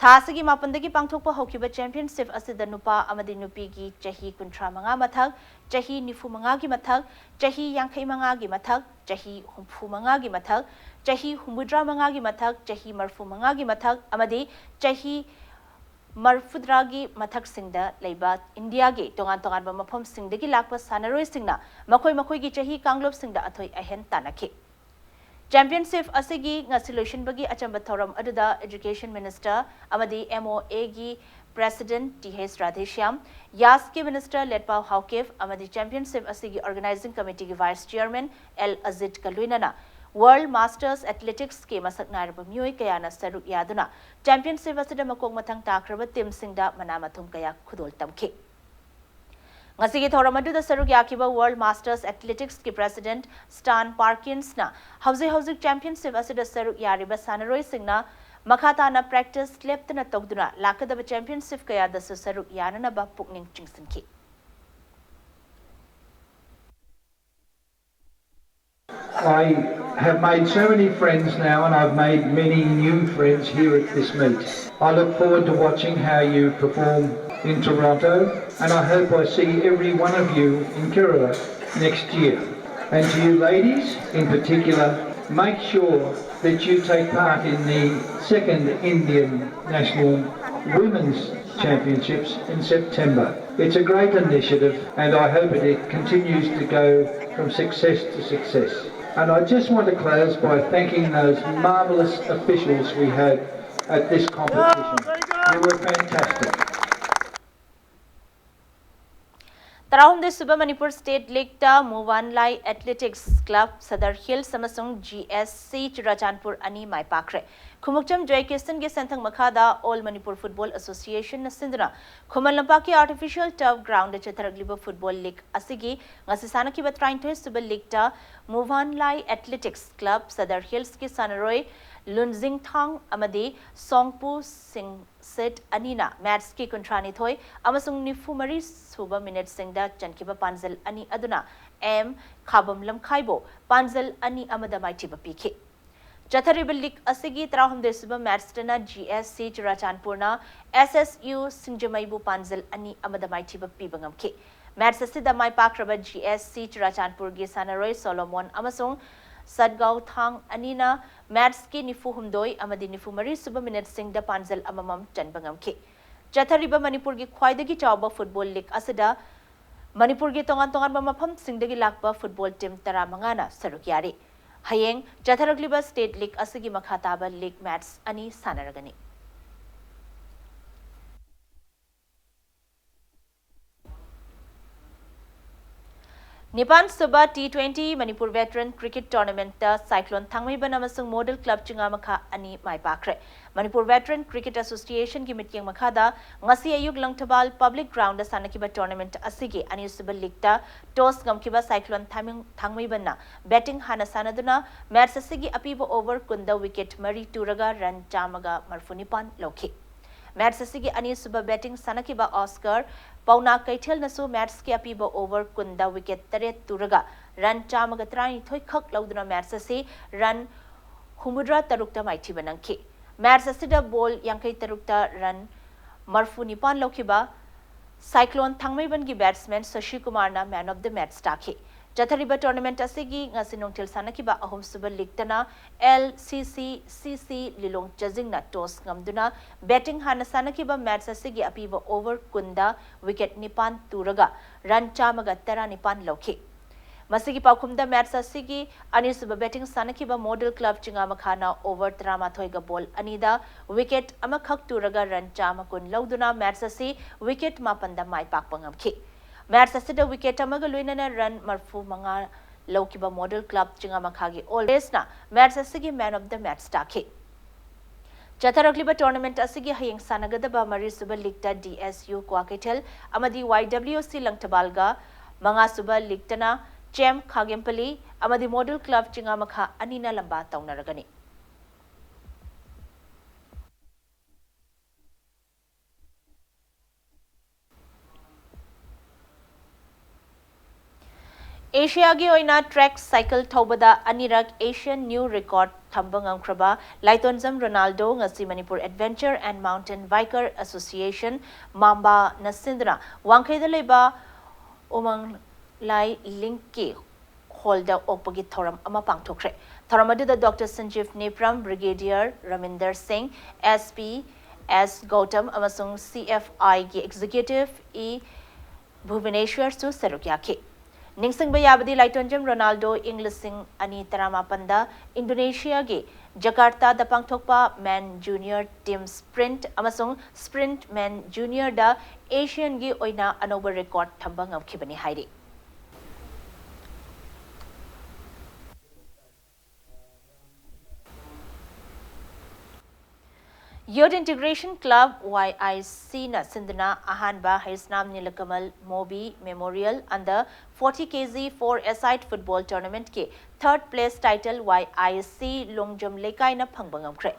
ꯊꯥ ꯑꯁꯤꯒꯤ ꯃꯥꯄꯟꯗꯒꯤ ꯄꯥꯡꯊꯣꯛꯄ ꯍꯧꯈꯤꯕ ꯆꯦꯝꯄꯤꯌꯟꯁꯤꯞ ꯑꯁꯤꯗ ꯅꯨꯄꯥ ꯑꯃꯗꯤ ꯅꯨꯄꯤꯒꯤ ꯆꯍꯤ ꯀꯨꯟꯊ꯭ꯔꯥ ꯃꯉꯥ ꯃꯊꯛ, ꯆꯍꯤ ꯅꯤꯐꯨ ꯃꯉꯥꯒꯤ ꯃꯊꯛ, ꯆꯍꯤ ꯌꯥꯡꯈꯩ ꯃꯉꯥꯒꯤ ꯃꯊꯛ, ꯆꯍꯤ ꯍꯨꯝꯐꯨ ꯃꯉꯥꯒꯤ ꯃꯊꯛ, ꯆꯍꯤ ꯍꯨꯝꯐꯨꯇꯔꯥ ꯃꯉꯥꯒꯤ ꯃꯊꯛ, ꯆꯍꯤ ꯃꯔꯐꯨ ꯃꯉꯥꯒꯤ ꯃꯊꯛ ꯑꯃꯗꯤ ꯆꯍꯤ ꯃꯔꯐꯨꯇꯔꯥꯒꯤ ꯃꯊꯛꯁꯤꯡꯗ ꯂꯩꯕ ꯏꯟꯗꯤꯌꯥꯒꯤ ꯇꯣꯉꯥꯟ ꯇꯣꯉꯥꯟꯕ ꯃꯐꯝꯁꯤꯡꯗꯒꯤ ꯂꯥꯛꯄ ꯁꯥꯟꯅꯔꯣꯏꯁꯤꯡꯅ ꯃꯈꯣꯏ ꯃꯈꯣꯏꯒꯤ ꯆꯍꯤ ꯀꯥꯡꯂꯨꯞꯁꯤꯡꯗ ꯑꯊꯣꯏ ꯑꯍꯦꯟ ꯇꯥꯟꯅꯈꯤ꯫ ꯆꯦꯝꯄꯤꯌꯟꯁꯤꯞ ꯑꯁꯤꯒꯤ ꯉꯁꯤ ꯂꯣꯏꯁꯤꯟꯕꯒꯤ ꯑꯆꯝꯕ ꯊꯧꯔꯝ ꯑꯗꯨꯗ ꯏꯗꯨꯀꯦꯁꯟ ꯃꯤꯅꯤꯁꯇꯔ ꯑꯃꯗꯤ ꯑꯦꯝ ꯑꯣ ꯑꯦꯒꯤ ꯄ꯭ꯔꯦꯁꯤꯗꯦꯟꯠ ꯇꯤ ꯑꯩꯆ ꯔꯥꯙꯦꯁ꯭ꯌꯥꯝ, ꯌꯥꯁꯀꯤ ꯃꯤꯅꯤꯁꯇꯔ ꯂꯦꯠꯄꯥꯎ ꯍꯥꯎꯀꯤꯞ ꯑꯃꯗꯤ ꯆꯦꯝꯄꯤꯌꯟꯁꯤꯞ ꯑꯁꯤꯒꯤ organizing committee vice chairman L ꯑꯖꯤꯠꯀ ꯂꯣꯏꯅꯅ ꯋꯥꯔꯜꯗ ꯃꯥꯁꯇꯔꯁ ꯑꯦꯊꯂꯦꯇꯤꯛꯁꯀꯤ ꯃꯁꯛ ꯅꯥꯏꯔꯕ ꯃꯤꯑꯣꯏ ꯀꯌꯥꯅ ꯁꯔꯨꯛ ꯌꯥꯗꯨꯅ ꯆꯦꯝꯄꯤꯌꯟꯁꯤꯞ ꯑꯁꯤꯗ ꯃꯀꯣꯛ ꯃꯊꯪ ꯇꯥꯈ꯭ꯔꯕ ꯇꯤꯝꯁꯤꯡꯗ ꯃꯅꯥ ꯃꯊꯨꯝ ꯀꯌꯥ ꯈꯨꯗꯣꯜ ꯇꯝꯈꯤ꯫ ꯉꯁꯤꯒꯤ ꯊꯧꯔꯝ ꯑꯗꯨꯗ ꯁꯔꯨꯛ ꯌꯥꯈꯤꯕ ꯋꯥꯔꯜꯗ ꯃꯥꯁꯇꯔꯁ ꯑꯦꯊꯂꯦꯇꯤꯛꯁꯀꯤ ꯄ꯭ꯔꯦꯁꯤꯗꯦꯟꯠ ꯁ꯭ꯇꯥꯟ ꯄꯥꯔꯀꯤꯟꯁꯅ ꯍꯧꯖꯤꯛ ꯍꯧꯖꯤꯛ ꯆꯦꯝꯄꯤꯌꯟꯁꯤꯞ ꯑꯁꯤꯗ ꯁꯔꯨꯛ ꯌꯥꯔꯤꯕ ꯁꯥꯟꯅꯔꯣꯏꯁꯤꯡꯅ ꯃꯈꯥ ꯇꯥꯅ ꯄ꯭ꯔꯦꯛꯇꯤꯁ ꯂꯦꯞꯇꯅ ꯇꯧꯗꯨꯅ ꯂꯥꯛꯀꯗꯕ ꯆꯦꯝꯄꯤꯌꯟꯁꯤꯞ ꯀꯌꯥꯗꯁꯨ ꯁꯔꯨꯛ ꯌꯥꯅꯅꯕ ꯄꯨꯛꯅꯤꯡ ꯆꯤꯡꯁꯤꯟꯈꯤ꯫ I have made so many friends now, and I've made many new friends here at this meet. I look forward to watching how you perform in Toronto, and I hope I see every one of you in Kirrawee next year. And to you ladies in particular, make sure that you take part in the second Indian National Women's Championships in September. It's a great initiative, and I hope it continues to go from success to success. And I just want to close by thanking those marvellous officials we had at this competition. You were fantastic. ꯇꯔꯥꯍꯨꯝꯗꯣꯏ ꯁꯨꯕ ꯃꯅꯤꯄꯨꯔ ꯁ꯭ꯇꯦꯠ ꯂꯤꯒꯇ Muvanlai athletics club Sadar hills ꯑꯃꯁꯨꯡ ꯖꯤ ꯑꯦꯁ ꯁꯤ ꯆꯨꯔꯥꯆꯥꯟꯄꯨꯔ ꯑꯅꯤ ꯃꯥꯏ ꯄꯥꯛꯈ꯭ꯔꯦ꯫ ꯈꯨꯃꯨꯛꯆꯝ ꯖꯣꯏ ꯀ꯭ꯔꯤꯁꯟꯒꯤ ꯁꯦꯟꯊꯪ ꯃꯈꯥꯗ ꯑꯣꯜ ꯃꯅꯤꯄꯨꯔ ꯐꯨꯠꯕꯣꯜ ꯑꯦꯁꯣꯁꯤꯌꯦꯁꯟꯅ ꯁꯤꯟꯗꯨꯅ ꯈꯨꯃꯟ ꯂꯝꯄꯥꯛꯀꯤ ꯑꯥꯔꯇꯤꯐꯤꯁꯤꯌꯦꯜ ꯇꯔꯐ ꯒ꯭ꯔꯥꯎꯟꯗ ꯆꯠꯊꯔꯛꯂꯤꯕ ꯐꯨꯠꯕꯣꯜ ꯂꯤꯒ ꯑꯁꯤꯒꯤ ꯉꯁꯤ ꯁꯥꯟꯅꯈꯤꯕ ꯇꯔꯥꯅꯤꯊꯣꯏ ꯁꯨꯕ ꯂꯤꯒꯇ ꯃꯨꯚꯥꯟꯂꯥꯏ ꯑꯦꯊꯂꯦꯇꯤꯛꯁ ꯀ꯭ꯂꯕ ꯁꯗꯔ ꯍꯤꯜꯁꯀꯤ ꯁꯥꯟꯅꯔꯣꯏ ꯂꯨꯟꯖꯤꯡꯊꯥꯡ ꯑꯃꯗꯤ ꯁꯣꯡꯄꯨ ꯁꯤꯡ ꯁꯦꯠ ꯑꯅꯤꯅ ꯃꯦꯠꯁꯀꯤ ꯀꯨꯟꯊ꯭ꯔꯥꯅꯤꯊꯣꯏ ꯑꯃꯁꯨꯡ ꯅꯤꯐꯨ ꯃꯔꯤ ꯁꯨꯕ ꯃꯤꯅꯤꯠꯁꯤꯡꯗ ꯆꯟꯈꯤꯕ ꯄꯥꯟꯖꯜ ꯑꯅꯤ ꯑꯗꯨꯅ ꯑꯦꯝ ꯈꯥꯕꯝ ꯂꯝꯈꯥꯏꯕꯨ ꯄꯥꯟꯖꯜ ꯑꯅꯤ ꯑꯃꯗ ꯃꯥꯏꯊꯤꯕ ꯄꯤꯈꯤ꯫ ꯆꯠꯊꯔꯤꯕ ꯂꯤꯒ ꯑꯁꯤꯒꯤ ꯇꯔꯥꯍꯨꯝꯗꯣꯏ ꯁꯨꯕ ꯃꯦꯠꯁꯇꯅ ꯖꯤ ꯑꯦꯁ ꯁꯤ ꯆꯨꯔꯥꯆꯥꯟꯄꯨꯔꯅ ꯑꯦꯁ ꯑꯦꯁ ꯌꯨ ꯁꯤꯡꯖꯃꯩꯕꯨ ꯄꯥꯟꯖꯜ ꯑꯅꯤ ꯑꯃꯗ ꯃꯥꯏꯊꯤꯕ ꯄꯤꯕ ꯉꯝꯈꯤ꯫ ꯃꯦꯠꯁ ꯑꯁꯤꯗ ꯃꯥꯏ ꯄꯥꯛꯈ꯭ꯔꯕ ꯖꯤ ꯑꯦꯁ ꯁꯤ ꯆꯨꯔꯥꯆꯥꯟꯄꯨꯔꯒꯤ ꯁꯥꯟꯅꯔꯣꯏ ꯁꯣꯂꯣꯃꯣꯟ ꯑꯃꯁꯨꯡ ꯁꯠꯒꯥꯎ ꯊꯥꯡ ꯑꯅꯤꯅ ꯃꯦꯠꯁꯀꯤ ꯅꯤꯐꯨ ꯍꯨꯝꯗꯣꯏ ꯑꯃꯗꯤ ꯅꯤꯐꯨ ꯃꯔꯤ ꯁꯨꯕ ꯃꯤꯅꯤꯠꯁꯤꯡꯗ ꯄꯥꯟꯖꯜ ꯑꯃꯃꯝ ꯆꯟꯕ ꯉꯝꯈꯤ꯫ ꯆꯠꯊꯔꯤꯕ ꯃꯅꯤꯄꯨꯔꯒꯤ ꯈ꯭ꯋꯥꯏꯗꯒꯤ ꯆꯥꯎꯕ ꯐꯨꯠꯕꯣꯜ ꯂꯤꯒ ꯑꯁꯤꯗ ꯃꯅꯤꯄꯨꯔꯒꯤ ꯇꯣꯉꯥꯟ ꯇꯣꯉꯥꯟꯕ ꯃꯐꯝꯁꯤꯡꯗꯒꯤ ꯂꯥꯛꯄ ꯐꯨꯠꯕꯣꯜ ꯇꯤꯝ ꯇꯔꯥꯃꯉꯥꯅ ꯁꯔꯨꯛ ꯌꯥꯔꯤ꯫ ꯍꯌꯦꯡ ꯆꯠꯊꯔꯛꯂꯤꯕ ꯁ꯭ꯇꯦꯠ ꯂꯤꯒ ꯑꯁꯤꯒꯤ ꯃꯈꯥ ꯇꯥꯕ ꯂꯤꯒ ꯃꯦꯠꯁ ꯑꯅꯤ ꯁꯥꯟꯅꯔꯒꯅꯤ꯫ ꯅꯤꯄꯥꯟ ꯁꯨꯕ T twenty Manipur veteran cricket ꯇꯣꯔꯅꯥꯃꯦꯟꯠꯇ ꯁꯥꯏꯀ꯭ꯂꯣꯟ ꯊꯥꯡꯃꯩꯕꯟ ꯑꯃꯁꯨꯡ ꯃꯣꯗꯦꯜ ꯀ꯭ꯂꯕ ꯆꯤꯉꯥꯃꯈꯥ ꯑꯅꯤ ꯃꯥꯏ ꯄꯥꯛꯈ꯭ꯔꯦ꯫ ꯃꯅꯤꯄꯨꯔ ꯚꯦꯇꯔꯟ ꯀ꯭ꯔꯤꯀꯦꯠ ꯑꯦꯁꯣꯁꯤꯌꯦꯁꯟꯒꯤ ꯃꯤꯠꯌꯦꯡ ꯃꯈꯥꯗ ꯉꯁꯤ ꯑꯌꯨꯛ ꯂꯪꯊꯕꯥꯜ ꯄꯕ꯭ꯂꯤꯛ ꯒ꯭ꯔꯥꯎꯟꯗ ꯁꯥꯟꯅꯈꯤꯕ ꯇꯣꯔꯅꯥꯃꯦꯟꯠ ꯑꯁꯤꯒꯤ ꯑꯅꯤꯁꯨꯕ ꯂꯤꯒꯇ ꯇꯣꯁ ꯉꯝꯈꯤꯕ ꯁꯥꯏꯀ꯭ꯂꯣꯟ ꯊꯥꯡꯃꯩ-, ꯊꯥꯡꯃꯩꯕꯟꯅ ꯕꯦꯇꯤꯡ ꯍꯥꯟꯅ ꯁꯥꯟꯅꯗꯨꯅ ꯃꯦꯠꯁ ꯑꯁꯤꯒꯤ ꯑꯄꯤꯕ ꯑꯣꯚꯔ ꯀꯨꯟꯗ ꯋꯤꯀꯦꯠ ꯃꯔꯤ ꯇꯨꯔꯒ ꯔꯟ ꯆꯥꯝꯃꯒ ꯃꯔꯐꯨ ꯅꯤꯄꯥꯟ ꯂꯧꯈꯤ꯫ ꯃꯦꯠꯁ ꯑꯁꯤꯒꯤ ꯑꯅꯤꯁꯨꯕ ꯕꯦꯇꯤꯡ ꯁꯥꯟꯅꯈꯤꯕ ꯑꯣꯁꯀꯔ ꯄꯥꯎꯅꯥ ꯀꯩꯊꯦꯜꯅꯁꯨ ꯃꯦꯠꯁꯀꯤ ꯑꯄꯤꯕ ꯑꯣꯚꯔ ꯀꯨꯟꯗ ꯋꯤꯀꯦꯠ ꯇꯔꯦꯠ ꯇꯨꯔꯒ ꯔꯟ ꯆꯥꯝꯃꯒ ꯇꯔꯥꯅꯤꯊꯣꯏ ꯈꯛ ꯂꯧꯗꯨꯅ ꯃꯦꯠꯁ ꯑꯁꯤ ꯔꯟ ꯍꯨꯝꯐꯨꯇꯔꯥ ꯇꯔꯨꯛꯇ ꯃꯥꯏꯊꯤꯕ ꯅꯪꯈꯤ꯫ ꯃꯦꯠꯁ ꯑꯁꯤꯗ ꯕꯣꯜ ꯌꯥꯡꯈꯩ ꯇꯔꯨꯛꯇ ꯔꯟ ꯃꯔꯐꯨ ꯅꯤꯄꯥꯟ ꯂꯧꯈꯤꯕ ꯁꯥꯏꯀ꯭ꯂꯣꯟ ꯊꯥꯡꯃꯩꯕꯟꯒꯤ ꯕꯦꯠꯁꯃꯦꯟ ꯁꯣꯁꯤ ꯀꯨꯃꯥꯔꯅ ꯃꯦꯟ ꯑꯣꯐ ꯗ ꯃꯦꯠꯁ ꯇꯥꯈꯤ꯫ ꯆꯠꯊꯔꯤꯕ tournament ꯑꯁꯤꯒꯤ ꯉꯁꯤ ꯅꯨꯡꯊꯤꯜ ꯁꯥꯟꯅꯈꯤꯕ ꯑꯍꯨꯝꯁꯨꯕ league ꯇꯅ L C C C C ꯂꯤꯂꯣꯡ ꯆꯥꯖꯤꯡꯅ toss ꯉꯝꯗꯨꯅ batting ꯍꯥꯟꯅ ꯁꯥꯟꯅꯈꯤꯕ match ꯑꯁꯤꯒꯤ ꯑꯄꯤꯕ over ꯀꯨꯟꯗ wicket ꯅꯤꯄꯥꯟ ꯇꯨꯔꯒ run ꯆꯥꯝꯃꯒ ꯇꯔꯥꯅꯤꯄꯥꯟ ꯂꯧꯈꯤ꯫ ꯃꯁꯤꯒꯤ ꯄꯥꯎꯈꯨꯝꯗ match ꯑꯁꯤꯒꯤ ꯑꯅꯤꯁꯨꯕ batting ꯁꯥꯟꯅꯈꯤꯕ Model Club ꯆꯤꯉꯥꯃꯈꯥꯅ over ꯇꯔꯥꯃꯥꯊꯣꯏꯒ ball ꯑꯅꯤꯗ wicket ꯑꯃꯈꯛ ꯇꯨꯔꯒ run ꯆꯥꯝꯃ ꯀꯨꯟ ꯂꯧꯗꯨꯅ match ꯑꯁꯤ wicket ꯃꯥꯄꯟꯗ ꯃꯥꯏ ꯄꯥꯛꯄ ꯉꯝꯈꯤ꯫ Match ꯑꯁꯤꯗ wicket ꯑꯃꯒ ꯂꯣꯏꯅꯅ run ꯃꯔꯤꯐꯨ ꯃꯉꯥ ꯂꯧꯈꯤꯕ Model Club ꯆꯤꯉꯥꯃꯈꯥꯒꯤ ꯑꯣꯜ ꯔꯦꯁꯅ match ꯑꯁꯤꯒꯤ man of the match ꯇꯥꯈꯤ꯫ ꯆꯠꯊꯔꯛꯂꯤꯕ tournament ꯑꯁꯤꯒꯤ ꯍꯌꯦꯡ ꯁꯥꯟꯅꯒꯗꯕ ꯃꯔꯤꯁꯨꯕ league ꯇ D S U ꯀ꯭ꯋꯥꯀꯩꯊꯦꯜ ꯑꯃꯗꯤ Y W C ꯂꯪꯊꯕꯥꯜꯒ, ꯃꯉꯥꯁꯨꯕ league ꯇꯅ ꯆꯦꯝ ꯈꯥꯒꯦꯝꯄꯂꯤ ꯑꯃꯗꯤ Model Club ꯆꯤꯉꯥꯃꯈꯥ ꯑꯅꯤꯅ ꯂꯝꯕꯥ ꯇꯧꯅꯔꯒꯅꯤ꯫ ꯑꯦꯁꯤꯌꯥꯒꯤ ꯑꯣꯏꯅ track cycle ꯊꯧꯕꯗ ꯑꯅꯤꯔꯛ Asian new record ꯊꯝꯕ ꯉꯝꯈ꯭ꯔꯕ ꯂꯥꯏꯇꯣꯟꯖꯝ ꯔꯣꯅꯥꯜꯗꯣ ꯉꯁꯤ Manipur Adventure and Mountain Biker Association, ꯃꯥꯝꯕꯥꯅ ꯁꯤꯟꯗꯨꯅ ꯋꯥꯡꯈꯩꯗ ꯂꯩꯕ ꯎꯃꯪꯂꯥꯏ ꯂꯤꯡꯀꯤ ꯍꯣꯜꯗ ꯑꯣꯛꯄꯒꯤ ꯊꯧꯔꯝ ꯑꯃ ꯄꯥꯡꯊꯣꯛꯈ꯭ꯔꯦ꯫ ꯊꯧꯔꯝ ꯑꯗꯨꯗ Doctor ꯁꯟꯖꯤꯞ ꯅꯦꯄ꯭ꯔꯝ, Brigadier ꯔꯃꯤꯟꯗꯔ ꯁꯤꯡ, S P S ꯒꯧꯇꯝ ꯑꯃꯁꯨꯡ C F I ꯒꯤ executive E ꯚꯨꯕꯅꯦꯁ꯭ꯋꯔꯁꯨ ꯁꯔꯨꯛ ꯌꯥꯈꯤ꯫ ꯅꯤꯡꯁꯤꯡꯕ ꯌꯥꯕꯗꯤ, ꯂꯥꯏꯇꯣꯟꯖꯝ ꯔꯣꯅꯥꯜꯗꯣ ꯏꯪ ꯂꯤꯁꯤꯡ ꯑꯅꯤ ꯇꯔꯥꯃꯥꯄꯟꯗ ꯏꯟꯗꯣꯅꯦꯁꯤꯌꯥꯒꯤ ꯖꯀꯥꯔꯇꯥꯗ ꯄꯥꯡꯊꯣꯛꯄ Men Junior Team Sprint ꯑꯃꯁꯨꯡ Sprint Men Juniorꯗ Asianꯒꯤ ꯑꯣꯏꯅ ꯑꯅꯧꯕ record ꯊꯝꯕ ꯉꯝꯈꯤꯕꯅꯤ ꯍꯥꯏꯔꯤ꯫ Youth Integration Club, Y I C ꯅ ꯁꯤꯟꯗꯨꯅ ꯑꯍꯥꯟꯕ Heisnam Nilakamal Mobi Memorial Under forty K G Four-a-side Football Tournamentꯀꯤ third place title Y I C Longjam ꯂꯩꯀꯥꯏꯅ ꯐꯪꯕ ꯉꯝꯈ꯭ꯔꯦ꯫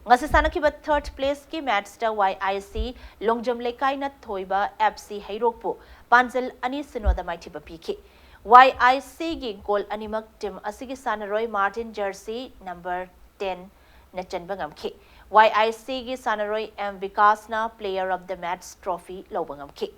ꯉꯁꯤ ꯁꯥꯟꯅꯈꯤꯕ third placeꯀꯤ matchꯇ Y I C Longjam ꯂꯩꯀꯥꯏꯅ ꯊꯣꯏꯕ F C ꯍꯩꯔꯣꯛꯄꯨ ꯄꯥꯟꯖꯜ ꯑꯅꯤ ꯁꯤꯅꯣꯗ ꯃꯥꯏꯊꯤꯕ ꯄꯤꯈꯤ꯫ Y I Cꯒꯤ goal ꯑꯅꯤꯃꯛ team ꯑꯁꯤꯒꯤ ꯁꯥꯟꯅꯔꯣꯏ Martin Jersey number ten ꯅ ꯆꯟꯕ ꯉꯝꯈꯤ꯫ Y I Cꯒꯤ ꯁꯥꯟꯅꯔꯣꯏ M ꯕꯤꯀꯥꯁꯅ Player of the Match trophy ꯂꯧꯕ ꯉꯝꯈꯤ꯫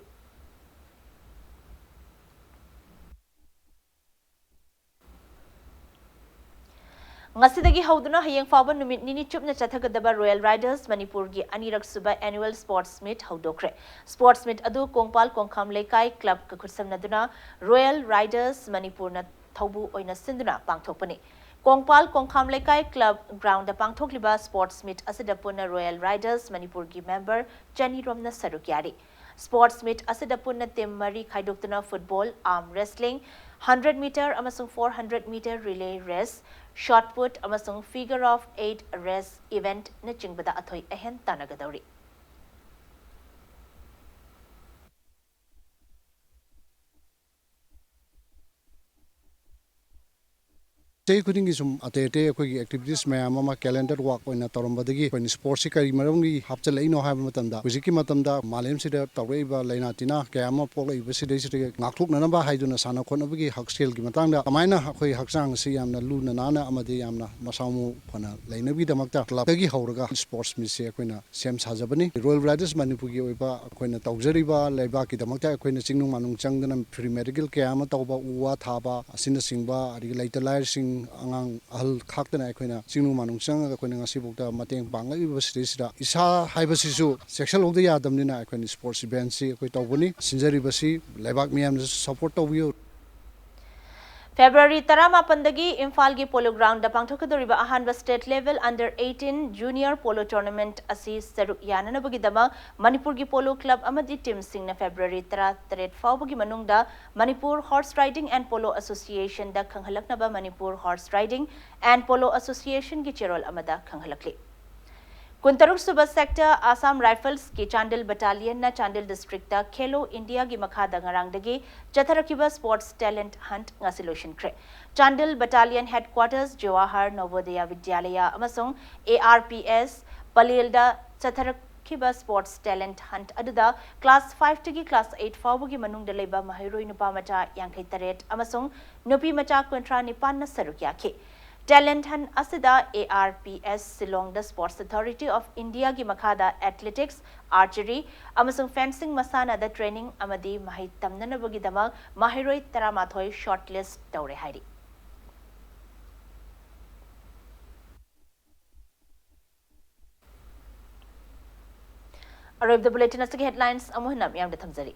ꯉꯁꯤꯗꯒꯤ ꯍꯧꯗꯨꯅ ꯍꯌꯦꯡ ꯐꯥꯎꯕ ꯅꯨꯃꯤꯠ ꯅꯤꯅꯤ ꯆꯨꯞꯅ ꯆꯠꯊꯒꯗꯕ Royal Riders ꯃꯅꯤꯄꯨꯔꯒꯤ ꯑꯅꯤꯔꯛ ꯁꯨꯕ annual sports meet ꯍꯧꯗꯣꯛꯈ꯭ꯔꯦ꯫ Sports meet ꯑꯗꯨ ꯀꯣꯡꯄꯥꯜ ꯀꯣꯡꯈꯥꯝ ꯂꯩꯀꯥꯏ clubꯀ ꯈꯨꯠꯁꯝꯅꯗꯨꯅ Royal Riders ꯃꯅꯤꯄꯨꯔꯅ ꯊꯧꯕꯨ ꯑꯣꯏꯅ ꯁꯤꯟꯗꯨꯅ ꯄꯥꯡꯊꯣꯛꯄꯅꯤ꯫ ꯀꯣꯡꯄꯥꯜ ꯀꯣꯡꯈꯥꯝ ꯂꯩꯀꯥꯏ club groundꯗ ꯄꯥꯡꯊꯣꯛꯂꯤꯕ sports meet ꯑꯁꯤꯗ ꯄꯨꯟꯅ Royal Riders ꯃꯅꯤꯄꯨꯔꯒꯤ member ꯆꯅꯤ ꯔꯣꯝꯅ ꯁꯔꯨꯛ ꯌꯥꯔꯤ꯫ Sports meet ꯑꯁꯤꯗ ꯄꯨꯟꯅ team ꯃꯔꯤ ꯈꯥꯏꯗꯣꯛꯇꯨꯅ football, arm wrestling, hundred meter ꯑꯃꯁꯨꯡ four hundred meter relay race, shot put ꯑꯃꯁꯨꯡ figure of eight race eventꯅꯆꯤꯡꯕꯗ ꯑꯊꯣꯏ ꯑꯍꯦꯟ ꯇꯥꯟꯅꯒꯗꯧꯔꯤ꯫ ꯆꯍꯤ ꯈꯨꯗꯤꯡꯒꯤ ꯁꯨꯝ ꯑꯇꯩ ꯑꯇꯩ ꯑꯩꯈꯣꯏꯒꯤ activities ꯃꯌꯥꯝ ꯑꯃ calendar work ꯑꯣꯏꯅ ꯇꯧꯔꯝꯕꯗꯒꯤ ꯑꯩꯈꯣꯏꯅ sportsꯁꯤ ꯀꯔꯤ ꯃꯔꯝꯒꯤ ꯍꯥꯞꯆꯤꯜꯂꯛꯏꯅꯣ ꯍꯥꯏꯕ ꯃꯇꯝꯗ, ꯍꯧꯖꯤꯛꯀꯤ ꯃꯇꯝꯗ ꯃꯥꯂꯦꯝꯁꯤꯗ ꯇꯧꯔꯛꯏꯕ ꯂꯥꯏꯅꯥ ꯇꯤꯟꯅꯥ ꯀꯌꯥ ꯑꯃ ꯄꯣꯛꯂꯛꯏꯕꯁꯤꯗꯩꯁꯤꯗꯒꯤ ꯉꯥꯛꯊꯣꯛꯅꯅꯕ ꯍꯥꯏꯗꯨꯅ ꯁꯥꯟꯅ ꯈꯣꯠꯅꯕꯒꯤ ꯍꯛꯁꯦꯜꯒꯤ ꯃꯇꯥꯡꯗ ꯀꯃꯥꯏꯅ ꯑꯩꯈꯣꯏ ꯍꯛꯆꯥꯡ ꯑꯁꯤ ꯌꯥꯝꯅ ꯂꯨꯅ ꯅꯥꯟꯅ ꯑꯃꯗꯤ ꯌꯥꯝꯅ ꯃꯁꯥ ꯃꯎ ꯐꯅ ꯂꯩꯅꯕꯒꯤꯗꯃꯛꯇ clubꯇꯒꯤ ꯍꯧꯔꯒ sports meetꯁꯦ ꯑꯩꯈꯣꯏꯅ ꯁꯦꯝ ꯁꯥꯖꯕꯅꯤ꯫ Royal Riders ꯃꯅꯤꯄꯨꯔꯒꯤ ꯑꯣꯏꯕ ꯑꯩꯈꯣꯏꯅ ꯇꯧꯖꯔꯤꯕ ꯂꯩꯕꯥꯛꯀꯤꯗꯃꯛꯇ ꯑꯩꯈꯣꯏꯅ ꯆꯤꯡꯅꯨꯡ ꯃꯥꯅꯨꯡ ꯆꯪꯗꯅ free medical ꯀꯌꯥ ꯑꯃ ꯇꯧꯕ, ꯎ ꯋꯥ ꯊꯥꯕ ꯑꯁꯤꯅꯆꯤꯡꯕ, ꯑꯗꯒꯤ ꯂꯩꯇ ꯂꯥꯏꯔꯁꯤꯡ, ꯑꯉꯥꯡ ꯑꯍꯜ ꯈꯥꯛꯇꯅ ꯑꯩꯈꯣꯏꯅ ꯆꯤꯡꯅꯨꯡ ꯃꯥꯅꯨꯡ ꯆꯪꯉꯒ ꯑꯩꯈꯣꯏꯅ ꯉꯁꯤꯐꯥꯎꯗ ꯃꯇꯦꯡ ꯄꯥꯡꯂꯛꯂꯤꯕꯁꯤꯗꯩꯁꯤꯗ ꯏꯁꯥ ꯍꯥꯏꯕꯁꯤꯁꯨ ꯆꯦꯛꯁꯤꯜꯍꯧꯗ ꯌꯥꯗꯕꯅꯤꯅ ꯑꯩꯈꯣꯏꯅ sports eventꯁꯤ ꯑꯩꯈꯣꯏ ꯇꯧꯕꯅꯤ꯫ ꯁꯤꯟꯖꯔꯤꯕꯁꯤ ꯂꯩꯕꯥꯛ ꯃꯤꯌꯥꯝꯅꯁꯨ support ꯇꯧꯕꯤꯌꯨ꯫ February ꯇꯔꯥꯃꯥꯄꯟꯗꯒꯤ ꯏꯝꯐꯥꯜꯒꯤ Polo Groundꯗ ꯄꯥꯡꯊꯣꯛꯀꯗꯧꯔꯤꯕ ꯑꯍꯥꯟꯕ state level under eighteen junior polo tournament ꯑꯁꯤ ꯁꯔꯨꯛ ꯌꯥꯅꯅꯕꯒꯤꯗꯃꯛ ꯃꯅꯤꯄꯨꯔꯒꯤ polo club ꯑꯃꯗꯤ teamꯁꯤꯡꯅ February ꯇꯔꯥꯇꯔꯦꯠ ꯐꯥꯎꯕꯒꯤ ꯃꯅꯨꯡꯗ Manipur Horse Riding and Polo Associationꯗ ꯈꯪꯍꯜꯂꯛꯅꯕ Manipur Horse Riding and Polo Associationꯒꯤ ꯆꯦꯔꯣꯜ ꯑꯃꯗ ꯈꯪꯍꯜꯂꯛꯂꯤ꯫ ꯀꯨꯟꯇꯔꯨꯛ ꯁꯨꯕ sector Assam Riflesꯀꯤ Chandel battalionꯅ Chandel districtꯇ Khelo Indiaꯒꯤ ꯃꯈꯥꯗ ꯉꯔꯥꯡꯗꯒꯤ ꯆꯠꯊꯔꯛꯈꯤꯕ sports talent hunt ꯉꯁꯤ ꯂꯣꯏꯁꯤꯟꯈ꯭ꯔꯦ꯫ ꯆꯥꯟꯗꯦꯜ battalion headquarters ꯖꯋꯥꯍꯔ ꯅꯕꯣꯗꯌ ꯕꯤꯗ꯭ꯌꯥꯂꯌ ꯑꯃꯁꯨꯡ ARPS ꯄꯂꯦꯜꯗ ꯆꯠꯊꯔꯛꯈꯤꯕ sports talent hunt ꯑꯗꯨꯗ class fiveꯇꯒꯤ class eight ꯐꯥꯎꯕꯒꯤ ꯃꯅꯨꯡꯗ ꯂꯩꯕ ꯃꯍꯩꯔꯣꯏ ꯅꯨꯄꯥ ꯃꯆꯥ ꯌꯥꯡꯈꯩ ꯇꯔꯦꯠ ꯑꯃꯁꯨꯡ ꯅꯨꯄꯤ ꯃꯆꯥ ꯀꯨꯟꯊ꯭ꯔꯥ ꯅꯤꯄꯥꯟꯅ ꯁꯔꯨꯛ ꯌꯥꯈꯤ꯫ Talent hunt ꯑꯁꯤꯗ ARPS ꯁꯤꯂꯣꯡꯗ Sports Authority of Indiaꯒꯤ ꯃꯈꯥꯗ athletics, archery ꯑꯃꯁꯨꯡ fencing ꯃꯁꯥꯟꯅꯗ training ꯑꯃꯗꯤ ꯃꯍꯩ ꯇꯝꯅꯅꯕꯒꯤꯗꯃꯛ ꯃꯍꯩꯔꯣꯏ ꯇꯔꯥꯃꯥꯊꯣꯏ shortlist ꯇꯧꯔꯦ ꯍꯥꯏꯔꯤ꯫ ꯑꯔꯣꯏꯕꯗ bulletin ꯑꯁꯤꯒꯤ headlines ꯑꯃꯨꯛ ꯍꯟꯅ ꯃꯤꯌꯥꯝꯗ ꯊꯝꯖꯔꯤ꯫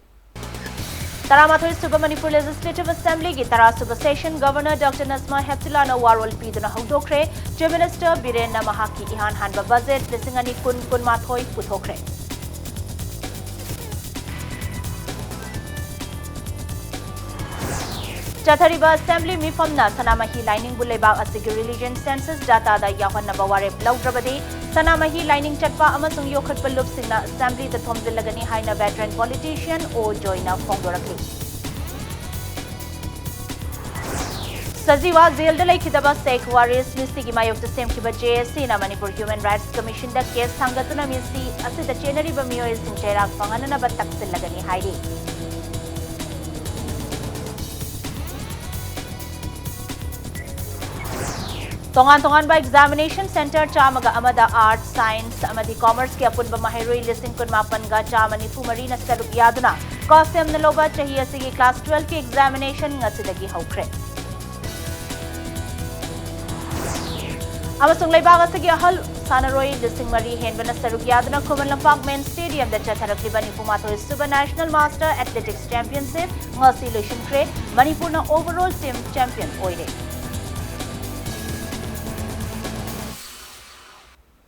ꯇꯔꯥꯃꯥꯊꯣꯏ ꯁꯨꯕ ꯃꯅꯤꯄꯨꯔ Legislative Assemblyꯒꯤ ꯇꯔꯥ ꯁꯨꯕ session Governor Doctor Najma Heptullahꯅ ꯋꯥꯔꯣꯜ ꯄꯤꯗꯨꯅ ꯍꯧꯗꯣꯛꯈ꯭ꯔꯦ꯫ Chief Minister ꯕꯤꯔꯦꯟꯅ ꯃꯍꯥꯛꯀꯤ ꯏꯍꯥꯟ ꯍꯥꯟꯕ budget ꯂꯤꯁꯤꯡ ꯑꯅꯤ ꯀꯨꯟ ꯀꯨꯟꯃꯥꯊꯣꯏ ꯄꯨꯊꯣꯛꯈ꯭ꯔꯦ꯫ ꯆꯠꯊꯔꯤꯕ Assembly ꯃꯤꯐꯝꯅ ꯁꯅꯥꯃꯍꯤ ꯂꯥꯏꯅꯤꯡꯕꯨ ꯂꯩꯕꯥꯛ ꯑꯁꯤꯒꯤ religion census dataꯗ ꯌꯥꯎꯍꯟꯅꯕ ꯋꯥꯔꯦꯞ ꯂꯧꯗ꯭ꯔꯕꯗꯤ ꯁꯅꯥꯃꯍꯤ ꯂꯥꯏꯅꯤꯡ ꯆꯠꯄ ꯑꯃꯁꯨꯡ ꯌꯣꯛꯈꯠꯄ ꯂꯨꯞꯁꯤꯡꯅ Assemblyꯗ ꯊꯣꯝꯖꯤꯜꯂꯒꯅꯤ ꯍꯥꯏꯅ veteran politician ꯑꯣ ꯖꯣꯏꯅ ꯐꯣꯡꯗꯣꯔꯛꯂꯤ꯫ ꯁꯖꯤꯋꯥ ꯖꯦꯜꯗ ꯂꯩꯈꯤꯗꯕ ꯁꯦꯈ ꯋꯥꯔꯤꯁ ꯃꯤꯁꯤꯒꯤ ꯃꯥꯌꯣꯛꯇ ꯁꯦꯝꯈꯤꯕ JACꯅ ꯃꯅꯤꯄꯨꯔ Human Rights Commissionꯗ case ꯊꯥꯡꯒꯠꯇꯨꯅ ꯃꯤꯁꯤ ꯑꯁꯤꯗ ꯆꯦꯟꯅꯔꯤꯕ ꯃꯤꯑꯣꯏꯁꯤꯡ ꯆꯩꯔꯥꯛ ꯐꯪꯍꯟꯅꯅꯕ ꯇꯛꯁꯤꯜꯂꯒꯅꯤ ꯍꯥꯏꯔꯤ꯫ ꯇꯣꯉꯥꯟ ꯇꯣꯉꯥꯟꯕ examination centre ꯆꯥꯝꯃꯒ ꯑꯃꯗ Arts, Science ꯑꯃꯗꯤ Commerceꯀꯤ ꯑꯄꯨꯟꯕ ꯃꯍꯩꯔꯣꯏ ꯂꯤꯁꯤꯡ ꯀꯨꯟꯃꯥꯄꯟꯒ ꯆꯥꯝꯃ ꯅꯤꯐꯨ ꯃꯔꯤꯅ ꯁꯔꯨꯛ ꯌꯥꯗꯨꯅ COHSEMꯅ ꯂꯧꯕ ꯆꯍꯤ ꯑꯁꯤꯒꯤ class twelveꯀꯤ examination ꯉꯁꯤꯗꯒꯤ ꯍꯧꯈ꯭ꯔꯦ꯫ ꯑꯃꯁꯨꯡ ꯂꯩꯕꯥꯛ ꯑꯁꯤꯒꯤ ꯑꯍꯜ ꯁꯥꯟꯅꯔꯣꯏ ꯂꯤꯁꯤꯡ ꯃꯔꯤ ꯍꯦꯟꯕꯅ ꯁꯔꯨꯛ ꯌꯥꯗꯨꯅ ꯈꯨꯃꯟ ꯂꯝꯄꯥꯛ main stadiumꯗ ꯆꯠꯊꯔꯛꯂꯤꯕ ꯅꯤꯐꯨꯃꯥꯊꯣꯏ ꯁꯨꯕ National Master Athletics Championship ꯉꯁꯤ ꯂꯣꯏꯁꯤꯟꯈ꯭ꯔꯦ꯫ ꯃꯅꯤꯄꯨꯔꯅ overall team champion ꯑꯣꯏꯔꯦ꯫